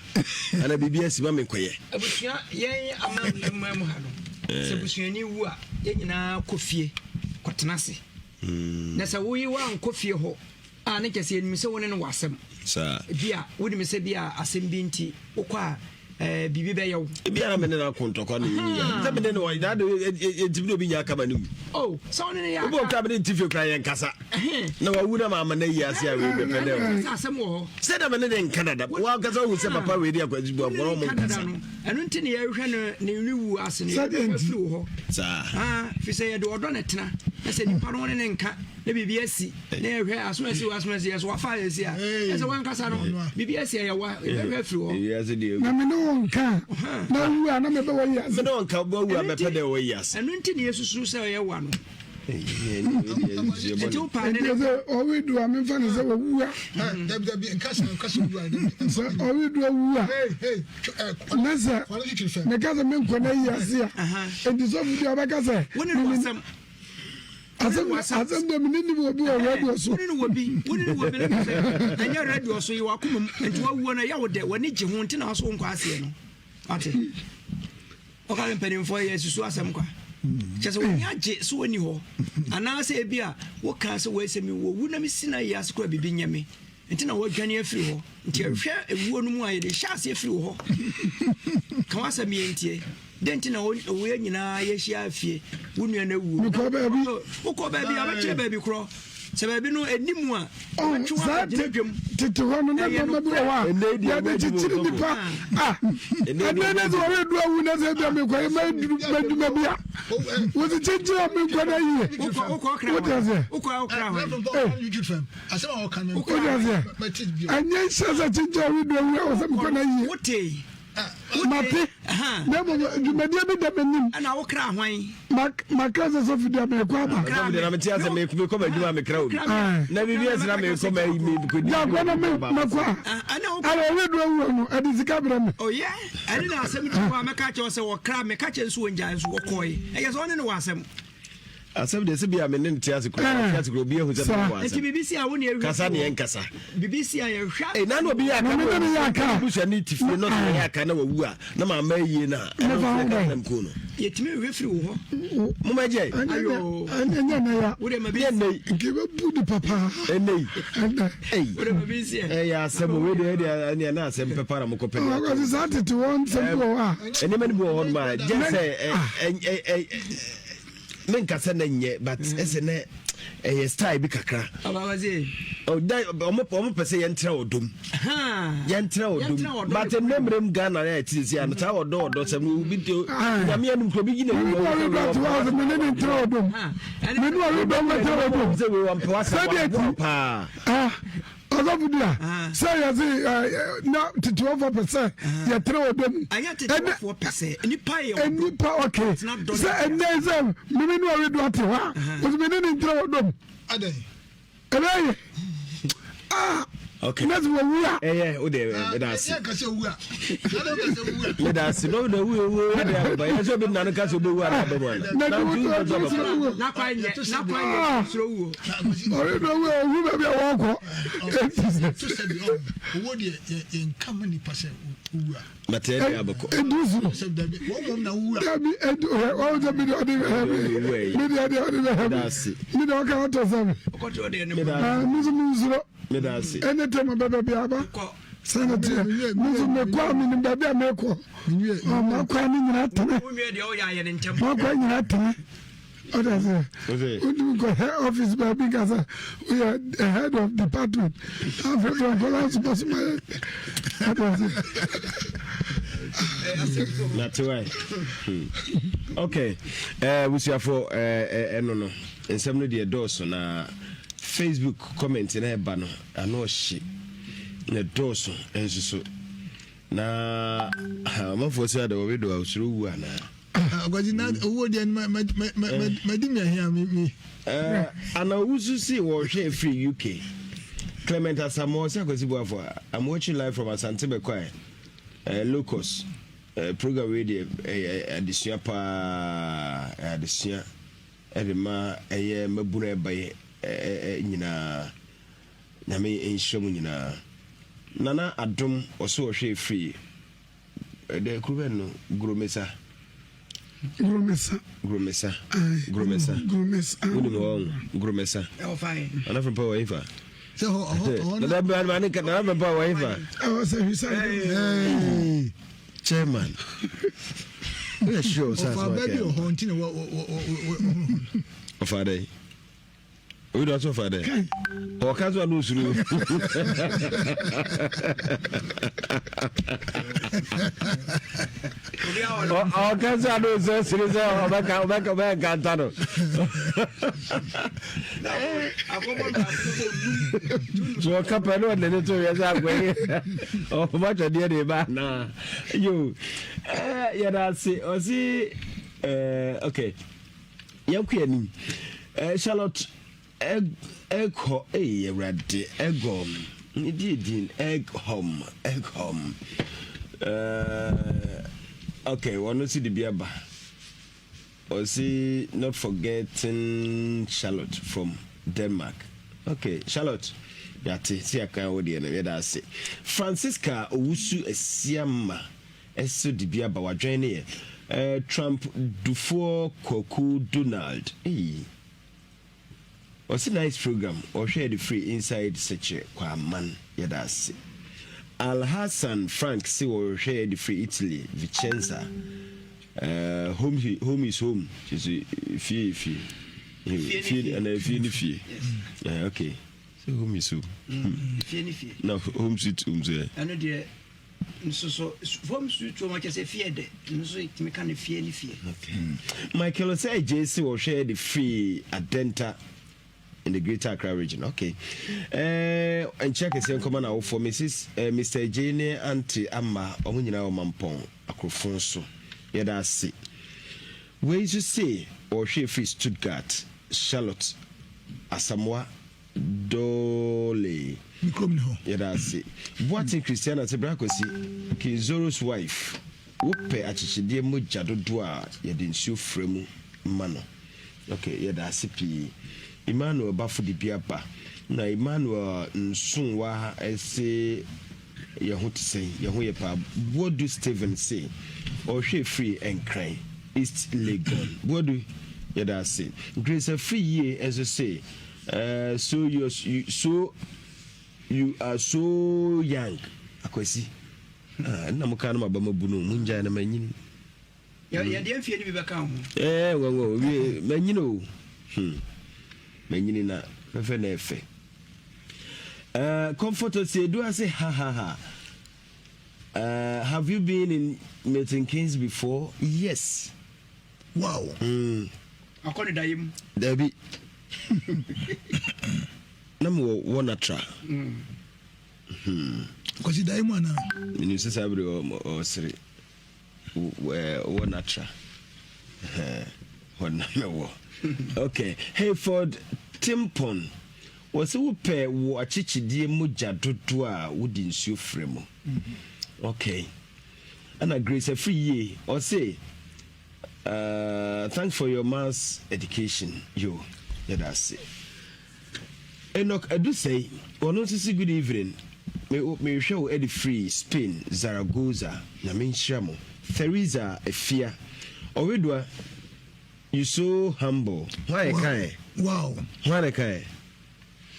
ana biribi asi ma menkɔyɛ. Abusua yɛn amammerɛ mu ha no sɛ eh. busuani wu a yɛn nyinaa kɔ fie kɔtena ase hmm. na sɛ woyi woankɔ fie hɔ a ne kyɛ sɛ yɛnim sɛ wo ne no wɔ asɛm bi a wonim sɛ bi a asɛm bi nti wokɔ a eh, biribi bɛyɛ wo. Ebi ara me ne no ako ntɔkwa na ɛyi yɛ. Sɛ me ne no wɔ na de ɛntimi ne obi nya akama no mu. Oh, sɛ wo ne no yɛ aka. Obi ɔkura me ne nti fie kura yɛn kasa. Na wawu na maama no ayi ase a wei bɛpɛ dɛ. Asɛm wɔ hɔ. Sɛ na me ne ne nka dada. Wankasa wohu sɛ papa wei de akwasi bu akɔrɔ ɔmo nkasa. Ɛno nti ne yɛhwɛ no ne ne wu ase no yɛhwɛ firi wɔ hɔ. Saa. Ah, fi sɛ yɛde ɔdɔ ne tena. Na sɛ nipa no ne ne nka na biribi asi na yɛhwɛ asom asi wɔ asom asi yɛ so wafa ayɛ si a ɛsɛ wankasa no biribi asi ɛyɛ wa yɛbɛhwɛ afiri hɔ. Na me ne wo nka na wu a na mebɛ wɔ yi ase. Me ne wo nka wu a mɛpɛ dɛ wɔ yi ase. Ɛno nti na yɛsusu sɛ ɔyɛ wa no. Nti sɛ ɔwe du a memfa no sɛ wawu a. Sɛ ɔwe du awu a na sɛ meka sɛ menkɔ no ayi ase a nti sɔfo bi a ɔbɛka sɛ Asɛm asɛm deɛ mene nim obi wɔ radio so. Wone ne wɔ bi wone ne wɔ bi ne sɛ ɛnyɛ radio so yɛ wakoma mu nti wawuo no ɛyɛ wo dɛ w'ani gye ho nti na waso wo nkɔ aseɛ no ate ɔka ne mpanimfoɔ yɛ susu asɛm kwa kyɛ sɛ w'ani agye so wɔni hɔ anaasɛ ebi a woka sɛ wɔasɛ mi wɔwu na mesi na yɛ ase kora biribi nyɛ me Nti na wɔadwane afiri hɔ. Nti ɛhwɛ ewuo no mu a yɛde hyɛ aseɛ firi hɔ. Ka w'asɛm yɛ ntie. Dɛn nti na woyɛ nyinaa yɛhyia afie wo nua no awuo. Mekɔ baabi. Wokɔ baabi a bɛkyerɛ baabi korɔ. Sɛ baabi no ɛni mu a wɔbɛtwe wo akɔgyina dwam. Tete hɔ no na nneɛma bi wɔ hɔ a yɛde kyekyere nipa a ɛnɛ ne sɛ wɔredu awu na sɛ ebia mekɔyɛ m'adwuma bi a wɔsi kyekyere a menkɔ no ayie. Wote aseɛ? Wote aseɛ? Ɛnyɛ nhyɛ sɛ kyekyere a wedu awu a wɔsɛ mekɔ no ayie. Mate na mmom dwumadie bi da m'anim. Ɛna wokra hwan? Makra sɛ sɔfo di a mekɔ aba. Sɔfo di na mete ase mekɔ m'adwuma mekra obi. Na biribi asi na mekɔ ma mekɔdi. Jakɔ na mekɔ a. Ɛna ɔwe do awuo no ɛde sika brɛ me. Oyɛ ɛne na asɛm ti hɔ a mɛka kyerɛ sɛ wɔkra meka kyerɛ nso wɔngyae nso wɔkɔe. Ɛyɛ sɛ ɔne ne wɔ asɛm. Asɛm deɛ sɛ bia me ne no te ase koraa te ase koraa obi ahu sɛ me ne wɔ asɛm. Nti biribi si a wo ne ɛhwɛ kasa ne ɛnkasa. Biribi si a yɛhwɛ. Ee na na obi yɛ aka na ɔbu busua ne ti fie na ɔsɛ yɛ aka na wawu a na maa ma yie na ɛno nso yɛ kasa mko no. Yɛtumi hwɛ firi wo hɔ. Mo ma gye. Ayo. Ɛnyɛ nɛ ya. Wo de ma bi. Yɛ nɛ yi. Nti bɛ bu ni papa. Ɛnɛ yi. Ɛnɛ. Ɛyi. Wo de ma bi si ɛ. Ɛyɛ asɛm o wei deɛ ɛdeɛ ɛdeɛ na asɛm pɛpa na mo kɔ pɛ. Ɔkɔsi saa tete wɔn nsɛm bi wɔ hɔ a. Nneɛma no bi wɔ hɔ nom a gye sɛ ɛ ɛ ɛ. Menka sɛ na nyɛ but mm. ɛsɛ na ɛyɛ style bi kakra. Ɔmo pɛ sɛ yɛntra ɔdɔ mu. Yɛntra ɔdɔ mu. But nnɛ mmerɛ mu Ghana na ɛte sisi ano saa ɔdɔ ɔdɔ sɛm no obi te nyame anim kuro bi gyina anim. Mene ɔwe dɔ te hɔ mene ne ntra ɔdɔ mu. Mene ɔwe dɔ ntra ɔdɔ mu. Sɛ wei wɔmpɛ w'asɛm waboa paa. Ɔsɔfo dua sɛ yɛse na tetewafoɔ pɛ sɛ yɛtrɛ ɔdɔ mu. Ɛnyɛ tetewafoɔ pɛ sɛ nipa yɛ ɔdɔ. Nipa ok sɛ ɛnɛ sɛ mimi ne ɔwe do ate hɔ a ɔsɛ mene ne ntrɛ ɔdɔ mu. Ɛbɛyɛ yɛ ah Okay. Na sɛ wɔwu a. Ɛyɛ o de meda ase. Meda ase na ɔde wu ewu ɛde ababa yɛ sɛ obi nanu ka sɛ obewu ana aba mu ana. Na de wotu ɔtu soro wuo. Na kwan nyɛ na kwan nyɛ soro wuo. Ɔre na owu owu baabi a wɔkɔ. To sɛ bi ɔn owó deɛ yɛ yɛ nka ma nipa sɛ owu a. Bàtɛ ɛdi abɛkɔ. Edu so. Sɛ dabi wɔn mɔm na owu a. Dabi edu ɛ ɔn sɛ mi de ɔde bɛ hɛ mi. Mi de ɔde ɔde bɛ hɛ mi. Mi de ɔka ɔtɔ sɛ mi. Mi nso mi nsoro. Ɛne tɛ ma bɛbɛ bi aba. Sɛ ne teɛ mi nso mi kɔ a mi nim baabi a mi kɔ. Ɔmo akɔ a mi nyina tene. Mo akɔ nyina tene. Ɔda sɛ wotumi kɔhɛ office baabi ka sɛ woyɛ head of department afɛfɛ nkɔla somasoma yɛ ɔda sɛ. Nate wae. Okay. Abusuafo ɛno no nsɛm no deɛ dɔɔso na Facebook comment na ɛba no ano ɔhye na dɔɔso nso so na amanfoɔ sɛ ada wɔwe do a osuro wu anaa. Akwasi na owó deɛ madi mi ahia mi mi. Ana owusu si wɔhwɛ firi UK. Clement Asamoah sɛ Akwasi Boafo I'm watching live from Asante Bɛkwae Locust program wei deɛ ɛyɛ adesua paa ɛyɛ adesua ɛde ma ɛyɛ mmabunu ɛba yi nyinaa Nyame nhyira mu nyinaa. Nana Adom ɔso ɔhwɛ firi Ɛdɛ kuro bɛn no? Guromesa. Guromesa. Guromesa. Guromesa. Guromesa. Wonim hɔ Guromesa. Ɛwɔ fa yi. Nana Frimpong wɔ hefa? Sɛ hɔ ɔhɔ ɔhɔ na. Nana Nana Frimpong wɔ hefa? Ɛwɔ sɛ hwisa. Chairman. Woyɛ sure sɛ asɛm akɛ. Ɔfa bɛ bi wɔ hɔ nti na wɔ wɔ wɔ wɔ. Ɔfa dɛ. Obi dɔ so fa dɛ. Ɔka so a no osuro. Ɔka so a no osuro sere sɛ ɔbɛka ɔbɛka ɔbɛka nkanta no. So ɔka pɛ no ɔde ne to yɛ sɛ akɔyi ɔma twɛdeɛ de ba anaa yo yɛda ase ɔse okay. Yɛnkɔ anim. Eh, Charlotte Egho, ei Awurade, Egom, ne die din Eghom, Eghom. Uh, okay, wɔn nso de bi aba. Ɔsi not forgetting Charlotte from Denmark. Okay, Charlotte, yate si akan wo deɛ no yɛda ase. Francisca Owusu Asiama. Ɛso de bi aba wadwɛn ne yɛ eh, Trump Dufoɔ Kwaku Donald eii Ɔse nice program ɔhwɛɛ de firi inside Sekyere Kwaman yɛda ase Alhassan Frank se ɔhwɛɛ de firi Italy Vicenza eh, home, home is home kyese fie yɛ fie fie anaa fie ne fie eh, okay sɛ home is home fie ne fie na home sweet home so ɛ ɛno deɛ Nso so fam so tuo ma kyɛ sɛ fie dɛ nso tumi ka no fie ne fie. Michael Osei Adjei se wɔhwɛ de firi Adenta in the Greater Accra Region. Okay. Eh, nkyia kɛseɛ nkɔma na awofoɔ Mrs. Eh, Mr. Adjei ne Auntie Ama wɔn nyinaa wɔ Mampɔn akorofon so. Yɛda ase. Wei nso se wɔhwɛ firi Stuttgart, Charlotte Asamoah Dooley. Me kurom ne hɔ. Yɛda ase. Boateng Christiana se Bra Kwasi, King Zoro's wife, wo pɛ akyekyedeɛ mogya dodoɔ a yɛde nsuo fra mu ma no. Ok, yɛda ase pii. Emmanuel Bafo de bi aba. Na Emmanuel Nsowa se yɛn ho te sɛn? Yɛn ho yɛ paa. Boadu Stephen se ɔrehwɛ firi Nkran, East Legon. Boadu, yɛda ase. Grace Afriyie nso se, eh, so you, so you are so young. Akwasi, ah, nna mo kan no maba mabu no, mongyae na manyini. Yɛdeɛ mfie no bi bɛka ho. Ɛɛ nwanwa o, wie manyini o. Hmm. Manyini na fɛfɛ na ɛfɛ. Uh, Comfort Osiedu ase ha ha ha. Uh, have you been in Milton Keynes before? Yes. Wow. Akɔ ne daeɛ mu. Dabi. Na mewɔ Wɔnatra. Kwasi daeɛ mu anaa? Menim sɛ saa bere ɔsere. Wɔ natra hɔ na mɛwɔ. Okay, Hayford Timpon, wɔsɛ wopɛ wo akyekyedeɛ mogya dodoɔ a wode nsuo frɛ mu. Okay, ɛna Grace Afiri yie ɔse uh, thanks for your mass education yo yɛda ase. Enoch Adusei, ɔno nso se good evening, me mehwɛ wo ɛde firi Spain, Zaragoza, Nyame nhyira mo. Theresa Afia, Ɔwedoa, you so humble, hwan ɛkaɛ? Wow. Hwan ɛkaɛ?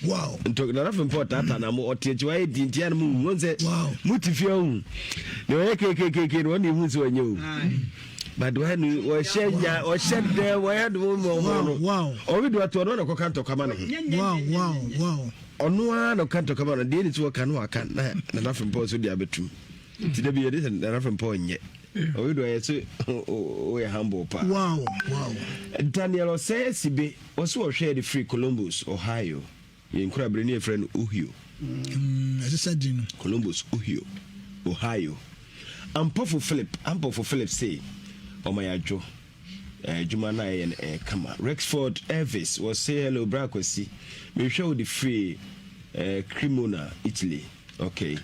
Wow. Nto Nana Frimpong ɔtaataa na mo ɔte akyi wayɛ di ntia na mo hu wɔn sɛ mo te fie ahu na ɔyɛ kekekeke na wɔn na ehu sɛ ɔnyɛ o. But wɔyɛ no wɔhyɛ nya wɔhyɛ dɛ wɔyɛ de wɔn mu ɔmo no. Ɔwe do ato ɔno na kɔka ntɔkwa ma ne ho. Ɔno ara na ɔka ntɔkwa ma no deɛ ne ti wɔka no waka na Nana Frimpong nso de abɛtum. Nti da bi yɛde sɛ Nana Frimpong nyɛ. Ɔwe do ayɛ sɛ woyɛ humble paa. Wow, wow. Daniel Ɔsɛe Asibe ɔsɛ ɔhwɛ de firi Columbus, Ohio. Yɛn nkurabere no yɛfrɛ no Ohio. Mm, ɛsesa din no. Columbus, Ohio, Ohio. Ampofo Philip, Ampofo Philip se ɔma yɛadwo. Adwuma no a ɛyɛ no ɛyɛ kama. Rexford Elvis wɔ se hello bra Kwasi. Mehwɛ wo de firi eh, Cremona, Italy. Okay.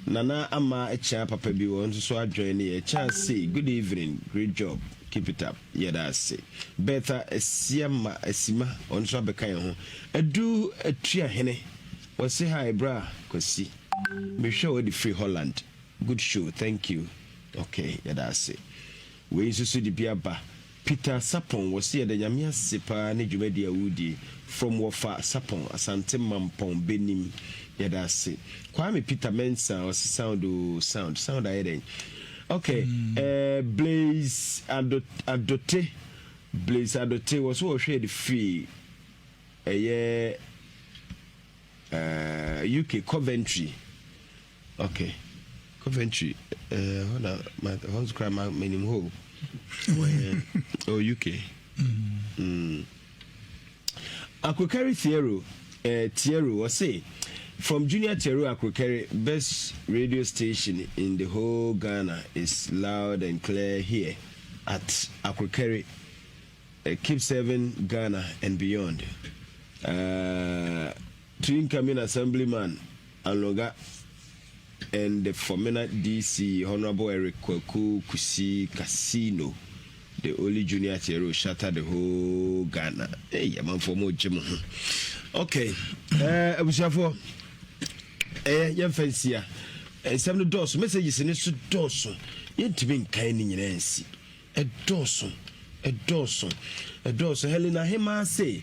Nana ama kyea papa bi wɔ nso so adwene ne yɛ. Kyea se good evening, great job, keep it up. Yɛda ase. Bertha Asiama Asima, ɔno nso abɛka yɛn ho. Adu Atuahene, ɔse hi bra Kwasi, mehwɛ wo de firi Holland. Good show, thank you. Ok, yɛda ase. Wei nso so de bi aba. Peter Sarpong, wɔse yɛda Nyame ase paa ne dwumadi a wodie. From Wɔfa Sarpong, Asante Mampong, Benim. Yɛda ase. Kwame Peter Mensah, ɔse sound oo, sound. Sound ayɛ dɛn? Ok eh, Blaise Ado, Adote, Blaise Adote, wɔ so wɔhwɛ de firi ɛyɛ eh, UK, Coventry. Ok, Coventry, eh, hɔ na, ma, hɔ nso koraa ma, menim hɔ o. Eh, oh, UK. Mm. Akrokeri Thiero, eh, Thiero, ɔse, From Junior Thiero Akrokeri, best radio station in the whole Ghana is loud and clear here at Akrokeri. Eh, keep serving Ghana and beyond. Uh, to incoming Assemblyman Anloga and the Fomena DC Honorable Eric Kwaku Kusi Casino. The only junior Thierry shatter the whole Ghana. Hey, amanfoɔ mo gye mo ho. Okay, eh, abusuafoɔ, ɛyɛ yɛmfa nsia. Nsɛm no dɔɔso, messages no so dɔɔso. Yɛntumi nkan ne nyinaa nsi. Ɛdɔɔso, ɛdɔɔso, ɛdɔɔso. Helena Hemaa se,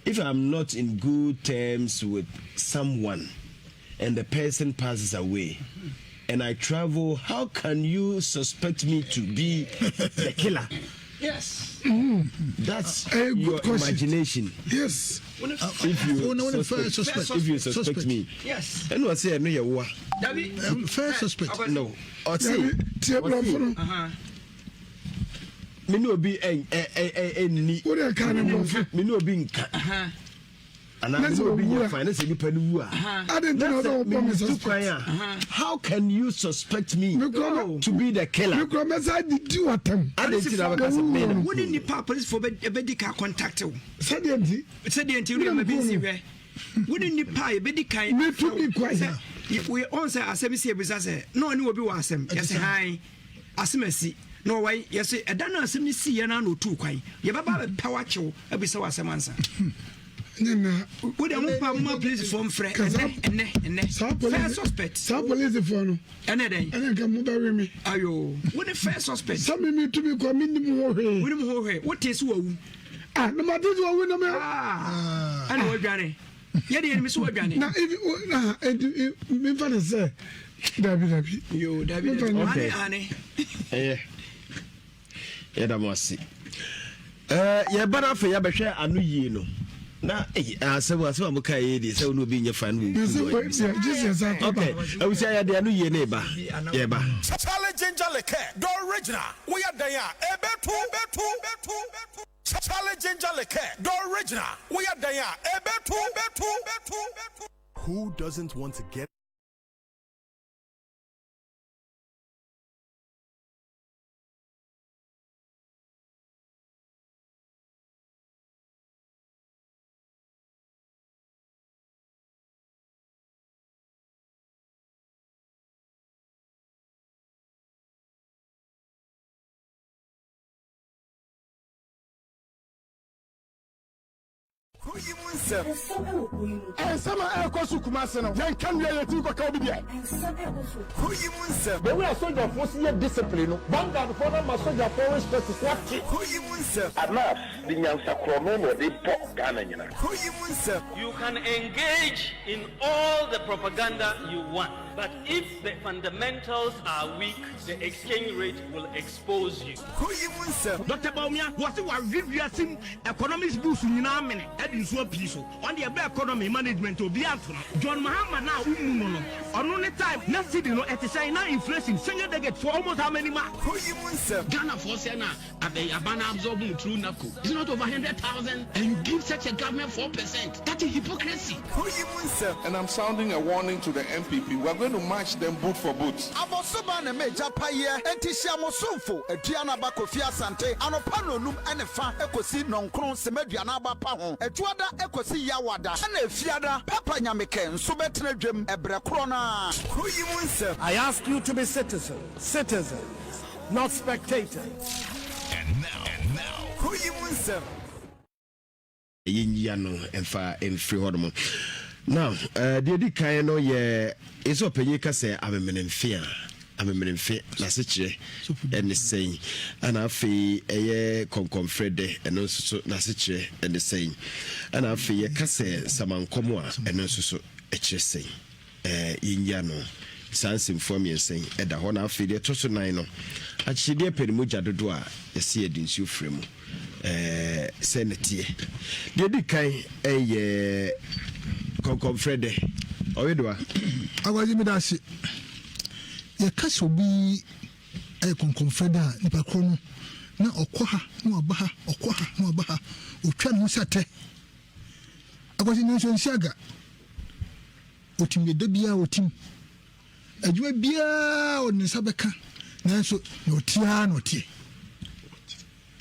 if I'm not in good terms with someone and the person passes away and I travel, how can you suspect me to be the killer? Yes. That's A good your question. imagination. Yes. If you Oh, no, no, suspect, first suspect. if you suspect, Suspect. me. Yes. Ɛna ɔsɛ ɛno yɛ woa. Dabi. First suspect. No. Ɔse. Tie brɔfo no. Me ne obi ɛnni. Wo de ka ne brɔfo. Me ne obi nka. Anaa me ne obi nyɛ fine na sɛ nipa no wu a. Adi nti na ɔsɛ ɔbɔ me suspect. Kwan a how can you suspect me to be the killer? Me kura mɛsa didi watam. Adi nti na bɛka sɛ me na. Wo ne nipa a polisifoɔ bɛdi ka contact wo. Sɛdeɛ nti. Sɛdeɛ nti wo de ma bi nsi hwɛ. Wo ne nipa a yɛbɛdi kan. Metu mi kwan sɛ. Ɔn sɛ asɛm si ebisa sɛ na ɔne obi wɔ asɛm yɛsɛ han. Asɛm asi, na ɔwae. Yɛse ɛda no a asɛm no siiɛ no ara na ɔtuu kwan. Yɛbɛba abɛpɛ wo akye wo abisa wo asɛm ansa. Wo deɛ mo pa mma polisifoɔ mfrɛ ɛnɛ ɛnɛ ɛnɛ. First suspect. Saa polisifoɔ no. Ɛnɛ dɛn? Ɛnɛ nka mo bɛwe me. Ayo, wo ne first suspect. Sɛ me me tumi kɔ me nim ho hwee. Wo nim ho hwee. Wo te so wawu. Ah, na ma te so wawu na me. Ah, ɛna wadwane. Yɛ deɛ yɛnim sɛ wadwane. Na if na edi mefa ne sɛ dabi dabi. Yo dabi dabi. Okay. Ane ane. Ɛyɛ yɛda mo ase. Ɛɛ yɛba no afei yɛabɛhwɛ ano yie no na eyi asɛm asɛm a mo ka yɛ deɛ sɛ wo ne obi nyɛ fa no wɔ ku okay awusia yɛde ano yie ne ba yɛba. Charlie Ginger Liqueur, the original, woyɛ dɛn a, ɛbɛtu, bɛtu, bɛtu, bɛtu. Charlie Ginger Liqueur, the original, woyɛ dɛn a, ɛbɛtu, bɛtu, bɛtu, bɛtu. Who doesn't want to get Kuro yi mu nsɛm. Nsɛm ɛwɔ kuro yi mu. Nsɛm a ɛrekɔ so Kumasi no, yɛnka nwie a yɛtumi kɔka obi deɛ. Nsɛm ɛrekɔ so. Kuro yi mu nsɛm. The way a sogyafoɔ si yɛ discipline no, vanguard foɔ no ama sogyafoɔ respect so ate. Kuro yi mu nsɛm. Anas de nyansa korɔno na ɔde bɔ Ghana nyina. Kuro yi mu nsɛm. You can engage in all the propaganda you want. But if the fundamentals are weak, the exchange rate will expose you. Kuro yi mu nsɛm. Doctor Bawumia, wɔse wawe wiase mu economics books nyinaa amene de nsuo apii so. Ɔno deɛ ɛba economy management a obiara nto no. John Mahama no a wommu no no, ɔno ne time na cedi no ɛte sɛn? Na inflation single digit for almost how many months? Kuro yi mu nsɛm. Ghanafoɔ sɛ na aban no absorb mu through NABCO is it not over 100,000 and you give such a government 4% that is hypocrisy. Kuro yi mu nsɛm. And I'm sounding a warning to the NPP, we are going to match them boot for boot. Abɔsoba na m'agya payɛ, enti hyia mo somfo, Aduanaba Kofi Asante, anɔpa nnɔnum ne fa kosi nnɔnkron sema aduanaba pa ho, Adwuada kosi Yawada, ɛna Efiada, Papa Nyamekɛ nso bɛtena dwam ɛberɛ korɔ no ara. Kuro yi mu nsɛm. I ask you to be citizens, citizens, not spectators. And now, and now, Kuro yi mu nsɛm. Yɛnyi ano mfa mfiri hɔ nom. Now, eh, deɛ di kan no yɛ ɛsɛ ɔpanyin ka sɛ amemenemfe a amemenemfe n'asekyerɛ ɛne sɛn, ɛna afei ɛyɛ kɔnkɔnfrɛ dɛ ɛno nso so n'asekyerɛ ɛne sɛn, ɛna afei yɛka sɛ samankɔm a ɛno nso so ɛkyerɛ sɛn. Eh, yɛnyi ano. Saa nsɛmfua mmiɛnsa yi da hɔ, na afei deɛ ɛtɔ so nan no, akyekyedeɛ pɛ ne mogya dodoɔ a yɛse yɛde nsuo frɛ mu. Eh, sɛ na teɛ. Deɛ ɛdi kan ɛyɛ kɔnkɔnfrɛ dɛ. Ɔwedoa. Awurade meda ase. Yɛka sɛ obi ɛyɛ kɔnkɔnfrɛ dɛ a, nipa korɔ no na ɔkɔ ha na waba ha, ɔkɔ ha na waba ha, ɔtwa ne ho sɛ atɛ. Akwasi nanso nsi aga. Otim deɛ da biara otim. Adwuma biara ɔde ne nsa bɛka nanso na ɔte ara na ɔteɛ.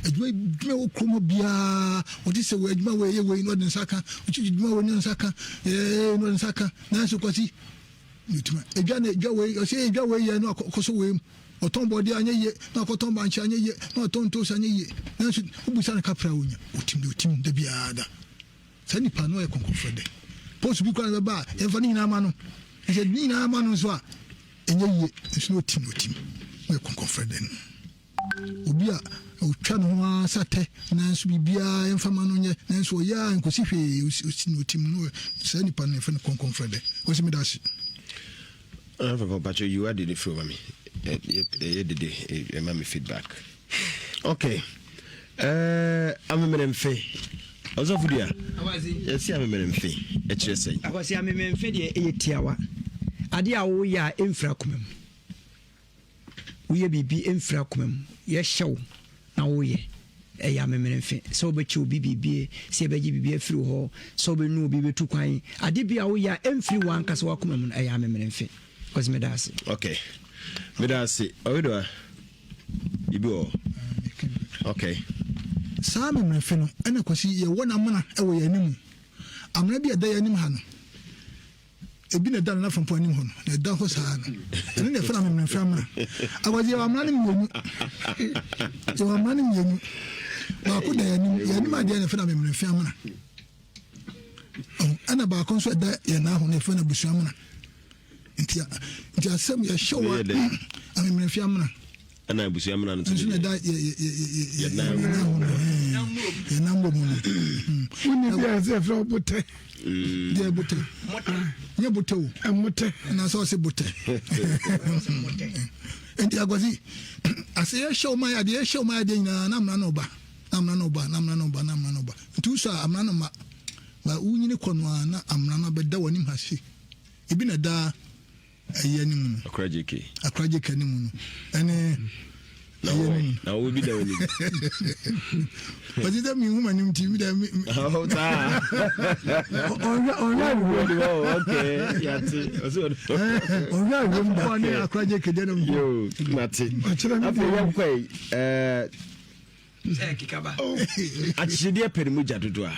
Adwuma adwuma wɔ kurom hɔ biara ɔte sɛ wɔ adwuma wɔ ɛyɛ wei na ɔde ne nsa ka ɔte adwuma wɔ ne nsa ka ɛɛ na ɔde ne nsa ka nanso Kwasi na otim adwa na adwa wei ɔsɛ adwa wei yɛ na ɔkɔ so wei mu ɔtɔn bɔdeɛ anyɛ yie na ɔkɔtɔn bankye anyɛ yie na ɔtɔn ntoosi anyɛ yie nanso wobusa no kapra a onya otim deɛ otim da biara da. Saa nipa no yɛ kɔnkɔnfrɛ dɛ. Post bi koraa na ɛbɛba a, yɛmfa ne nyinaa ma no. Na sɛ yɛde ne nyinaa ma no nso a, ɛnyɛ yie. Nso na otim na otim. Ɔyɛ kɔnkɔnfrɛ dɛ no. Obi a ɔtwa ne ho ara sɛ atɛ, nanso biribiara yɛmfa ma no nyɛ, nanso ɔyɛ a nkosi hwee, osi na otim no. Saa nipa no yɛfrɛ no kɔnkɔnfrɛ dɛ. Ɔsi meda ase. Papa mpakyɛ yi wade ne firi ma me ɛyɛ dede ɛma me feedback ok ɛɛ amemene mfe ɔsɔfo dua yɛsi amemene mfe ɛkyerɛ sɛn. Akwasi amemene mfe deɛ ɛyɛ tiawa adeɛ a woyɛ a ɛmfiri akoma mu Woyɛ biribi mfiri akoma mu, yɛhyɛ wo na woyɛ. Ɛyɛ amemenemfe sɛ wobɛkyɛ obi biribi, sɛ yɛbɛgye biribi afiri wo hɔ, sɛ wobɛnu obi bɛtu kwan. Ade bi a woyɛ a ɛmfiri w'ankasa w'akoma mu no, ɛyɛ amemenemfe. Kwasi, meda ase. Ok, meda ase. Ɔwedoa, biribi wɔ hɔ? Ok. Saa amemenemfe no, ɛna Kwasi, yɛwɔ no amena wɔ yɛn anim. Amena bi a ɛda yɛn anim ha no, Ebi na ɛda Nana Frimpong anim hɔ no, na ɛda hɔ saa no. Ɛno na ɛfrɛ no amemenemfe amena. Akwasi, yɛwɔ amena no mmienu. Yɛwɔ amena no mmienu. Baako da yɛn anim, yɛn anim adeɛ na ɛfrɛ no amemenemfe amena. Ɛna baako nso ɛda yɛn nan ho na ɛfrɛ no abusua amena. Nti nti asɛm yɛhyɛ wɔ amemenemfe amena. Ɛna abusua amena no nso na ɛda yɛ yɛ yɛ yɛ yɛn nan ho no yɛn nan bɔ mu no. Wonni bi a ɛsɛ ɛfrɛ wo botɛ. Deɛ botɛ. Nyɛ botɛ o. Ɛmotɛ. Na sɛ ɔse botɛ. Nti akwasi ase yɛhyɛ wo ma yɛ adeɛ yɛhyɛ wo ma yɛ adeɛ nyinaa na amena no ba na amena no ba na amena no ba na amena no ba nti wosɔ a amena no ma ba wonyini kɔ no a na amena no abɛda w'anim ha se ebi na daa ɛyi anim no. Akora JK. Akora JK anim no ɛne ɛyi anim no. Na wo bi da w'anim. Ɔsi sɛ mi hu m'anim ti mi dɛ mi. Ɔwɔ saa. Ɔnhwɛ ɔnhwɛ awiam. Ok yate. Ɔnhwɛ awiam da. Ɔne Akora JK deɛ no. Yoo mate. Afei yɛn kɔ yi ɛɛ. Akyekyedeɛ pɛ ne mogya dodoɔ a.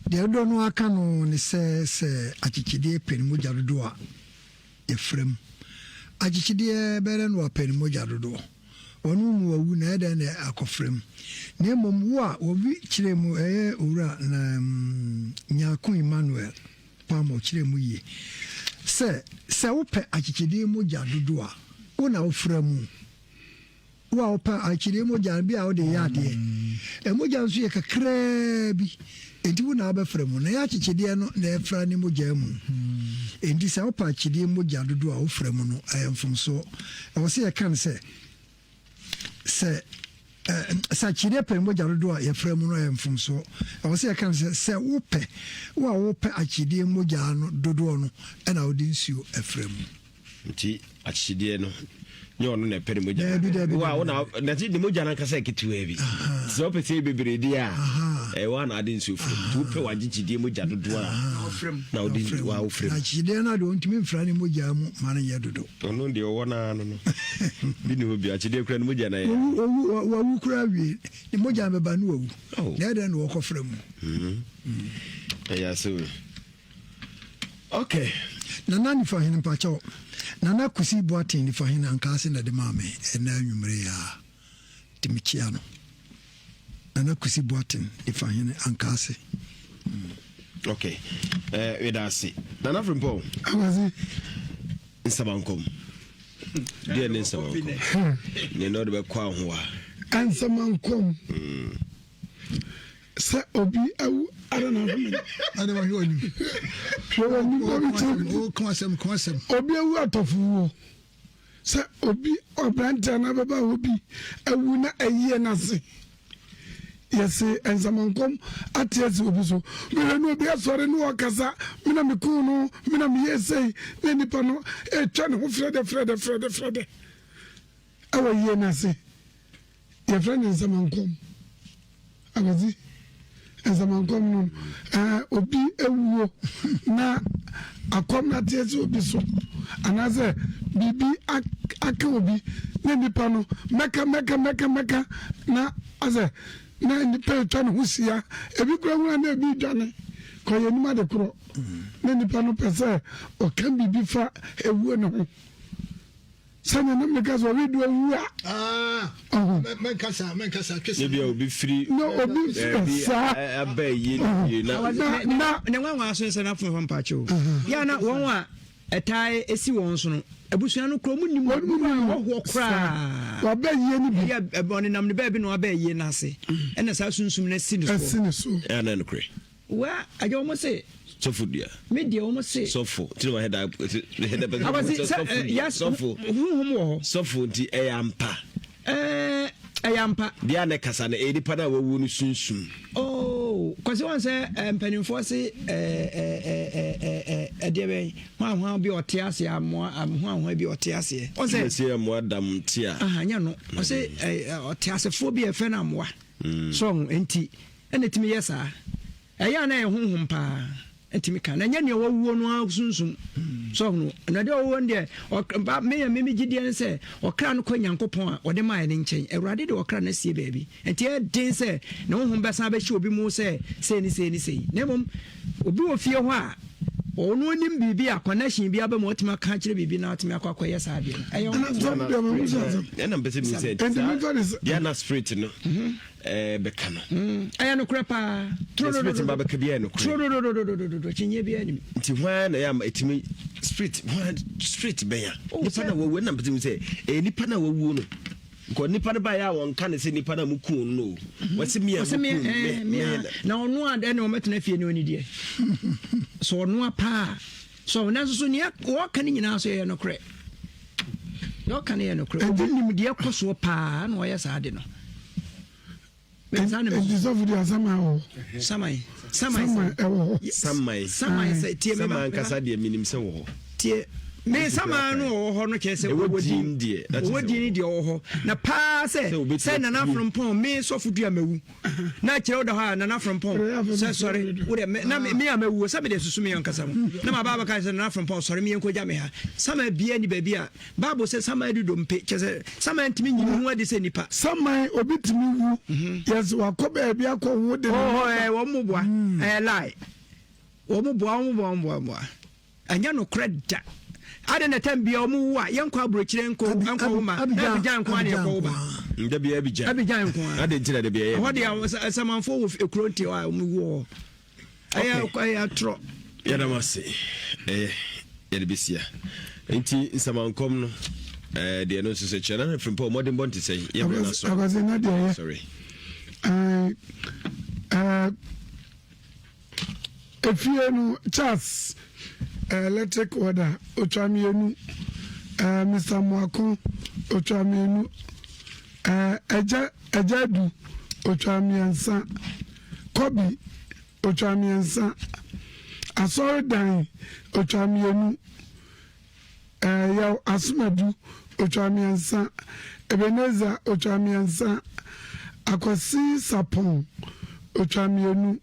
Deɛ dodoɔ no ara ka no ne sɛ, sɛ akyekyedeɛ pɛ ne mogya dodoɔ a, yɛfra mu. Akyekyedeɛ bɛyɛ dɛn na wapɛ ne mogya dodoɔ? Ɔno mu wawu na ɛyɛ dɛn na akɔfra mu? Na mmom wo a, obi kyerɛɛ mu, ɛyɛ Owura Nyarko Emmanuel Palmer ɔkyerɛɛ mu yie sɛ, sɛ wopɛ akyekyedeɛ mogya dodoɔ a, wo na wofra mu. Wo a wopɛ akyire mogya no, bi a wode yɛ adeɛ. Mogya nso yɛ kakraa bi. Enti wo na wobɛfra mu. Na ɛyɛ akyekyedeɛ no na ɛfra ne mogyaa mu. Enti sɛ wopɛ akyedeɛ mogya dodoɔ a wofra mu no, ɛyɛ mfomsoɔ. Ɛwɔ sɛ yɛka no sɛ, sɛ sɛ akyedeɛ pɛ mogya dodoɔ a yɛfra mu no ɛyɛ mfomsoɔ. Ɛwɔ sɛ yɛka no sɛ, sɛ wopɛ, wo a wopɛ akyedeɛ mogya no dodoɔ no ɛna wode nsuo ɛfra mu. Nti akyekyedeɛ no nyɛ ɔno na ɛpɛ ne mogya. Daabi daabi. Wa wo na na ne mogya no ankasa yɛ ketewaa bi. Nti sɛ wopɛ sɛ ɛyɛ bebree deɛ a ɛwɔ a na ade nsuo firi mu. Nti wopɛ w'agyekyedeɛ mogya dodoɔ a na wode wa wofiri mu. Na akyekyedeɛ no adeɛ ɔntumi mfra ne mogya mu ma no nyɛ dodo. Ɔno deɛ ɔwɔ no ara no no bi ne hɔ bio. Akyekyedeɛ kura ne mogya no ayɛ. Wawu wawu koraa wie ne mogya no bɛba ne wawu. Na ɛdɛn na wɔkɔfra mu. Ɛyɛ asɛm. Okay. Nana Nifahene mpakyɛw. Nana Kusi Boateng Nifahene Ankaase na ɛde maa me ɛnɛ anwummere yi ara. Nti mekyia no. Nana Kusi Boateng Nifahene Ankaase. Mm. Okay. Eh, weda ase. Nana Frimpong. Awase. Nsamankom. Deɛ ne nsamankom. Ne na ɔde bɛkɔ ahoa. Nsamankom. Mm. Sɛ obi awu ara na ahome no. Ɛna wahwɛ w'anim. Hwɛ w'anim na bi kyerɛ. O ka asɛm ka asɛm. Obi awu atɔfo wuo. Sɛ obi ɔbrante anaa ababaawa bi awu na ayie n'ase. Yɛse nsamankɔm ate asi obi so. Mehwɛ no obi asɔre ne ɔkasa me na mekuu no me na meyɛɛ sei na nipa no ɛtwa ne ho frɛdɛ frɛdɛ frɛdɛ frɛdɛ ɛwɔ yie n'ase. Yɛfrɛ no nsɛmankɔm. Akwasi, nsɛmankɔm no, ɛɛ obi awuo na akɔm no ateɛ sɛ obi so anaasɛ biribi aka obi na nipa no mɛka mɛka mɛka mɛka na asɛ na nipa atwa ne ho hyia ebi kura huna na ebi dwane kɔ yɛ anim ade korɔ na nipa no pɛ sɛ ɔka biribi fa ewuo ne ho. Sɛnea na meka sɛ ɔwe do awu a. Ah, mɛnkasa mɛnkasa twɛ sɛ. Ebi a obi firi. Na obi firi saa. Aba yie yie na. Na na ne nwanwa aso nsɛm afo hɔ mpakyɛ o. Yɛ na wɔn a ɛtaa esi wɔn so no abusua no kura wɔn nim wɔn mu ɔhoɔ koraa. Waba yie no bi. Ɛyɛ ɔnenam ne baabi na waba yie n'ase ɛna saa sunsum no asi ne so. Asi ne so. Ɛyɛ na nokorɛ. Wa agya wɔn se. Sɔfo dua. Me deɛ wɔn se. Sɔfo tí na hɛda hɛda pɛ. Abasi sɛ ɛ yas sɔfo huhum wɔ hɔ. Sɔfo nti ɛyɛ ampa. Ɛɛ ɛyɛ ampa. Deɛ a na kasa no ɛyɛ nipa no a wawu no sunsum. Oo kwasi wɔn sɛ ɛ mpanimfoɔ se ɛ ɛ ɛ ɛ ɛ ɛdeɛ bɛn hwan hwan bi ɔte aseɛ amoa hwan hwan bi ɔte aseɛ. Wɔn sɛ. Tumasi amoa dam te a. Aha nyɛ no ɔse ɛ ɔte asefoɔ bi a ɛfɛ no amoa. So nti. Ɛna ɛtumi yɛ saa. Ɛyɛ a na ɛyɛ honhom paa ɛtumi ka na ɛnyɛ nea wawuo no ara sunsum. So ɔhono na deɛ ɔwuo no deɛ ɔba me yɛ me gyidie ne sɛ ɔkra no kɔ Nyankopɔn a ɔde maaɛ no nkyɛn. Awurade de ɔkra no asie baabi. Nti ɛyɛ den sɛ ne honhom bɛsan abɛhyɛ obi mu sɛ sei ne sei ne sei. Na mmom obi wɔ fie hɔ a ɔno onim biribi a connection bi aba mu ɔtumi aka akyerɛ biribi na atumi akɔ akɔyɛ saa adeɛ no. Ɛyɛ honhom. Ɛna mpɛ sɛ mi sɛ deɛ na spirit no. Ɛɛ bɛka no. Ɛyɛ nokorɛ paa. The spirit ba bɛka biara yɛ nokorɛ. Turododododododo akyinnyeɛ biara nim. Nti hwan na ɛyɛ ama ɛtumi spirit hwan spirit bɛn a oh, nipa na wawuo ɛna mpɛsɛ sɛ ɛyɛ nipa na wawuo no nkɔ nipa no baeɛ a wɔnka ne sɛ nipa no a muku no no mm-hmm. wɔse mea muku eh, me na ɔno a ɛne ɔmɛtena fie ne ɔni deɛ sɛ ɔno a paa so nanso so nea wɔka no nyinaa so yɛ nokorɛ Deɛ ɔka no yɛ nokorɛ. Obi nim deɛ ɛkɔ soɔ paa na ɔyɛ saa de no. Nti sɔfo deɛ saman wɔ hɔ. Saman. Saman ɛwɔ hɔ. Saman. Saman sɛ tie me ba. Saman kasa deɛ menim sɛ wɔ hɔ. Tie me saman no ɔwɔ hɔ no kyerɛ sɛ ɔwɔ din deɛ. Ɔwɔ din deɛ ɔwɔ hɔ. Na paa sɛ sɛ nana afrompɔn me sɔfo dua mawu. Na kyerɛ wo da hɔ a nana afrompɔn sɛ sɔre wo deɛ na me a mawuo sɛ mede susu me ankasa mu na maba abɛka sɛ nana afrompɔn sɔre me yɛnkɔgya me ha. Saman bia ni baabi a Bible sɛ saman di dompe kyerɛ sɛ saman ntumi nyini ho adi sɛ nipa. Saman obi tumi wu mhm. yɛsɛ wakɔ baabi akɔ wo de. Oh, ɛɛ wɔn mo boa hmm. ɛɛ lie wɔn mo boa wɔn mo boa wɔn boa wɔn boa ɛnyɛ nokorɛ da adi na tɛm bia wɔn wu a yɛn kɔ aburokyire nko nkɔ wo ma na Abidjan nko ara na yɛkɔ wo ba. Dabi Abidjan. Abidjan nko ara. Adi nti na dabi ɛyɛ. Ɛhɔ deɛ samanfoɔ wɔ ekuro nti a wɔn wu wɔ hɔ. Ɛyɛ ɛyɛ atorɔ. Yɛda mo ase. Ɛyɛ yɛde bɛsia. Nti nsamankɔm no ɛɛ deɛ no nso sɛ kyerɛ na firi mpɔ mmɔdenbɔ nte sɛ yɛ berɛ no so. Akwasi na deɛ yɛ. Sorry. Ɛɛ ɛɛ. Efie no Charles electric welder otwa mienu, eh, Mister Moako otwa mienu, eh, Agya Agya Adu otwa miɛnsa, Kobi otwa miɛnsa, Asɔredan otwa mienu. Yaw Asomadu, otwa miɛnsa, Ebenezer, otwa miɛnsa, Akwasi Sarpong, otwa mienu,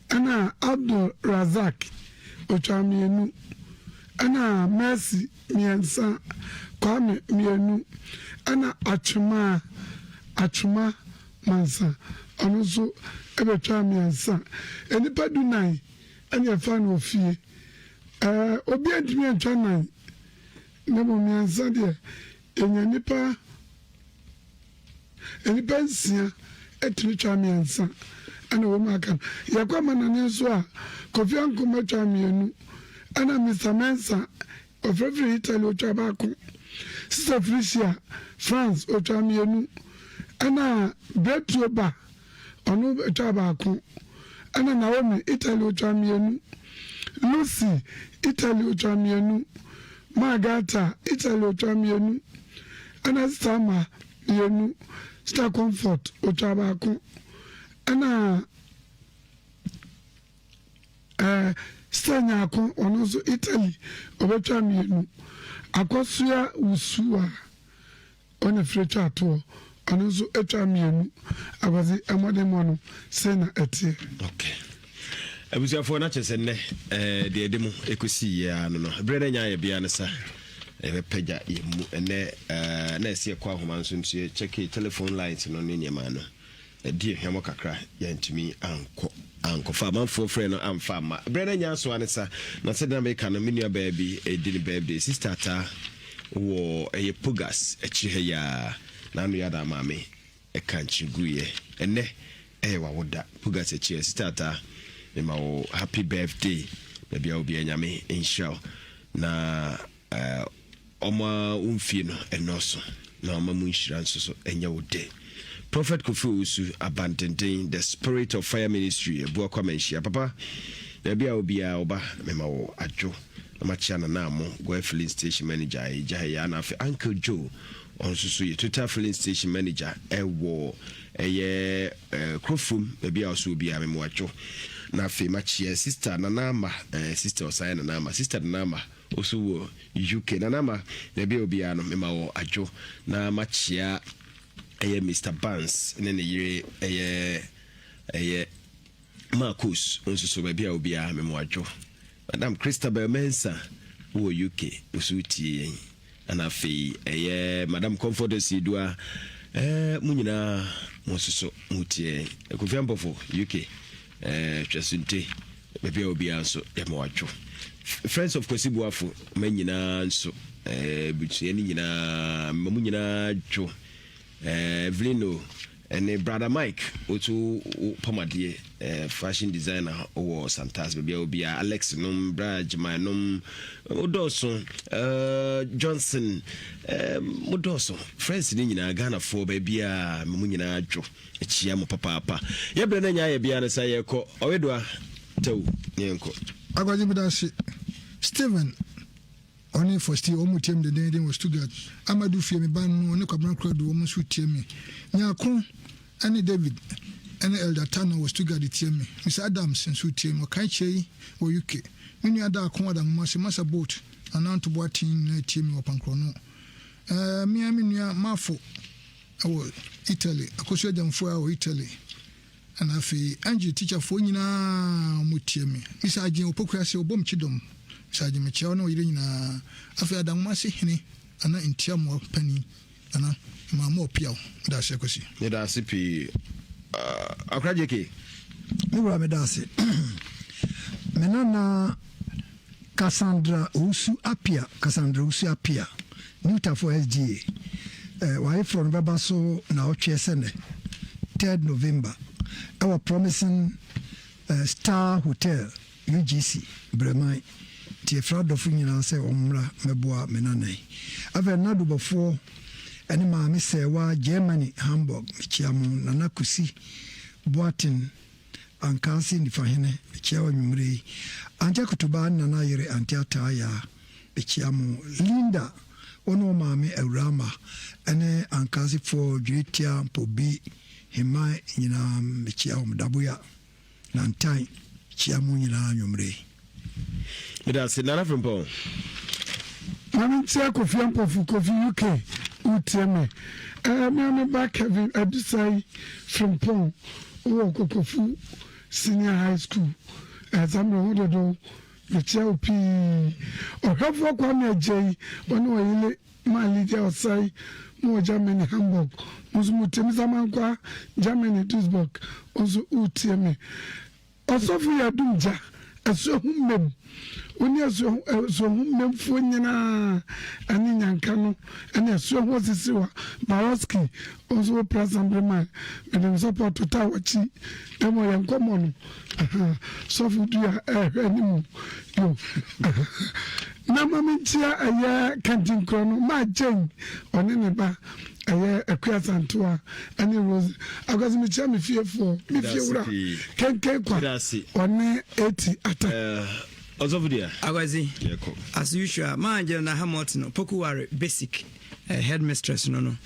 ɛna Abdul Razak, otwa mienu, ɛna Mercy, miɛnsa, Kwame, mienu, ɛna Atwemaa, Atwema Mansa, ɔno nso bɛtwaa miɛnsa. Nnipa dunan ɛna yɛfaa no wɔ fie. Ɛɛ, obi antumi antwa nan, na mmom mmiɛnsa deɛ, yɛnya nnipa nnipa nsia atumi twa mmiɛnsa ɛna wɔn aka no. Yɛkɔ amanane nso a, Kofi Ankomah twa mmienu, ɛna Mister Mensah ɔfrɛfrɛ Italy ɔtwa baako, Sister Felicia France ɔtwa mmienu, ɛna Bretuo Ba ɔno twaa baako, ɛna Naomi, Italy, ɔtwaa mmienu, Lucy, Italy, ɔtwaa mmienu, Margata, Italy, ɔtwaa mmienu, ɛna Sista Ama, mmienu, Sista Comfort, ɔtwaa baako, ɛna ɛɛ Sista Nyako, ɔno nso Italy, ɔbɛtwaa mmienu, Akɔsoa Wusuwa. Ɔna firi twa toɔ, ɔno nso twa mienu. Akwasi mmɔdenmɔ no sei na ɛteɛ. Okay. Abusuafoɔ na kyerɛ sɛ nnɛ eh, deɛ ɛde mu ɛkɔsi yɛ ara no no berɛ no anya ayɛ bia no sa yɛbɛpagya yɛ mu ɛnɛ eh, na ɛsɛ yɛkɔ ahoma nso nso yɛkyɛke telephone lines no ne nneɛma no Ɛdi hwammɔ kakra, yɛantumi ankɔ ankɔfa. Amanfoɔ frɛɛ no amfa amma. Berɛ no anya aso ara ne sa. Na sɛdeɛ na meka no, me nua baa bi redi ne birthday. Sister Ataa wɔ ɛyɛ Pogas akyiri ha yi ara. N'ano yɛ adaa maame ɛka nkyene guiɛ. Ɛnnɛ ɛyɛ w'awoda. Pogas akyiri ha. Sister Ataa, mema wo happy birthday. Baabi a wɔ biara Nyame nhyira wo. Na. Ɔma wo mfie no ɛnɔɔso na ɔma mu nhyira nso so ɛnyɛ wo dɛ. Prophet Kofi Owusu Abantenten The Spirit of Fire Ministry Abuakwa Manhyia Papa baabi a obiara woba mema wo adwo na makyea Nana Amo Goa Filling Station Manager ɛgya ha yi a na afei Uncle Joe ɔno nso so yɛ Total Filling Station Manager ɛwɔ ɛyɛ Kurofrom baabi a ɔso obiara mema wo adwo na afei makyea Sister Nana Ama Sister ɔsan yɛ Nana Ama Sister Nana Ama Wo so wɔ UK. Nana ama baabi a obiara no mema wɔ adwo na makyea ɛyɛ Mister Barnes ne ne yere ɛyɛ ɛyɛ Marcos nso so baabi a obiara mema wɔ adwo. Madam Christabel Mensah wɔ UK wo so wotie yɛn. Ɛna afei ɛyɛ Madam Comfort Asiedua ɛɛ mo nyinaa mo nso so mo tie yɛn. Kofi Ampofo UK ɛɛ Twɛsonte baabi a obiara nso yɛ ma wadwo. Friends of Kwasi Boafo ma nyinaa nso ɛɛ busua no nyinaa ma mo nyinaa dwo. Ɛɛ Evelyn Ɛne brada Mike woto wo pam adeɛ eh, fashion designer wɔ Santas baabi a obiara Alex nom bra Gyimai nom wodɔɔso uh, Johnson eh, modɔɔso friends ne nyinaa Ghanafoɔ baabi a mo nyinaa dwo akyia mo papaapa yɛbrɛ no anya ayɛ biara no sa yɛkɔ ɔwedoa tɛw ne yɛnkɔ. Akwagye medase Steven Ɔne Fosti wɔn tie me dendeenden wɔ Stuttgart. Amadu fie, me ba no, ɔne Kwabena Koradu wɔn nso tie me. Nyarko ne David ne Elder Tanner wɔ Stuttgart tie me. Mister Adams nso tie me. Ɔkae Kyei wɔ UK. Me nua Darko wɔ Adanwomase, Masa Boat, Nana Ntoboa Tee nyinaa tie me wɔ Pankrɔno. Ɛɛ, me ara me nua Marfo wɔ Italy, Akosua Gyamfua wɔ Italy. Ɛna afei Angie tikyafoɔ nyinaa ɔmo tie me. Misa Agyen Opoku ase ɔbom kyidɔm. Misa Agyen mekyia wo ne wo yere nyinaa. Afei Adanwomase hene Nana Ntiamoa panin Nana memaa mo ɔpeaw. Meda ase Akwasi. Meda ase pii Akora JK. Me wura meda ase. Me nana Cassandra Owusu Appiah, Cassandra Owusu Appiah, New Tafo SDA, eh, w'ayeforɔ no bɛba so naawɔtweɛ sɛ nnɛ, third November, ɛwɔ Promising eh, Star Hotel, UGC, Brɛman. Nti yɛfrɛ adɔfo nyinaa sɛ wɔn mmra mmɛboa me nana yi. Afei Nana Dubɔfoɔ ɛne Maame Sɛɛwa, Germany, Hamburg, mekyia mo. Nana Kusi Boateng. Ankaase Nifahene, mekyia wo anwummere yi. Ante Akotobaa ne Nana Ayere Ante Ataa Yaa, mekyia mo. Linda, wo ne wo maame Awurama ne Ankaasefoɔ Dweretia Mpobi Heman nyinaa mekyia wɔn. Daboya. Nantan kyia mo nyinaa anwummere yi. Meda ase Nana Frimpong. Maame nkyia Kofi Ampofo, Kofi UK, wotie me. Ɛɛ me a me ba Kevin Adusai Frimpong wowɔ Kokofu Senior High School. Ɛɛ saa mmerɛ ho dodo mekyia wo pii. Ɔhwɛfoɔ Kwame Agyei ɔne ɔyele Maa Lydia Osei mo wɔ Germany Hamburg mo nso mo tie me Samankwaa Germany Duisburg wo nso wo tie me Ɔsɔfo yɛ adum gya asuahu mmam wo ne asuahu asuahu mmamfoɔ nyinaa ɛne nyanka no ɛne asuahu osisiwa Baroski wo nso wo pra assembly man mede me support taa wakyi na mmɔ yɛn nkɔmmɔ no Sɔfo dua ɛhwɛ anim yo na ma menkyia ɛyɛ kantinkorɔ no ma Jane ɔne ne ba ɛyɛ Akua Santoa ɛne Rose akwasi mekyia me fiefoɔ me fie wura kenken kwa ɔne eti ata. Ɔsɔfo dua akwasi as usual maa Angelina Hamilton Pokuware basic eh, headmistress no no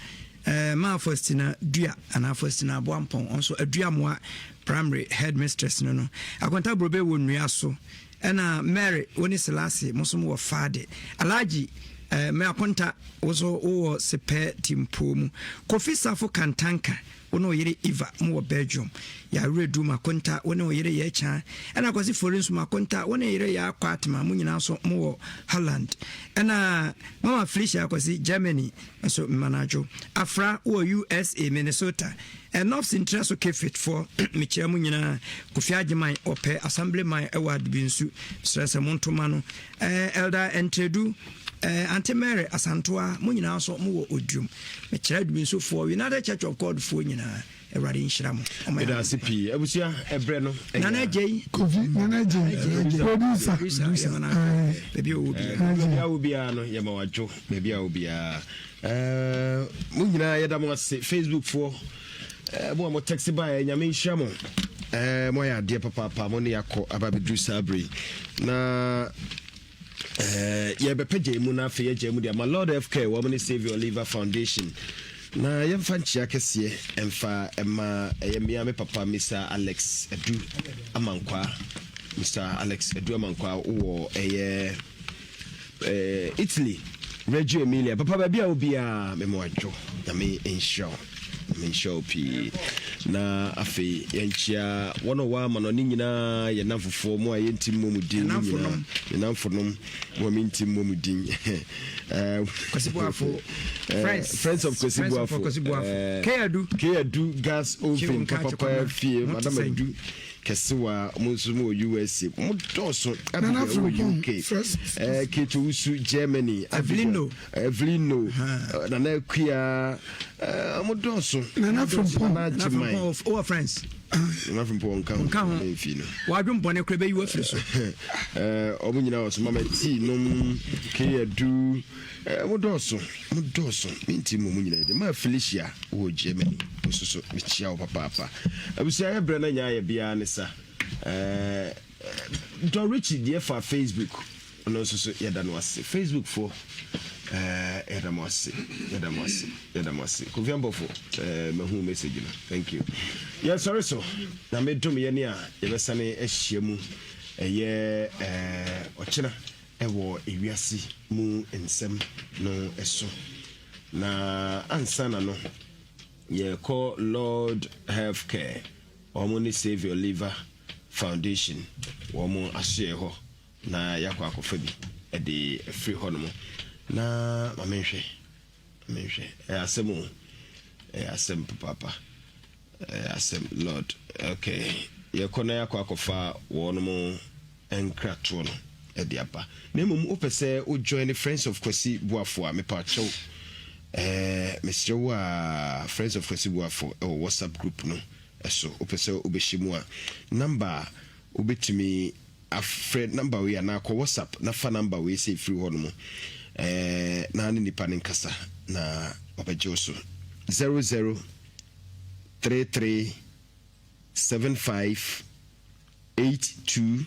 Eh, Maa Faustina Dua anaa Faustina Aboampɔn, ɔno nso Aduamoa Primary headmistress no no. Akonta Brobe wɔ nnua so. Ɛna Mary, wo ne Selase, mo nso mowɔ Fade. Alhaji, eh, me Akonta, wo nso wowɔ Sepɛ Timpuo mu. Kofi Safo Kantanka, wo ne wo yere Eva, mowɔ Belgium. Yɛawerɛdu Makonta, wo ne wo yere Yɛkya. Ɛna Kwasi Fori nso Makonta, wo ne yere Yaa Kwatema, mo nyinaa nso mowɔ Holland. Ɛna Mama Felicia Kwasi, Germany. Nso mmanadwo. Afra wɔ USA Minnesota. Ɛnɔfs ntra so Kefit foɔ mekyia mo nyinaa. Kofi Agyeman ɔpɛ Assembly man ɛwɔ Adubinsu. Mesrɛ sɛ monto ma no. Eh, Elder Ntiredu, eh, Auntie Mary Asantoa, mo nyinaa nso mowɔ Oduom. Mekyerɛ Adubinsu foɔ, United Church of God foɔ nyinaa. Awurade nhyira mo. Meda ase pii. Abusua, ɛbrɛ no. Nana Agyei. Kofi, Nana Agyei. Producer. Producer. Baabi a ɔwɔ biara. Baabi a ɔwɔ biara no, yɛma wadwo. Baabi a ɔwɔ biara. Mo nyinaa yɛda mo ase. Facebook foɔ, mo a mo text baeɛ, Nyame nhyira mo. Mo ayɛ adeɛ papaapa. Mo ne yɛakɔ aba abɛduru saa bere yi. Na Eh, yɛbɛpɛgya mu na afei yɛgya mu de ama Lord F. Care wɔn ne Savior Oliver Foundation na yɛmfa nkyea kɛseɛ ɛmfa ɛma ɛyɛ mmea me papa Mr. Alex Adu Amankwaa Mr. Alex Adu Amankwaa wɔ ɛyɛ eh, Italy Reggio Emilia papa baabi a obiara mema wadwo nyame nhyira wo Nyame nhyira wo pii. Na afei yɛnkyea wɔn a wɔwɔ amanɔne nyinaa, yɛn nnamfofoɔ, mo a yɛnti mmɔ mo din no nyinaa, yɛn nnamfonom, mo a menti mmɔ mo din. Kwasi Boafo, Friends, Friends of Kwasi Boafo, Keyadu, Keyadu Gas Oven, Papapa Fie, Madam Adu Kɛsewa, mo nso mo wɔ USA, mo dɔɔso, Abigail wɔ UK, Kate Owusu, Germany, Abigail. Evelino, Nana Akua, ɔmo dɔɔso. Nana Frimpong. Nana Agyeman. Owɔ friends. Nana Frimpong nka ho. Nka ho. Mfi no. Wadwom bɔne kora bɛyi wafiri so. Ɔmo nyinaa wɔ so. Mama T nom, Keyadu, ɔmo dɔɔso. Ɔmo dɔɔso. Menti mu ɔmo nyinaa de. Ma Felicia wɔ Germany. Nso so mekyia wo papaapa. Abusua yɛ brɛ na nyaa yɛ biara ne sa. Don Richie deɛ fa Facebook ɔno nso so yɛda no ase Facebook foɔ eh, yɛda mo ase yɛda mo ase yɛda mo ase Kofi Ampɔfo eh, mahu message no thank you yɛsɔre so na medom yɛne a yɛbɛsane ahyia mu ɛyɛ eh, ɔkyena ɛwɔ ewiase mu nsɛm no ɛso na ansa na no yɛkɔ Lord Healthcare wɔn ne Save Your Liver Foundation wɔn asoɛɛ hɔ na yɛakɔ akɔfa bi de afiri hɔ nom na ma menhwɛ menhwɛ ɛyɛ asɛm o ɛyɛ asɛm papaapa ɛyɛ asɛm lord okay yɛkɔ na yɛakɔ akɔfa wɔn mo nkratoɔ no de aba na mmom wopɛ sɛ wo join Friends of Kwasi Boafo a mepa kyɛw ɛɛ mesrɛ wo a Friends of Kwasi Boafo ɛwɔ WhatsApp group no So wopɛ sɛ wobɛhyɛ mu a, number a wobɛtumi afrɛ number wei anaa kɔ WhatsApp na fa number wei sɛ ɛfiri hɔ nom eh, na ne nipa no nkasa na ɔbɛgye wo so 00 33 75. 82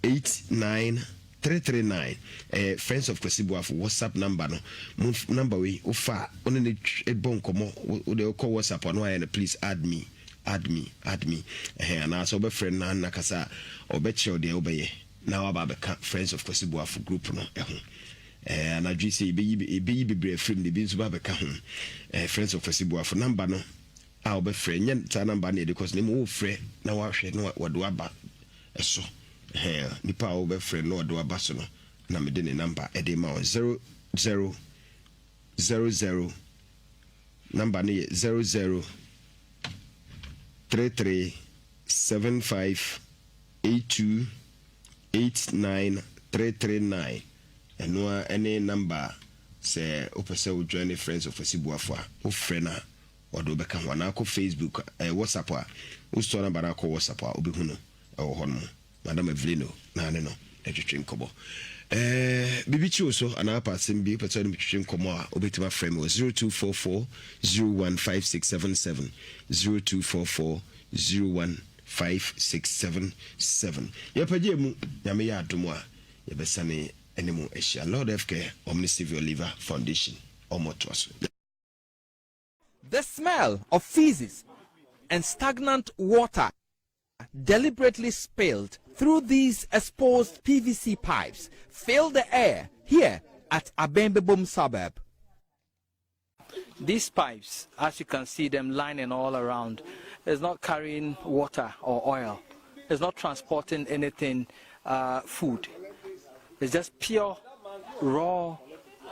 89 339 ɛyɛ Friends of Kwasi Boafo WhatsApp number no. Mo number wei wofa a wo ne no bɔ nkɔmmɔ wode wokɔ WhatsApp a na wayɛ no please add me add me add me ɛhɛn anaasɛ wobɛfrɛ no na na kasa a ɔbɛkyerɛ wo deɛ wobɛyɛ na waba abɛka Friends of Kwasi Boafo group no ho. Ɛɛ anadwo yi sɛ yɛbɛyi yɛbɛyi bebree afiri mu na ebi nso ba abɛka ho. Ɛɛ Friends of Kwasi Boafo number no a wobɛfrɛ nyɛ saa number no na yɛde kɔ so na mmom wofrɛ na wahwɛ na wɔde waba so. Ɛhɛn, nipa a wobɛfrɛ no na ɔde waba so no na mede ne number de ma wo. 00 00 number no yɛ 00 33 75 82 89 339. Ɛno ara ne number a sɛ wopɛ sɛ wo join Friends of Asibuafo a, wofrɛ no a ɔde wo bɛka ho anaa kɔ Facebook, eh, WhatsApp a, wo store number no akɔ WhatsApp a wobɛhu no ɛwɔ hɔ nom. Madam Evelino na ne no ɛtwetwe nkɔmmɔ. Eh, biribi kyi wo so anaa apa asɛm bi wopɛ sɛ ɔne me twetwe nkɔmmɔ a wobɛtumi afrɛ me wɔ 0244 015677 0244 015677. Yɛpɛgye mu, Nyame yɛ adom a yɛbɛsane ne mu ahyia. Lord FK, ɔmo ne Save Your Liver Foundation, ɔmo toa so. The smell of feces and stagnant water deliberately spilled through these exposed PVC pipes fill the air here at Abenbebom suburb. These pipes, as you can see them lining all around, is not carrying water or oil. It's not transporting anything, uh, food. It's just pure, raw,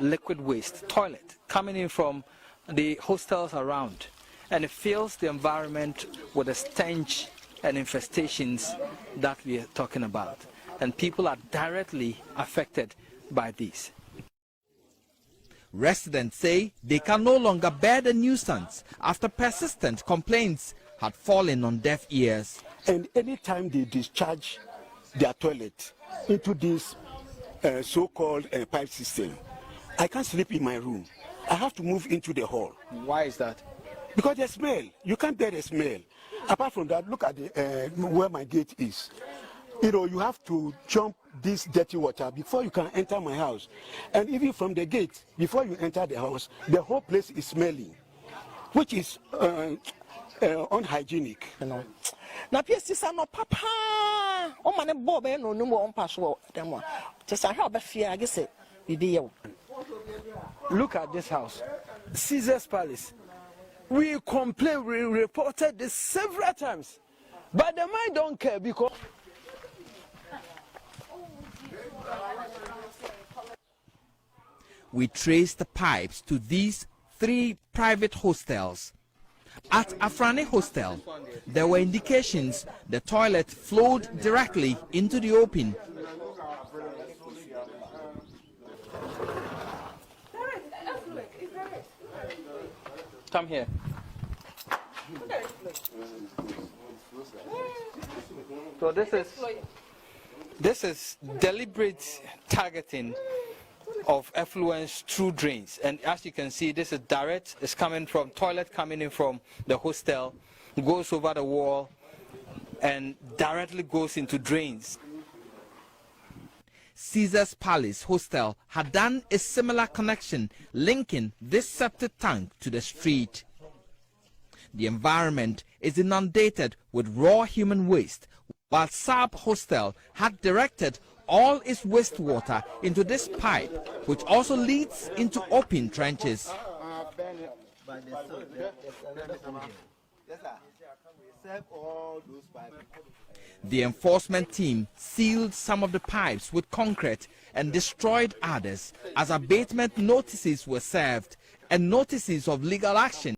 liquid waste, toilet, coming in from the hostels around. And it fills the environment with the stench and infestations that we are talking about. And people are directly affected by these. Residents say they can no longer bear the nuisance after persistent complaints had fallen on deaf ears. And anytime they discharge their toilet into this uh, so-called uh, pipe system, I can't sleep in my room. I have to move into the hall. Why is that? Because the smell. You can't bear the smell. Apart from that, look at the, uh, where my gate is. You know, you have to jump this dirty water before you can enter my house. And even from the gate, before you enter the house, the whole place is smelling, which is uh, uh, unhygienic. You know. Na pie sisa no papa ɔma ne bɔɔ bɛyɛ na onum wɔ ɔmpa so wɔ dɛm a kyɛ sɛ ahwɛ a ɔbɛfie a gye sɛ biribi yɛ wo. Look at this house, Caesar's Palace. We complained, we reported this several times, but the man don't care because. We traced the pipes to these three private hostels. At Afrani Hostel, there were indications the toilet flowed directly into the open. Come here. So this is this is deliberate targeting of effluents through drains. And as you can see, this is direct. It's coming from toilet coming in from the hostel, goes over the wall, and directly goes into drains. Caesar's Palace Hostel had done a similar connection linking this septic tank to the street. The environment is inundated with raw human waste, while Saab Hostel had directed all its wastewater into this pipe, which also leads into open trenches. The enforcement team sealed some of the pipes with concrete and destroyed others as abatement notices were served and notices of legal action